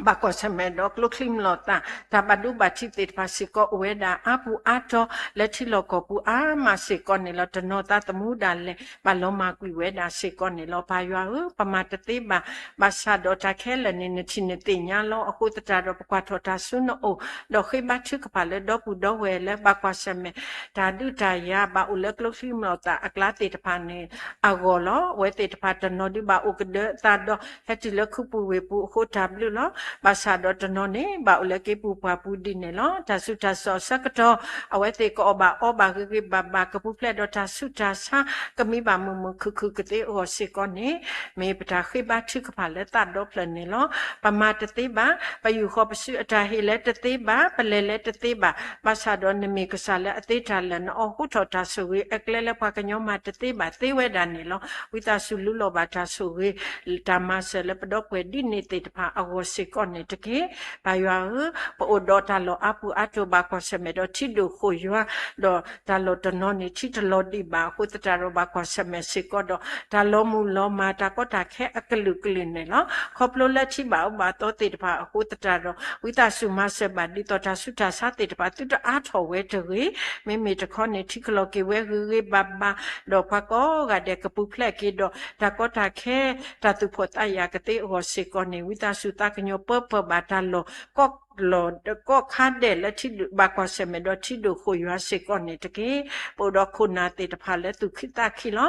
ဘၣ်ကွၢ်ဆၢၣ်မဲာ်ဒီးကျိချံမျိာ်သၣ် တၢ်ဘၣ်ဒိဘၣ်ထံးသ့ၣ်တဖၣ်စ့ၢ်ကီး အိၣ်ဝဲဒၣ်အါပူၤအါတီၤ လၢထံလီၢ်ကီၢ်ပူၤအါမးစ့ၢ်ကီးန့ၣ်လီၤ. တနီၤသးသမူဒၣ်လဲာ် ဘၣ်လီၤမၢ်ကွံာ်ဝဲဒၣ်စ့ၢ်ကီးန့ၣ်လီၤ. ပၢ်ယွၤဧၢ, ပမၤတသ့ဘၣ်, ဘၣ်ဆၣ်ဒီးတၢ်ခဲလၢာ်န့ၣ် နထံၣ်နသ့ၣ်ညါလီၤ. အဃိသတးဒီး ပကွၢ်ထီၣ်တၢ်ဆူနအိၣ်, ဒီးဃ့ဘါထုကဖၣ်လၢဒီပုၢ်ဒီဝဲၢ်လၢ ဘၣ်ကွၢ်ဆၢၣ်မဲာ် တၢ်ဒုးတၢ်ယၤ ဘၣ်အိၣ်လၢကျိချံမျိာ်သၣ်အကျါသ့ၣ်တဖၣ်န့ၣ် အဂီၢ်လီၤ. အဝဲသ့ၣ်တဖၣ်တနီၤဒုးဘၣ်အိၣ်ကဒၢအသးဒီး ဟဲတုၤလၢခူပူၤဝ့ၢ်ပူၤအဃိတၢ်ဘျုးလီၤ. ဘၣ်ဆၣ်ဒီးတနီၤန့ၣ် ဘၣ်အိၣ်လၢက့ၤပူၤပှၢ်ပူၤဒ်န့ၣ်လီၤ. တၢ်ဆူးတၢ်ဆါအဆၢကတီၢ် အဝဲသ့ၣ်ကအီၣ်ဘၣ်အီဘၣ်ဂ့ၤဂ့ၤဘၣ်ဘၣ် ကပူၤဖျဲးဒီးတၢ်ဆူးတၢ်ဆါ ကမံဘၣ်မုာ်မုာ်ခုၣ်ခုၣ်ကသ့အဂီၢ်စ့ၢ်ကီးန့ၣ် မ့ၢ်ပတၢ်ဃ့ဘါထုကဖၣ်လၢသးဒီဖျၢၣ်န့ၣ်လီၤ. ပမၤတသ့ဘၣ်, ပယူာ်ဃီၤပစုအတၢ်ဟ့ၣ်လၢတသ့ဘၣ်, ပလဲၤလၢတသ့ဘၣ်, ဘၣ်ဆၣ်ဒီးနမ့ၢ်ကစၢ်လၢအသ့တၢ်လၢာ် နအီၣ်ဃူထီၣ်တၢ်ဆိၣ်ဂ့ၤ အကျဲလၢပှၤကညီမၤတသ့ဘၣ်သ့ဝဲဒၣ်န့ၣ်လီၤ. ဝံသးစူၤလူလီၤဘၣ်တၢ်ဆိၣ်ဂ့ၤ တၢ်မၤစၢၤလၢပဒီပုၢ်ဝဲၢ်ဒ်န့ၣ်သ့ၣ်တဖၣ်အဂီၢ်စ့ၢ်ကီးန့ၣ်တက့ၢ်. ပၢ်ယွၤဧၢ, ပအိၣ်ဒီးတၢ်လီၢ်အါပူၤအါတီၤ ဘၣ်ကွၢ်ဆၢၣ်မဲာ်ဒီးထံဒိၣ်ဃိၣ်ယွၤ, ဒီးတၢ်လီၢ်တနီၤန့ၣ် ထံတလီၤဒံးဘၣ်အဃိသတးဒီး ဘၣ်ကွၢ်ဆၢၣ်မဲာ်စ့ၢ်ကီးဒီး တၢ်လီၤမုၢ်လီၤမၢ် တၢ်ကီတၢ်ခဲအကလုာ်ကလုာ်န့ၣ်လီၤ. ခီဖျိလၢထံဘၣ်အၢဘၣ်သီသ့ၣ်တဖၣ်အဃိသတးဒီး ဝံသးစူၤမၤစၢၤဘၣ် ဒ်သိးတၢ်ဆူးတၢ်ဆါသ့ၣ်တဖၣ် သုတအါထီၣ်ဝဲတဂ့ၤ. မ့မ့ၢ်တခီန့ၣ် ထံကလီၤက့ၤဝဲဂ့ၤဂ့ၤဘၣ်ဘၣ်, ဒီးပှၤကိးဂၤဒဲးကပူၤဖျဲးက့ၤဒီး တၢ်ကီတၢ်ခဲ တၢ်သူၣ်ဖှီၣ်သးယာ်ကသ့အဂီၢ်စ့ၢ်ကီးန့ၣ် ဝံသးစူၤသးကညီၤပၢပၢၤဘၣ်တၢ်လီၢ် ကိးလီၢ်ကိးခါဒဲးလၢထံဒိၣ် ဘၣ်ကွၢ်ဆၢၣ်မဲာ်ဒီးထံဒိၣ်ဃိၣ်ယွၤစ့ၢ်ကီးန့ၣ်တက့ၢ်. ပအိၣ်ဒီးခိၣ်နၢ်သ့ၣ်တဖၣ်လၢသူၣ်ခုသးခုလီၤ.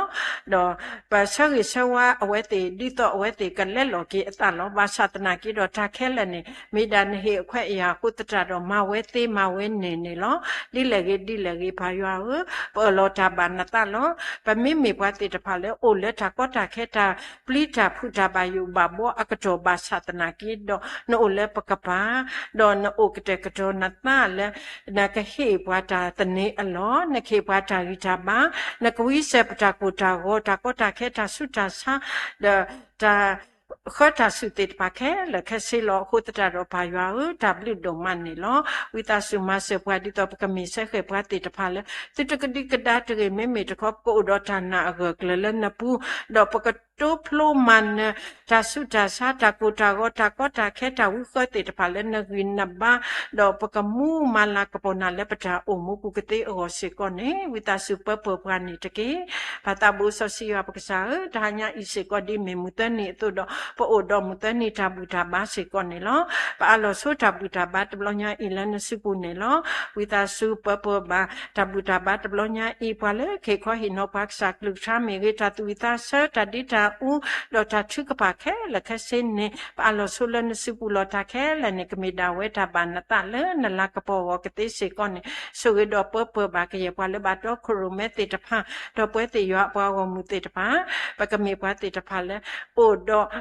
ဒီးပဆၢဂ့ၤဆၢဝါအဝဲသ့ၣ် ဒ်သိးအဝဲသ့ၣ်ကလဲလိာ်က့ၤအသးလီၤ. ဘၣ်ဆၣ်သနာ်က့ဒီး တၢ်ခဲလၢာ်န့ၣ် မ့ၢ်ဒၣ်နဟ့ၣ်အခွဲးအယာ်အဃိသတးဒီး မၤဝဲသ့မၤဝဲန့ၣ်န့ၣ်လီၤ. ဒ်လဲၣ်ဂ့ၤဒ်လဲၣ်ဂ့ၤ ပၢ်ယွၤဧၢ, ပအၢၣ်လီၤတၢ်ဘၣ်နသးလီၤ. ပမ့မ့ၢ်ပှၤသ့ၣ်တဖၣ်လၢအိၣ်လၢတၢ်ကီတၢ်ခဲ တၢ်ပျံၤတၢ်ဖုး တၢ်ဘၣ်ယိၣ်ဘၣ်ဘှီအကတီၢ် ဘၣ်ဆၣ်သနာ်က့ဒီး နအိၣ်လၢပကပၤ, ဒီးနအိၣ်ကတဲာ်ကတီၤနသးလၢ နကဟ့ၣ်ပှၤတၢ်သန့ၤအလီၢ်, နကဟ့ၣ်ပှၤတၢ်ဂံၢ်တၢ်ဘါ, နကဝံစဲပတၢ်ကိၢ်တၢ်ဂီၤ တၢ်ကီတၢ်ခဲတၢ်ဆူးတၢ်ဆါ ဒီးတၢ်ဃၢတၢ်ဆူၣ်သ့ၣ်တဖၣ်ခဲလၢာ်ခဲဆ့လီၤ. အဃိသတးဒီးပၢ်ယွၤဧၢ, တၢ်ဘျုးဒိၣ်မးန့ၣ်လီၤ. ဝံသးစူၤမၤစၢၤပှၤဒ်သိးပကမ့ၢ်စဲဃဲၣ်ပှၤသ့ၣ်တဖၣ်လၢ သုတကဒံကဒါတဂ့ၤ, မ့မ့ၢ်တခီ ပကအိၣ်ဒီးတၢ်နာ်အဂၢၢ်ကျၢၤလၢနပူၤ, ဒီးပကတိဖျိမၤနၢၤ တၢ်ဆူးတၢ်ဆါ တၢ်ကိၢ်တၢ်ဂီၤ တၢ်ကီတၢ်ခဲ တၢ်ဝံဃၢသ့ၣ်တဖၣ်လၢနဂံၢ်နဘါ, ဒီးပကမူမၤလၤကပီၤနၤလၢပတၢ်အိၣ်မူပူၤကသ့အဂီၢ်စ့ၢ်ကီးန့ၣ် ဝံသးစူၤပၢပၢၤပှၤန့ၣ်တက့ၢ်. ပၢ်သးဘိစီဆှံယွၤပကစၢ်ဧၢ, တဟါညါအံၤစ့ၢ်ကီး ဒ်မ့ၢ်မုၢ်သၢနံၤအသိးဒီး ပအိၣ်ဒီးမုၢ်သၢနံၤတၢ်ဘူၣ်တၢ်ဘါစ့ၢ်ကီးန့ၣ်လီၤ. ပအးလီၤဆိတၢ်ဘူၣ်တၢ်ဘါတဘျီညါအံၤလၢနစုပူၤန့ၣ်လီၤ. ဝံသးစူၤပၢပၢၤဘၣ် တၢ်ဘူၣ်တၢ်ဘါတဘျီညါအံၤ ပှၤလၢကဟ့ၣ်ခီဟ့ၣ်နီၤပှၤကစၢ်ကလုၢ်ကထါမ့ၢ်ဂ့ၤ, တၢ်သူၣ်ဝံၣ်သးဆၢ တၢ်ဒ့တၢ်အူ ဒီးတၢ်ထုကဖၣ်ခဲလၢာ်ခဲဆ့န့ၣ် ပအးလီၤဆိလၢနစုပူၤလီၤ. တၢ်ခဲလၢာ်န့ၣ် ကမ့ၢ်ဒၣ်ဝဲတၢ်ဘၣ်နသးလၢနလၤကပီၤအဂီၢ်ကသ့စ့ၢ်ကီးန့ၣ် ဆိၣ်ဂ့ၤဒီးပၢပၢၤဘၣ်ကယဲၢ်ပှၤလၢဘၣ်တီခိၣ်ရိၣ်မဲသ့ၣ်တဖၣ်, ဒီးပဝဲသ့ၣ်ယွၤအပှၤဂီၢ်မုၢ်သ့ၣ်တဖၣ်, ပကမ့ၢ်ပှၤသ့ၣ်တဖၣ်လၢ အိၣ်ဒီး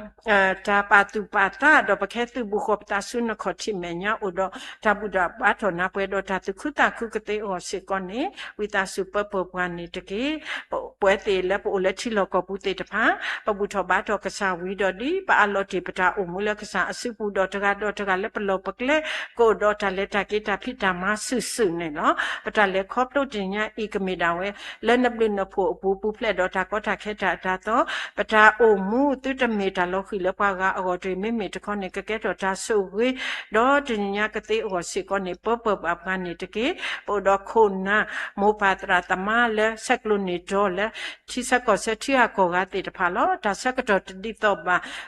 တၢ်ပာ်သူၣ်ပာ်သး ဒီးပကဟဲသုးဘူးဃီၤပသးဆူနခီၣ်ထံးမဲာ်ညါ အိၣ်ဒီးတၢ်ဘူၣ်တၢ်ဘါထီၣ်နၤပှဲၤဒီးတၢ်သူၣ်ခုသးခုကသ့အဂီၢ်စ့ၢ်ကီးန့ၣ် ဝံသးစူၤပၢပၢၤပှၤန့ၣ်တက့ၢ်. ပဝဲသ့ၣ်လၢပအိၣ်လၢထံလီၢ်ကီၢ်ပူၤသ့ၣ်တဖၣ် ပဘူၣ်ထီၣ်ဘါထီၣ်ကစၢ်ဝံၤဒီး ဒ်ပအးလီၤတ့ၢ်ပတၢ်အိၣ်မူလၢကစၢ်အစုပူၤဒီး တဂၤဒီးတဂၤလၢပလီၢ်ပကျဲ ကအိၣ်ဒီးတၢ်လဲၤတၢ်က့ၤတၢ်ဖံးတၢ်မၤစုာ်စုာ်န့ၣ်လီၤ. ပတၢ်လဲၤခီဖျိတနံၤညါအံၤ ကမ့ၢ်ဒၣ်ဝဲ လၢနဘျုးနဖှိၣ်အပူၤ ပူၤဖျဲးဒီးတၢ်ကီတၢ်ခဲတၢ်အတၢ်သီ, ပတၢ်အိၣ်မူသုတမ့ၢ်တၢ်လီၤဃံၤလၢပှၤဂၤအဂီၢ်တဂ့ၤ, မ့မ့ၢ်တခီန့ၣ် ကကဲထီၣ်တၢ်ဆိၣ်ဂ့ၤ ဒီးတနံၤညါကသ့အဂီၢ်စ့ၢ်ကီးန့ၣ် ပၢပၢၢ်ဘၣ်ပှၤန့ၣ်တက့ၢ်. ပအိၣ်ဒီးခိၣ်နၢ် မိၢ်ပၢ်သရၣ်သမါလၢဆဲးကျိးန့ၢ်တီလၢ ထံဆၢကီၢ်ဆၢထံဂၤကီၢ်ဂၤသ့ၣ်တဖၣ်လီၤ. တၢ်ဆၢကတီၢ်တဒ်သိးဘၣ်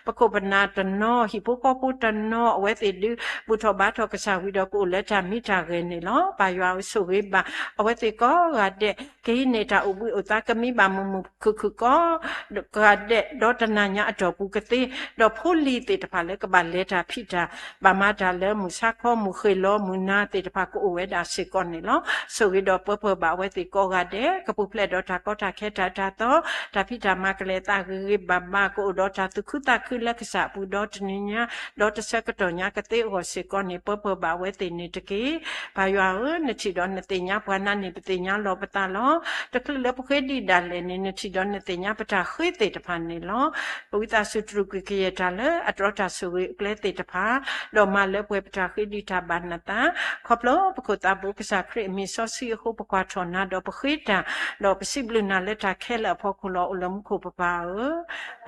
ပခိၣ်ပနၢ်တနီၤ ဟံၣ်ဖိဃီဖိတနီၤ အဝဲသ့ၣ်ဒုး ဘူၣ်ထီၣ်ဘါထီၣ်ကစၢ်ဝံၤဒီး ကအိၣ်လၢတၢ်မံတၢ်ဂဲၤန့ၣ်လီၤ. ပၢ်ယွၤဧၢ ဆိၣ်ဂ့ၤဘၣ် အဝဲသ့ၣ်ကိးဂၤဒဲး ကဟံးန့ၢ်တၢ်အိၣ်ဘှံးအိၣ်သါ ကမံဘၣ်မုာ်မုာ်ခုၣ်ခုၣ်ကိးဂၤဒဲး ဒီးတနၤညါအတီၢ်ပူၤကသ့ ဒီးဖိလံၤသ့ၣ်တဖၣ်လၢကဘၣ်လဲၤတၢ်ဖံးတၢ် ဘၣ်မၤတၢ်လၢမုၢ်ဆါခီ မုၢ်ဃ့ၢ်လီၤ မုၢ်နၤသ့ၣ်တဖၣ် ကအိၣ်ဝဲဒၣ်စ့ၢ်ကီးန့ၣ်လီၤ. ဆိၣ်ဂ့ၤဒီးပၢပၢၢ်ဘၣ်အဝဲသ့ၣ်ကိးဂၤဒဲး ကပူၤဖျဲးဒီးတၢ်ကီတၢ်ခဲတၢ်အတၢ်သီ, တၢ်ဖံးတၢ်မၤကလဲၤသးဂ့ၤဂ့ၤဘၣ်ဘၣ် ကအိၣ်ဒီးတၢ်သူၣ်ခုသးခုလၢကစၢ်အပူၤ ဒီးတနံၤညါ ဒီးတဆၢကတီၢ်ညါကသ့အဂီၢ်စ့ၢ်ကီးန့ၣ် ပၢပၢၢ်ဘၣ်အဝဲသ့ၣ်န့ၣ်တက့ၢ်. ပၢ်ယွၤဧၢ, နထံၣ်ဒီးနသ့ၣ်ညါ ပှၤနၤန့ၣ် ပသ့ၣ်ညါလီၤပသးလီၤ. တချုးလၢပဃ့ဒံးဒၣ်လဲာ်န့ၣ် နထံၣ်ဒီးနသ့ၣ်ညါပတၢ်ဃ့သ့ၣ်တဖၣ်န့ၣ်လီၤ. ပဝံသးစူၤတြူာ်ကွံာ်ကယဲၢ်တၢ်လၢအတြီတၢ်ဆိၣ်ဂ့ၤအကျဲသ့ၣ်တဖၣ်, ဒီးမၤလၢပှဲၤပတၢ်ဃ့ဒံးတၢ်ဘၣ်နသး, ခီဖျိပခိၣ်သးဘိကစၢ်ခရံာ်အမံၤစီဆှံအဃိ ပကွၢ်ထီၣ်နၤဒီးပဃ့တၢ်, ဒီးပစံးဘျုးနၤလၢတၢ်ခဲလၢာ်အဖီခိၣ်လီၤ. အိၣ်လၢမူခိၣ်ပပၢ်ဧၢ,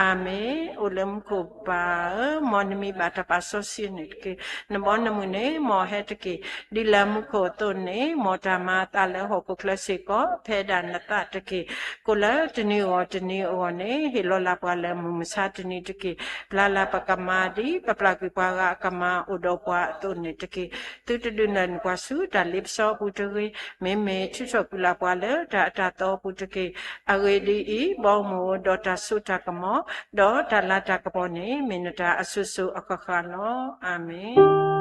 အၤမ့ၣ်. အိၣ်လၢမူခိၣ်ပပၢ်ဧၢ, မ်နမံၤဘၣ်တၢ်ပာ်စီဆှံန့ၣ်တက့ၢ်. နဘီနမုၢ်န့ၣ် မ်အဟဲတက့ၢ်. ဒ်လၢမူခိၣ်အသိးန့ၣ် မ်တၢ်မၤအသးလၢဟီၣ်ခိၣ်ချၢစ့ၢ်ကီး ဖဲဒၣ်နသးတက့ၢ်. ကိၣ်လၢတနံၤအဂီၢ်တနံၤအဂီၢ်န့ၣ် ဟ့ၣ်လီၤလၢ်ပှၤလၢမုၢ်မဆါတနံၤတက့ၢ်. ပျၢ်လၢ်ပကမၤ ဒ်ပပျၢ်ကွံာ်ပှၤဂၤအကမၤ အိၣ်ဒီးပှၤအသိးန့ၣ်တက့ၢ်. သုတဒုးနုာ်န့ၢ်ပှၤဆူတၢ်လ့ပစီအပူၤတဂ့ၤ, မ့မ့ၢ်ထုးထီၣ်ကွံာ်လၢ်ပှၤလၢတၢ်အတၢ်သီအပူၤတက့ၢ်. အဂ့ၢ်ဒ်အံၤ, ဘီမုၢ်ဒီးတၢ်စိတၢ်ကမီၤ, ဒီးတၢ်လၤတၢ်ကပီၤန့ၣ် မ့ၢ်နတၢ်အစိၤစိၤအဃၣ်ဃၣ်လီၤ. အၤမ့ၣ်.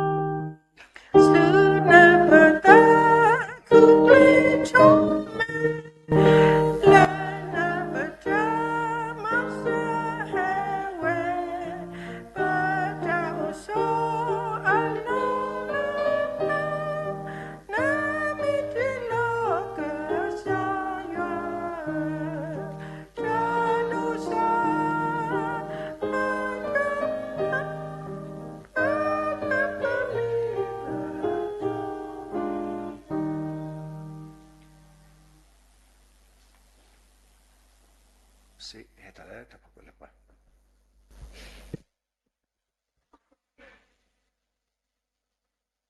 ဆူနပသးခုကျဲထီၣ်မဲ လၢနပတၢ်မၤစၢၤဟဲဝဲ ပတၢ်အိၣ်ဆိးအလီၢ်လၢနၤ, နမ့ၢ်တ့လီၤကစၢ်ယွၤ, တၢ်ဒိၣ်စၢ် စ့ဟဲတၢ်လၢတၢ်ဖီခိၣ်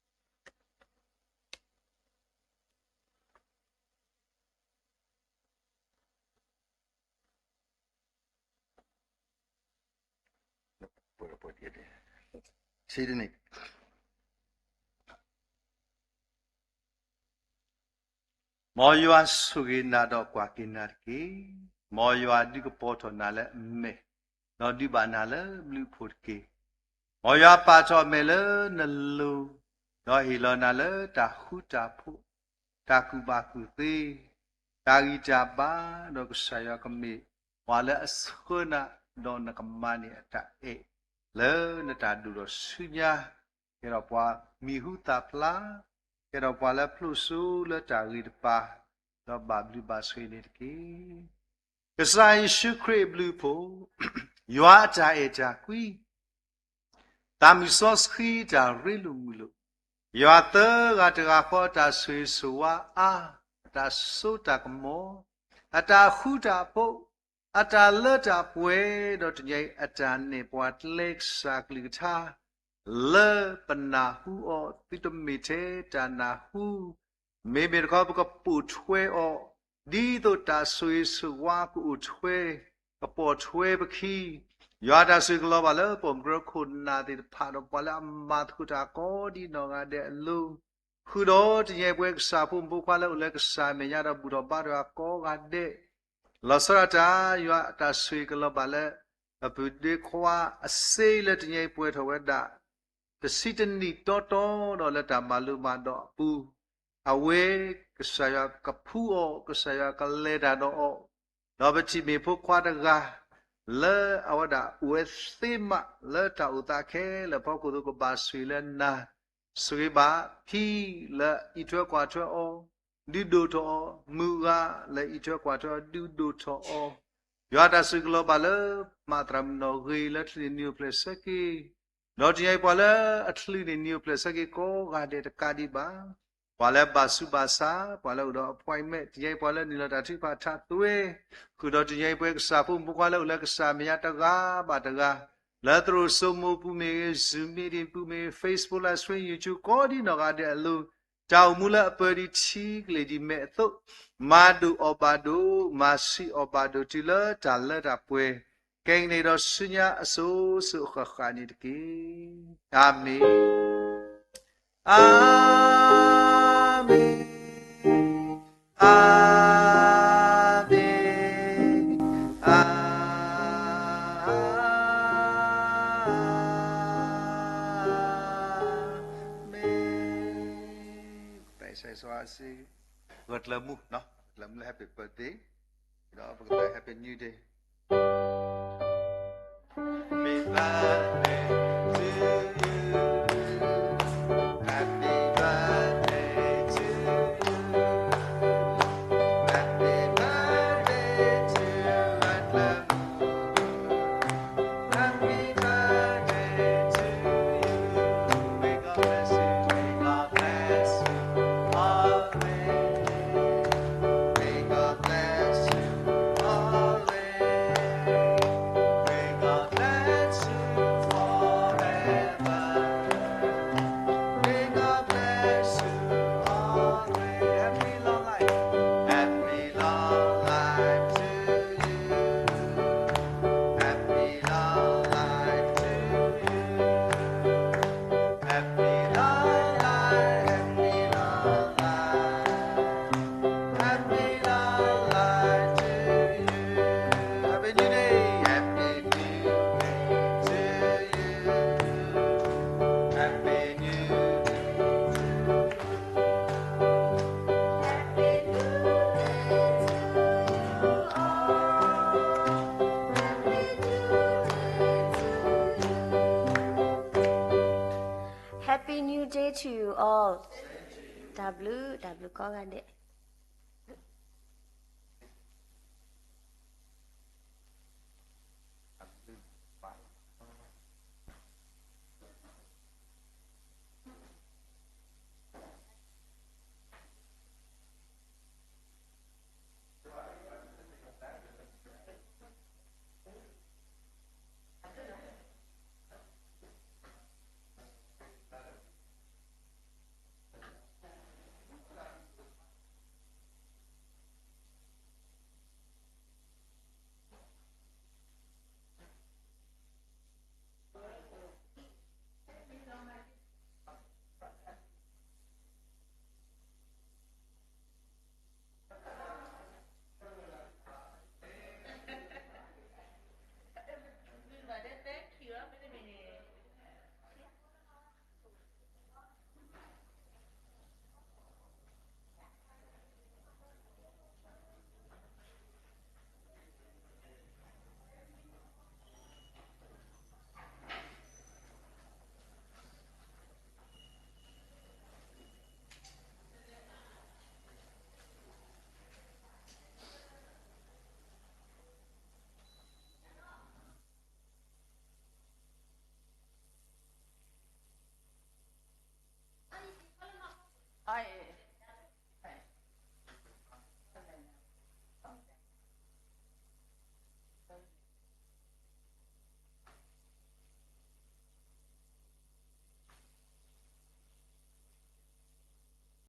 လၢပှၤ ဆံးတန့ၣ် မ်ယွၤဆိၣ်ဂ့ၤနၤဒီးကွၢ်က့ၤနၤတက့ၢ်. မ်ယွၤဒုးကပီၤထီၣ်နၤလၢအမဲာ်, ဒီးဒုးဘၣ်နၤလၢဘျုးအဖှိၣ်တက့ၢ်. မ်ယွၤပာ်ထီၣ်အမဲာ်လၢနလိၤ, ဒီးဟ့ၣ်လီၤနၤလၢတၢ်ဃူတၢ်ဖိး, တၢ်ကူၣ်ဘၣ်ကူၣ်သ့, တၢ်ဂံၢ်တၢ်ဘါ, ဒီးကစၢ်ယွၤကမ့ၢ်ပှၤလၢအဆှၢနၤ, ဒီးနကမၤန့ၢ်အတၢ်အဲၣ်လၢနတၢ်ဒိၣ်ထီၣ်ဆူညါ, ကဲထီၣ်ပှၤမံၤဟူသၣ်ဖျါ, ကဲထီၣ်ပှၤလၢဖျိၣ်စိလၢတၢ်ဂ့ၤတပၤ, ဒီးဘၣ်ဘျုးဘၣ်ဆိၣ်ဂ့ၤန့ၣ်တက့ၢ်. ကစၢ်ယ့ၣ်ၡူးခရံာ်အဘျုးအဖှိၣ်, ယွၤအတၢ်အဲၣ်တၢ်ကွံ, သးမုၢ်စီဆှံတၢ်ရ့လိာ်မုာ်လိာ်, ယွၤသၢဂၤတဂၤဃီအတၢ်ဆိၣ်ဂ့ၤဆိၣ်ဝါအါ, အတၢ်စိတၢ်ကမီၤ, အတၢ်ဃူတၢ်ဖိး, အတၢ်လၢတၢ်ပှဲၤ, ဒီးတနံၤအံၤအတၢ်နဲၣ်ပှၤကျဲကစၢ်ကလုၢ်ကထါ လၢပနၢ်ဟူအီၤ သုတမ့ၢ်ထဲတၢ်နၢ်ဟူ, မ့မ့ၢ်တခီ ပကပိာ်ထွဲအီၤ, ဒ်သိးတၢ်ဆိၣ်ဂ့ၤဆိၣ်ဝါကအိၣ်ထွဲ, ကပိာ်ထွဲပခံ, ယွၤတၢ်ဆိၣ်ဂ့ၤကလီၤဘၣ်လၢပိာ်မုၣ်ကရၢခိၣ်နၢ်သ့ၣ်တဖၣ် ဒီးပှၤလၢအမၤသကိးတၢ်ကိးဒံနီၢ်ဂၤဒဲးအလိၤ, ဃုာ်ဒီးတနံၤအံၤပဝဲကစၢ်ဖိမုၣ်ဖိခွါလၢအိၣ်လၢကစၢ်အမဲာ်ညါဒီးဘူၣ်ထီၣ်ဘါထီၣ်ကိးဂၤဒဲး, လီၤဆီဒၣ်တၢ် ယွၤအတၢ်ဆိၣ်ဂ့ၤကလီၤဘၣ်လၢ ပပုၢ်ဒ့ခွါအစ့လၢတနံၤအံၤပှဲၤထီၣ်ဝဲဒၣ် တဆံတနံၣ်တီတီဒီးလၢတၢ်မၤလိမၤဒိးအပူၤ, အဝဲကစၢ်ယွၤကဖှူအီၤ, ကစၢ်ယွၤကလဲၤတၢ်ဒီးအီၤ, ဒီးပထံၣ်မ့ၢ်ဖိခွါတဂၤ လၢအဝဲဒၣ်အိၣ်ဝဲသ့မးလၢတၢ်အိၣ်သးခဲလၢာ်အဖီခိၣ်အသိး ကဘၣ်ဆိၣ်ဂ့ၤလၢနၤ, ဆိၣ်ဂ့ၤဘၣ်ဖံလၢအအံးထွဲကွၢ်ထွဲအီၤ, ဒုးဒိၣ်ထီၣ်အီၤ, မုၢ်ဂၤလၢအံးထွဲကွၢ်ထွဲအီၤ ဒုးဒိၣ်ထီၣ်အီၤ, ယွၤတၢ်ဆိၣ်ဂ့ၤကလီၤဘၣ်လၢ မၤသရၣ်မုၣ်နီၢ်ဂ့ၤလၢချုးန့ၣ်နံၤအိၣ်ဖျဲၣ်ဆၢက့ၤ, ဒီးတနံၤအံၤပှၤလၢအချုးန့ၣ်နံၤအိၣ်ဖျဲၣ်ဆၢက့ၤကိးဂၤဒဲးတကးဒံးဘၣ်, ပှၤလၢဘၣ်ဆူးဘၣ်ဆါ, ပှၤလၢအိၣ်ဒီး appointment, တနံၤအံၤပှၤလၢနုာ်လီၤတၢ်ထုကဖၣ်ထးသွဲ, ဃုာ်ဒီးတနံၤအံၤပဝဲကစၢ်ဖိမုၣ်ဖိခွါလၢအိၣ်လၢကစၢ်မဲာ်ညါတဂၤဘၣ်တဂၤ, လၢသရိာ်စိမိၤပူၤမ့ၢ်ဂ့ၤ, Zoom meeting ပူၤမ့ၢ်ဂ့ၤ, Facebook live stream, YouTube ကိးဒံနီၢ်ဂၤဒဲးအလိၤ, တၢ်အိၣ်မူလၢအပၢၤဒံးထံကလ့ၢ်ဒံးမဲာ်အသိး, မၤဒိၣ်အီၣ်ဘၣ်ဒိၣ်, မၤဆံးအီၣ်ဘၣ်ဒိၣ်တုၤလၢတၢ်လၢတၢ်ပှဲၤ, ကဲကန့ၣ်ဒီးဆူညါအစိၤစိၤအဃၣ်ဃၣ်န့ၣ်တက့ၢ်. အၤမ့ၣ်, အၤမ့ၣ်, အၤမ့ၣ်, အၤမ့ၣ်. ပစံးစီဆှံ ဂၢၢ်ကျၢၤမူ, ဂၢၢ်ကျၢၤမူလၢ Happy Birthday, ဒီးပကတဲ Happy New Day. Happy birthday to you. Happy birthday to you. Happy birthday to you. Happy birthday to you. May God bless you. May God bless you always. May God bless you always. May God bless you forever. May God bless you always. Happy long life. Happy long life to you. Happy long life to you. Happy long life, happy long life. Happy long life to you. Happy New Day, Happy New Day to you. Happy New Day to you. Happy New Day to you all. Happy New Day to you. Happy New Day to you all. တၢ်ဘျုး, တၢ်ဘျုးကိးဂၤဒဲး.